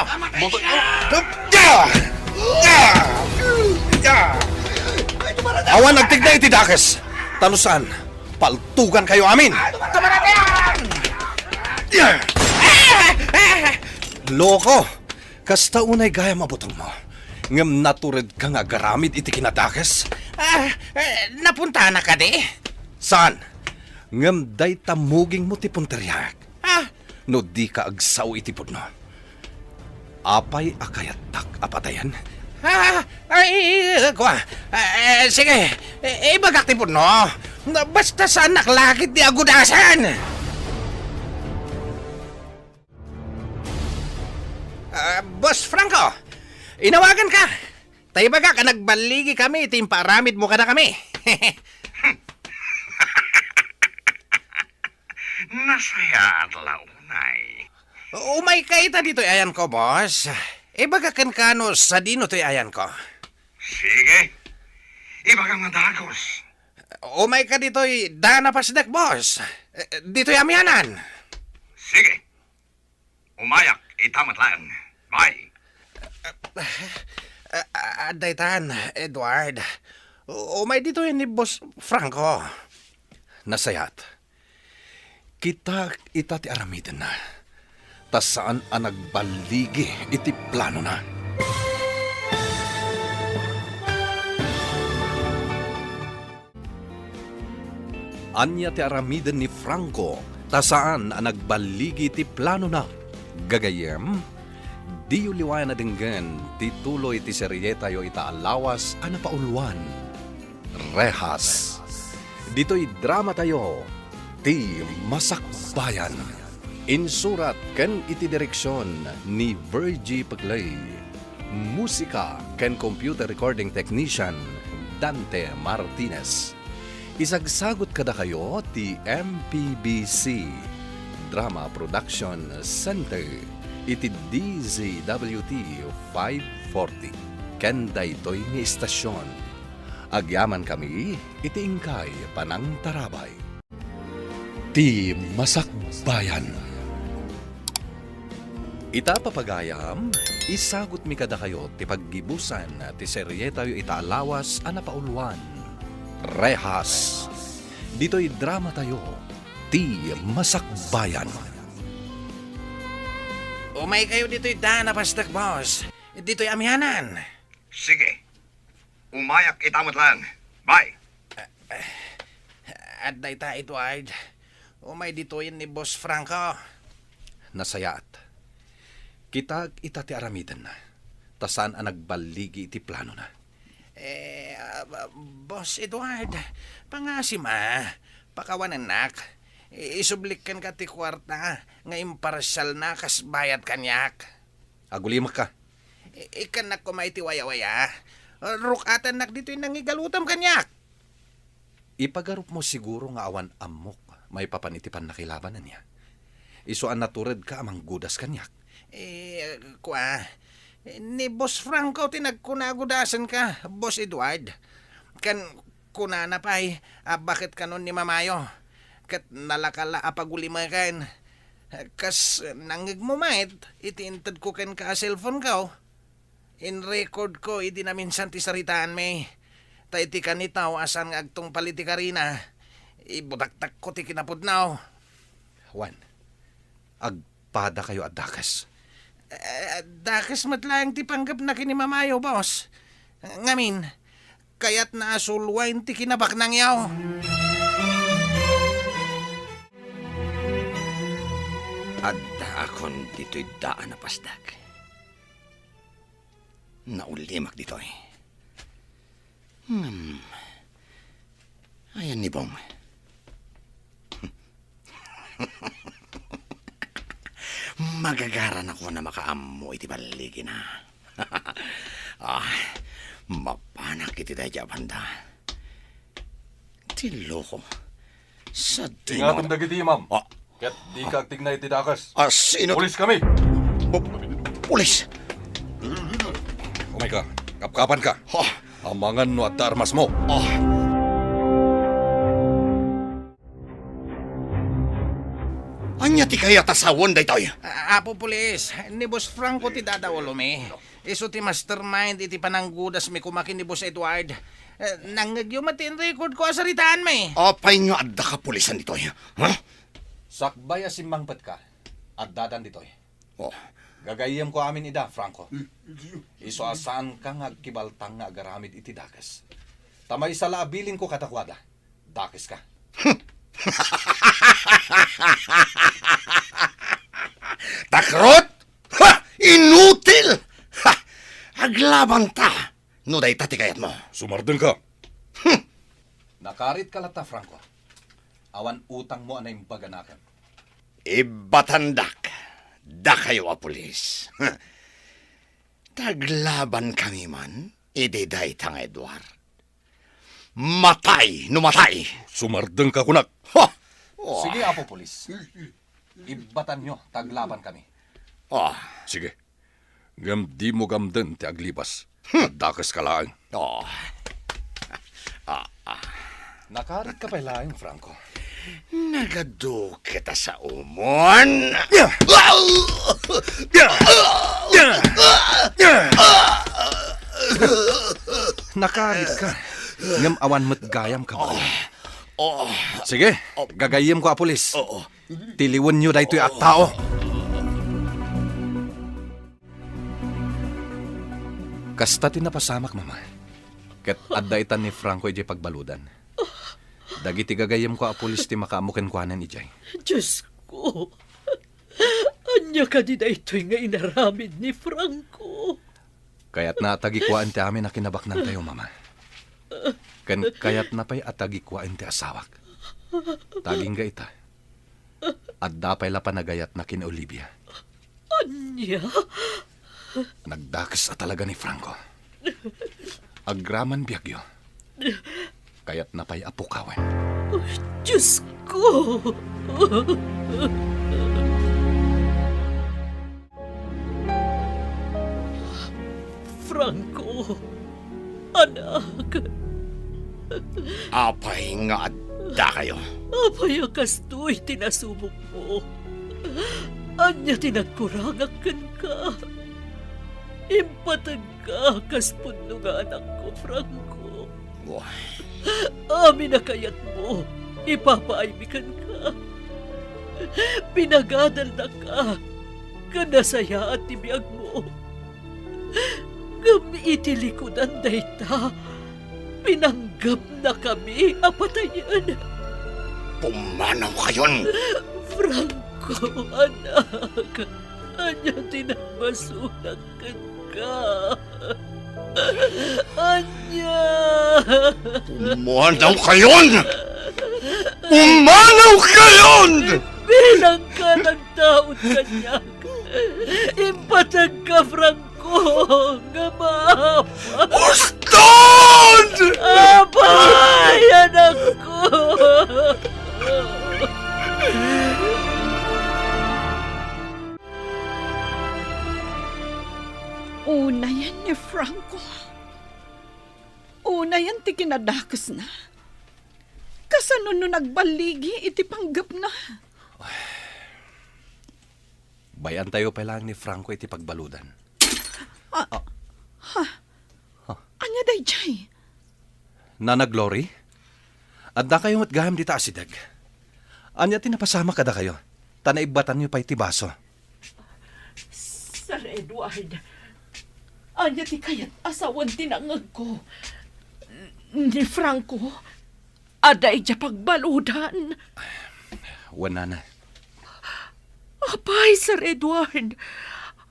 Awan agtignay iti dakes! Ta no saan, paltugankayo amin! Kamaradian! Loko! Kasta unay gayam a butongmo, ngem naturedka nga agaramid iti kinadakes? Ah, eh, napuntanak kadi? Saan? Ngem dayta mugingmo ti punteriak. Ah. No dika agsao iti pudno, apay a kayattak a patayen? Ah, ay, kua. Ah, eh, sige, eh, ibagak ti pudno. Basta saannak la ketdi agudasen. Ah, Boss Franco, inawaganka. Ta ibagak a nagballigikami iti impaaramidmo kadakami. Nasayaat la unay. Umayka ita ditoy ayanko, boss. Ibagak kenka no sadino toy ayanko. Sige. Ibagam a dagus. Umayka ditoy daan a pasdek, boss. Eh, ditoy amianan. Sige. Umayak ita met laeng. Bye. Ah, ah, adda itan, Edward. Umay ditoy ni Boss Franco. Nasayaat. Kitaek ita ti aramidenna. Ta saan a nagballigi iti planona. Ania ti aramiden ni Franco ta saan a nagballigi ti planona? Gagayyem, diyo liwayan a denggen ti tuloy ti serietayo ita a lawas a napauluan, Rehas. Ditoy dramatayo, Ti Masakbayan. Insurat ken iti direksion ni Virgie Peclay. Musika ken computer recording technician, Dante Martinez. Isagsagut kadakayo ti M P B C Drama Production Center iti D Z W T five forty. Ken daytoy nga istasion, agyamankami iti inkay panangtarabay. Ti Masakbayan. Ita, papagayam, isagutmi kadakayo ti paggibusan ti serietayo ita a lawas a napauluan, Rehas. Ditoy dramatayo, Ti Masakbayan. Umaykayo ditoy daan a pasdek, boss. Ditoy amianan. Sige. Umayak ita met laeng. Bye. Adda ita, Edward. Umay ditoyen ni Boss Franco. Nasayaat. Kitaek ita ti aramidenna, ta saan a nagballigi iti planona. Eh, ah, Boss Edward, pangasim a, pakawanennak. I-, isublik kenka ti kuarta nga imparsialna kas bayad kaniak. Agulimekka. I-, ikkannak koma iti wayawaya. Ruk-atannak ditoy nangigalutam kaniak. Ipagarupmo siguro nga awan ammok maipapan iti pannakilaban, ania? Isu a naturedka a manggudas kaniak. Eh, kua, ni Boss Franco ti nagkuna a gudasenka, Boss Edward. Ken kunana pay a baket kanon ni Mamayo, ket nalaka la a pagulimeken. Kas nangngegmo met iti intedko kenka a cellphoneko, in-recordko idi naminsan ti saritaanmi. Ta iti kanitaw a saan nga agtungpal iti karina, ibutaktakko ti kinapudno. Wen, agpadakayo a dakes. Eh, dakes met laeng ti panggepna ken ni Mamayo, boss. Ngamin, kayatna a sulwaen ti kinabaknangyo. Addaakon ditoy daan a pasdek. Naulimak ditoy. Hmm. Ayan ni Bong. Magagaranakon a makaammo iti balligina. Ah, mapanak iti daydiay a banda. Ti loko. Sadino? Ingatem dagiti imam. Ah. Ket dika agtigna iti dakes. Ah, sino? Pulis kami. Pu-, pulis? Umayka. Kapkapanka. Ha? Amangan no adda armasmo. Ah. Ania ti kayat a sawen daytoy? A-, Apo Pulis, ni Boss Franco ti dadaulomi. Isu ti mastermind iti pananggodasmi koma ken ni Boss Edward. Eh, nangngegyo met ti record ko a saritaanmi. Apay nga adda kapulisan ditoy? Ha? Sakbay a simmangpetka, addadan ditoy. Oh. Gagayyemko amin ida, Franco. Isu a saanka nga agkibaltang nga agaramid iti dakes. Ta maysa la a bilinko kadakuada. Dakeska. Takrot! Ha! Inutil! Ha! Aglabanta! No dayta ti kayatmo. Sumardengka. Hmm. Nakaritka latta, Franco. Awan utangmo a naimbag a nakem. Ibbatandak, dakayo a pulis. Taglaban kami man, idi dayta nga Edward. Matay no matay! Sumardengka kunak. Ha! Oh. Sige, Apo Pulis. Ibbatanyo, taglaban kami. Oh. Sige. Ngem dimo gamden ti aglibas. Hmm. Addakeska laeng. Oh. Ah, ah. Nakaritka pay laeng, Franco. Nagadu ket a saomon. Nakaritka. Ngem awan met gayam, kabalero. Oh. Sige, gagayyemko a pulis. Oo. Tiliwenyo daytoy a tao. Kasta ti napasamak, Mama. Ket adda itan ni Franco idiay pagbaludan. Dagiti gagayyemko a pulis ti makaammo kenkuana idiay. Diosko, ania kadi daytoy nga inaramid ni Franco? Kayatna a tagikuaen ti amin a kinabaknantayo, Mama. Ken kayatna pay a tagikuaen ti asawak. Ta agingga ita, adda pay la panagayatna ken Olivia. Ania? Nagdakes a talaga ni Franco. Agraman biagyo, kayatna pay a pukawen. Ay, Diosko! Franco, anak. Apay nga addakayo? Apay a kastoy ti nasubokmo? Ania ti nagkurangak kenka? Impategka kas pudno nga anakko, Franco. Wah. Amin a kayatmo, ipapaaymi kenka. Pinagadalnaka, ken nasayaat ti biagmo. Ngem iti likudan dayta, pinanggepnakami a patayen. Pumanawkayon! Franco, anak, ania ti nagbasolak kenka? Ania? Pumanawkayon! Pumanawkayon! Bilang ka nagtaud kaniak, impategka, Franco, nga maapa. Uston! Apay, anakko! Unayen ni Franco. Unayen ti kinadakesna. Kasano no nagballigi iti panggepna? Bay-antayo pay laeng ni Franco iti pagbaludan. Ah, ah. Ha? Ha? Ania daydiay? Nana Glory? Addakayo met gayam dita asideg. Ania ti napasamak kadakayo? Ta naibbatanyo pay ti baso. Sir Edward, ania ti kayat a sawen ti nangngegko? Ni Franco, adda idiay pagbaludan. Wen, nana. Apay, Sir Edward?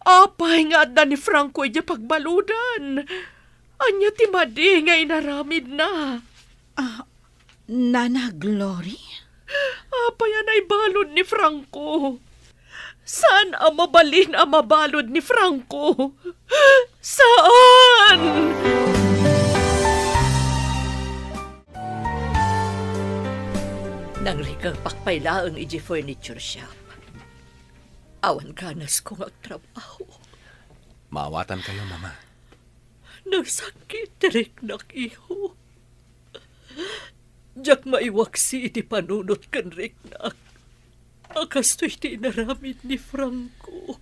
Apay nga adda ni Franco idiay pagbaludan? Ania ti madi nga inaramidna? Ah, Nana Glory? Apay a naibalud ni Franco? Saan a mabalin a mabalud ni Franco? Saan? Ang rikangpak pay laeng iti furniture shop. Awan ganasko nga agtrabaho. Maawatankayo, Mama. Nagsakit ti riknak, iho. Diak maiwaksi iti panunot ken riknak a kastoy ti inaramid ni Franco.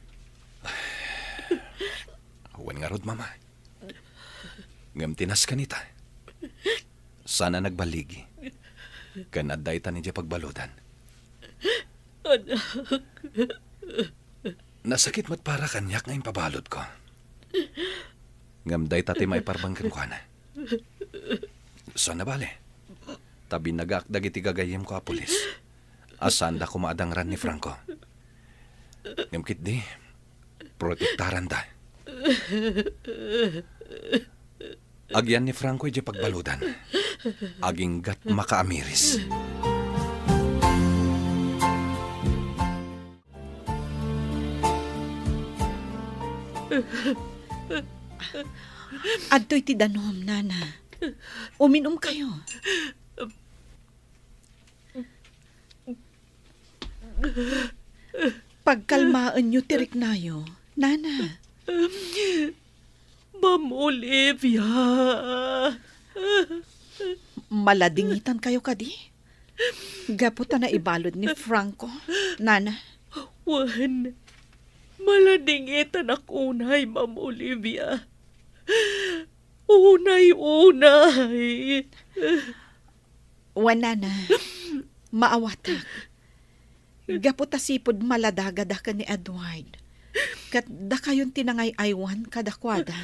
Wen ngarud, Mama. Ngem ti nasken ita, saan a nagballigi. Ken adda itan idiay pagbaludan. Anak. Nasakit met para kaniak nga impabaludko. Ngem dayta ti maiparbeng kenkuana. Saan a bale, ta binagaak dagiti gagayyemko a pulis a saanda koma a dangran ni Franco. Ngem ketdi, protektaranda. Agyan ni Franco idiay pagbaludan. Aginggat makaamiris. Adtoy ti danum, Nana. Uminumkayo. Pagkalmaenyo ti riknayo, Nana. Ma'am Olivia. Maladingitankayo kadi? Gapu ta naibalud ni Franco, Nana? Wen, maladingitanak unay, Ma'am Olivia. Unay, unay. Wen, Nana, maawatak. Gapu ta sipud maladagada ken ni Edward, ket dakayon ti nangay-aywan kadakuada.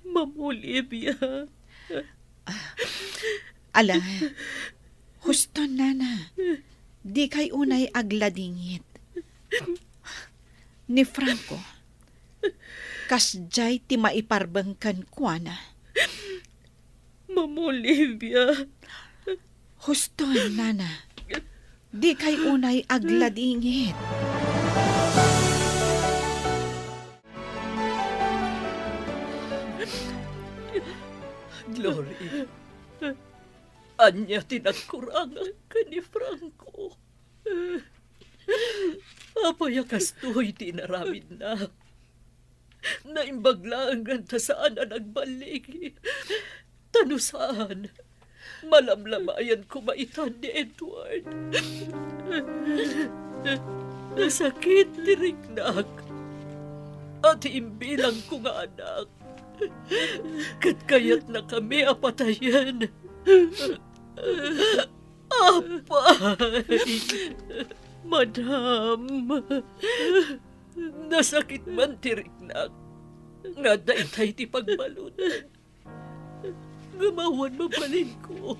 Ma'am Olivia. Ala, huston, Nana. Dikay unay agladingit. Ni Franco, kasdiay ti maiparbeng kenkuana. Ma'am Olivia. Huston, Nana. Dikay unay agladingit. Glory, ania ti nagkurangak ken ni Franco? Apay a kastoy ti inaramidna? Naimbag laeng ta saan a nagballigi. Ta no saan, malamlamayan koma itan ni Edward. Nasakit ti riknak a ti imbilangko nga anak ket kayatnakami a patayen. Apay! Madam, nasakit man ti riknak nga dayta iti pagbaludan. Ngem awan mabalinko,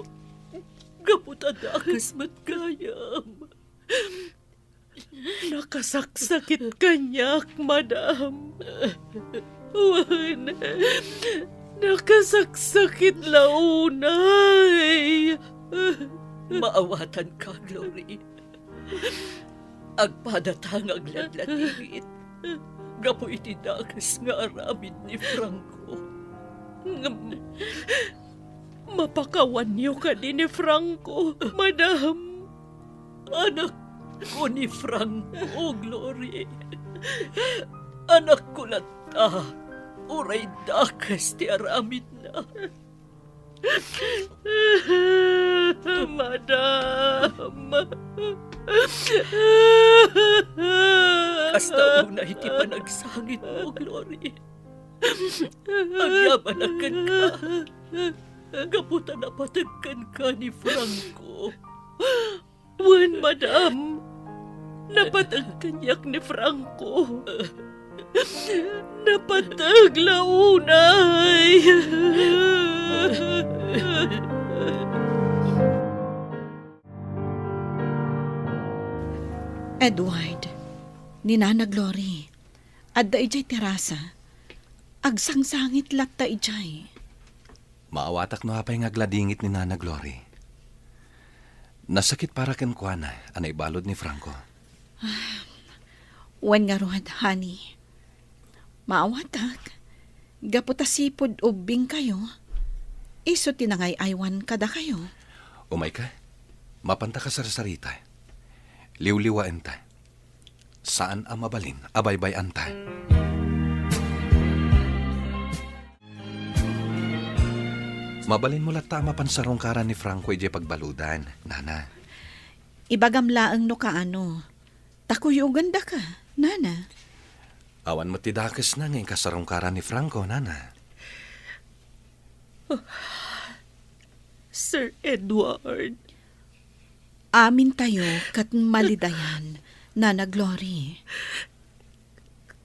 gapu ta dakes met gayam. Nakasaksakit kaniak, madam. Wen, nakasaksakit la unay. Maawatanka, Glory. Agpadata nga agladladingit gapu iti dakes nga aramid ni Franco. Ngem, mapakawanyo kadi ni Franco, madam? Anakko ni Franco, Glory. Anakko latta, uray dakes ti aramidna. Madam. Kasta unay ti panagsangitmo, Glory. Agyamanak kenka gapu ta napateg kenka ni Franco. Wen, madam. Napateg kaniak ni Franco. Napateg la unay. Edward, ni Nana Glory, adda idiay terasa. Agsangsangit latta idiay. Maawatak no apay nga agladingit ni Nana Glory. Nasakit para kenkuana a naibalud ni Franco. Wen ngarud, honey. Maawatak, gapu ta sipud ubbingkayo, isu ti nangay-aywan kadakayo. Umayka? Mapanta kasarsarita. Liwliwaenta. Saan a mabalin a baybay-anta. Mabalinmo latta a mapan sarungkaran ni Franco idiay pagbaludan, Nana. Ibagam laeng no kaano. Ta kuyogandaka, Nana. Awan met ti dakesna nga inka sarungkaran ni Franco, Nana. Sir Edward. Amintayo ket malidayan, Nana Glory.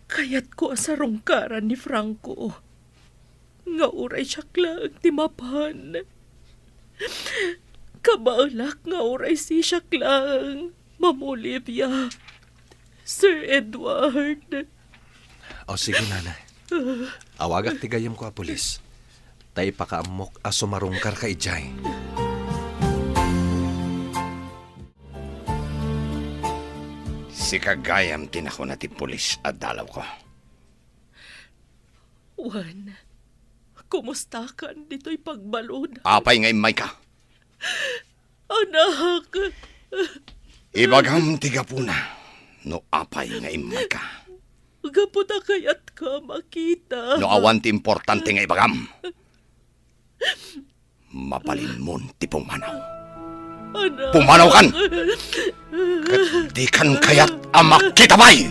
Kayatko a sarungkaran ni Franco nga uray siak laeng ti mapan. Kabaelak nga uray sisiak laeng, Ma'am Olivia, Sir Edward. O, sige, Nana. Awagak ti gayyemko a pulis. Ta ipakaammok a sumarungkarka idiay. Sika gayam ti nakuna ti pulis a dalawko. Juan, kumustakan ditoy pagbalud? Apay nga immayka? Anak! Ibagam ti gapuna no apay nga immayka. Gapu ta kayatka makita. No awan ti importante nga ibagam, mabalinmon ti pumanaw. Anak! Pumanaw kan! Ket dikan kayat a makita pay!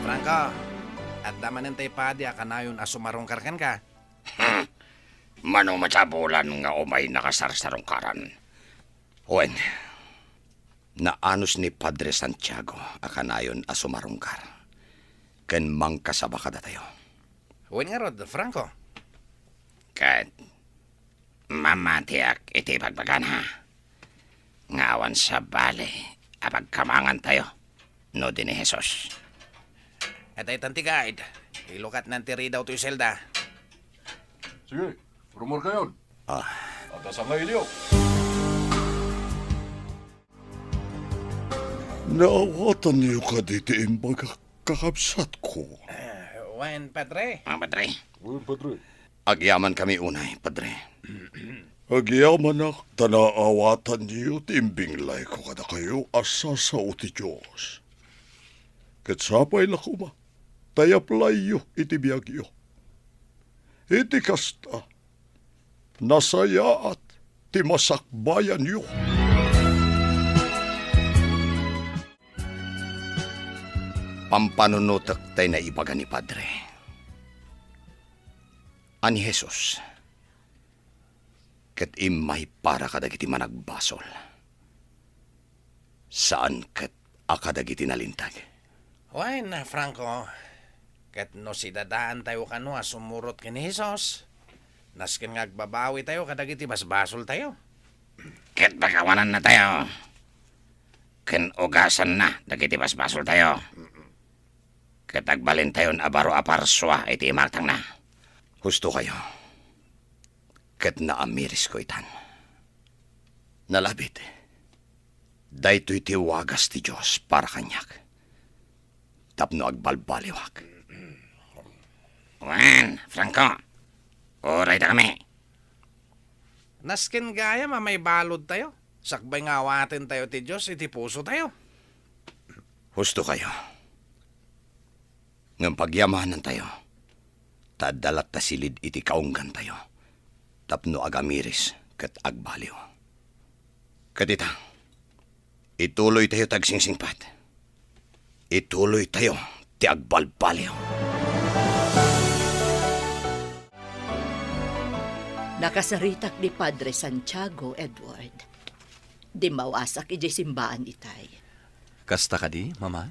Franco, adda manen tay padi a kanayon a sumarungkar kenka. Mano met a bulan nga umay nakasarsarungkaran. Wen, naanus ni Padre Santiago a kanayon a sumarungkar ken mangkasaba kadatayo. Wen ngarud, Franco. Ket mamatiak iti ibagbagana nga awan sabali a pagkamangantayo no di ni Jesus. Adda itan ti guide. Ilukatnan ti ridaw toy selda. Sige, rumorkayon. Ah. Adda sangailiyo. Naawatanyo kadi ti imbagak, kakabsatko? Ah, wen, Padre. Ah, Padre. Wen, Padre. Agyamankami unay, Padre. Agyamanak ta naawatanyo ti imbinglayko kadakayo a sasao ti Dios. Ket sapay la koma ta iyaplayyo iti biagyo. Iti kasta, nasayaat ti masakbayanyo. Pampanunotek tay naibaga ni Padre a ni Jesus ket immay para kadagiti managbasol, saan ket a kadagiti nalinteg. Wen, Franco, ket no sidadaantayo kano a sumurot ken ni Jesus, nasken nga agbabawitayo kadagiti basbasoltayo. Ket pakawanannatayo ken ugasanna dagiti basbasoltayo. Ket agbalintayon a baro a parsua iti imartangna. Hustokayo, ket naamirisko itan. Nalabit, daytoy ti wagas ti Dios para kaniak, tapno agbalbaliwak. Wen, Franco, uray dakami. Nasken gayam a maibaludtayo, sakbay nga awatentayo ti Dios iti pusotayo. Hustokayo. Ngem pagyamanantayo, ta adda latta silid iti kaunggantayo, tapno agamiris ket agbaliw. Ket ita, ituloytayo ti agsingsingpet. Ituloytayo ti agbalbaliw. Nakasaritak ni Padre Santiago, Edward. Dimmawasak idiay simbaan itay. Kasta kadi, Mama?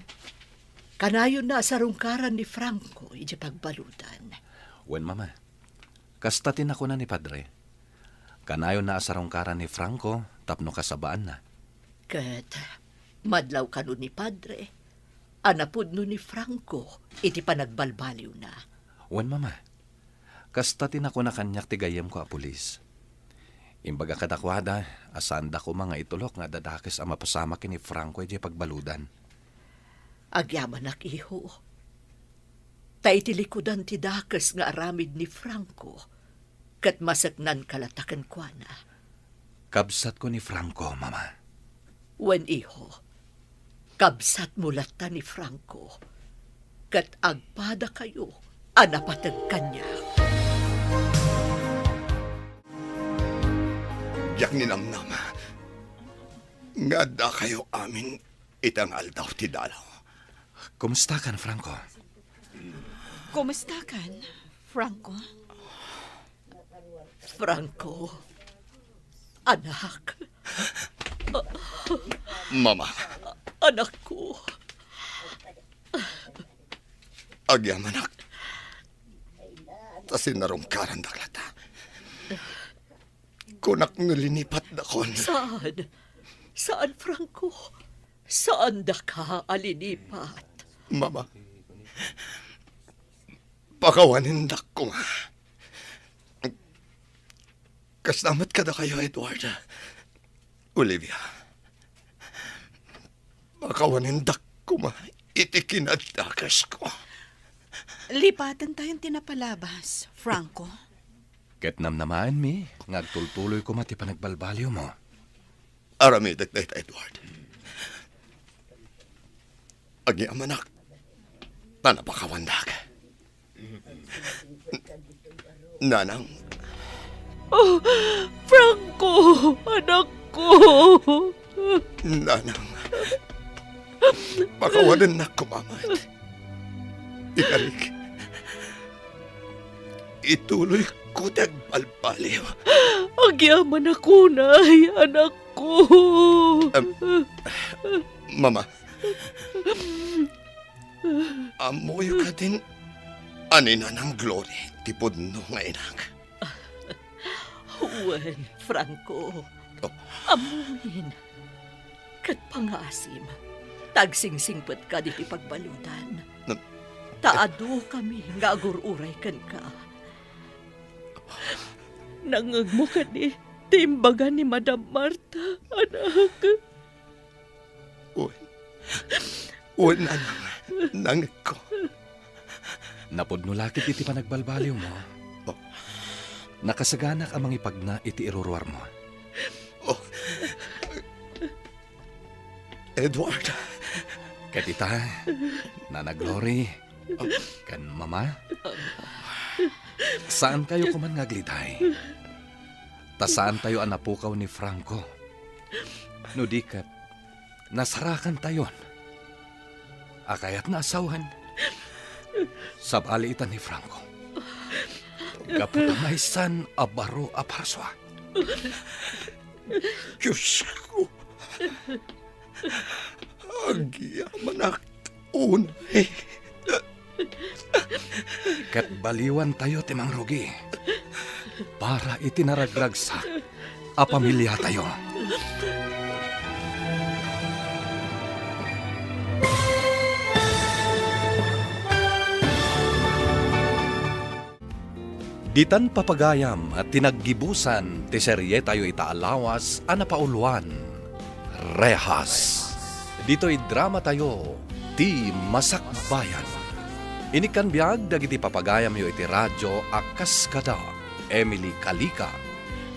Kanayonna a sarungkaran ni Franco idiay pagbaludan. Wen, Mama. Kasta ti nakuna ni Padre. Kanayonna a sarungkaran ni Franco tapno kasabaanna. Ket madlaw kano ni Padre a napudno ni Franco iti panagbalbaliwna. Wen, Mama. Kasta ti nakuna kaniak ti gayyemko a pulis. Imbaga kadakuada a saanda koma nga itulok nga adda dakes a mapasamak ken ni Franco idiay pagbaludan. Agyamanak, iho. Ta iti likudan ti dakes nga aramid ni Franco, ket maseknanka latta kenkuana. Kabsatko ni Franco, Mama. Wen, iho. Kabsatmo latta ni Franco, ket agpadakayo a napateg kaniak. Diak ninamnama nga addakayo amin ita nga aldaw ti dalaw. Kumustakan, Franco? Kumustakan, Franco? Franco, anak. Mama. Anakko. Agyamanak. Ta sinarungkarandak latta. Kunak nga linipatdakon. Saan? Saan, Franco? Saandaka a linipat. Mama, pakawanendak koma. Kasta met kadakayo, Edward. Olivia, pakawanendak koma iti kinaddakesko. Lipatentayon ti napalabas, Franco. Ket namnamaenmi nga agtultuloy koma ti panagbalbaliwmo. Aramidek dayta, Edward. Agyamanak, ta napakawandak. Nanang. Oh, Franco, anakko. Nanang. Pakawanennak koma met. Ikarik. Ituloyko ti agbalbaliw. Agyamanak unay, anakko. Em, Mama, ammoyo kadin a ni Nanang Glory ti pudno nga inak? Wen, Franco. Oh. Ammomin. Ket pangaasim, ta agsingsingpetka ditoy pagbaludan. Nam- Ta adu kami nga agur-uray kenka. Nangngegmo kadi ti imbaga ni Madam Marta, anak? Wen. Wen, nanang, nangngegko. Napudno la ketdi ti panagbalbaliwmo. Oh. Nakasaganak a mangipagna iti iruruarmo. Oh. Edward. Ket ita, Nana Glory, ken Mama, saantayo koman nga agliday. Ta saantayo a napukaw ni Franco. No di ket, nasarakantayon a kayatna a sawen. Sabali ita ni Franco. Gapu ta maysan a baro a parsua. Diosko, agyamanak unay. Ket baliwantayo ti mangrugi para iti naragragsak a pamiliatayo. Ditan papagayam ti naggibusan ti serietayo ita a lawas a napauluan, Rehas. Ditoy dramatayo, Ti Masakbayan. Inikkan biag dagiti papagayamyo iti radio a kas kada Emily Calica,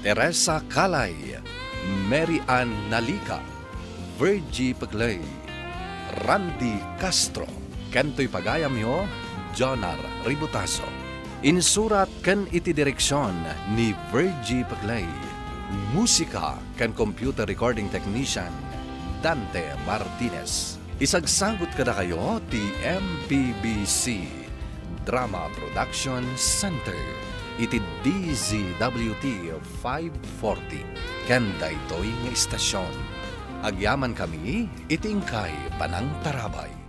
Teresa Calay, Mary Ann Nalica, Virgie Peclay, Randy Castro, ken toy pagayamyo, Jonar Ributaso. Insurat ken iti direksion ni Virgie Peclay. Musika ken computer recording technician, Dante Martinez. Isagsagut kadakayo ti M P B C Drama Production Center iti D Z W T five forty ken daytoy nga istasyon. Agyamankami iti inkay panangtarabay.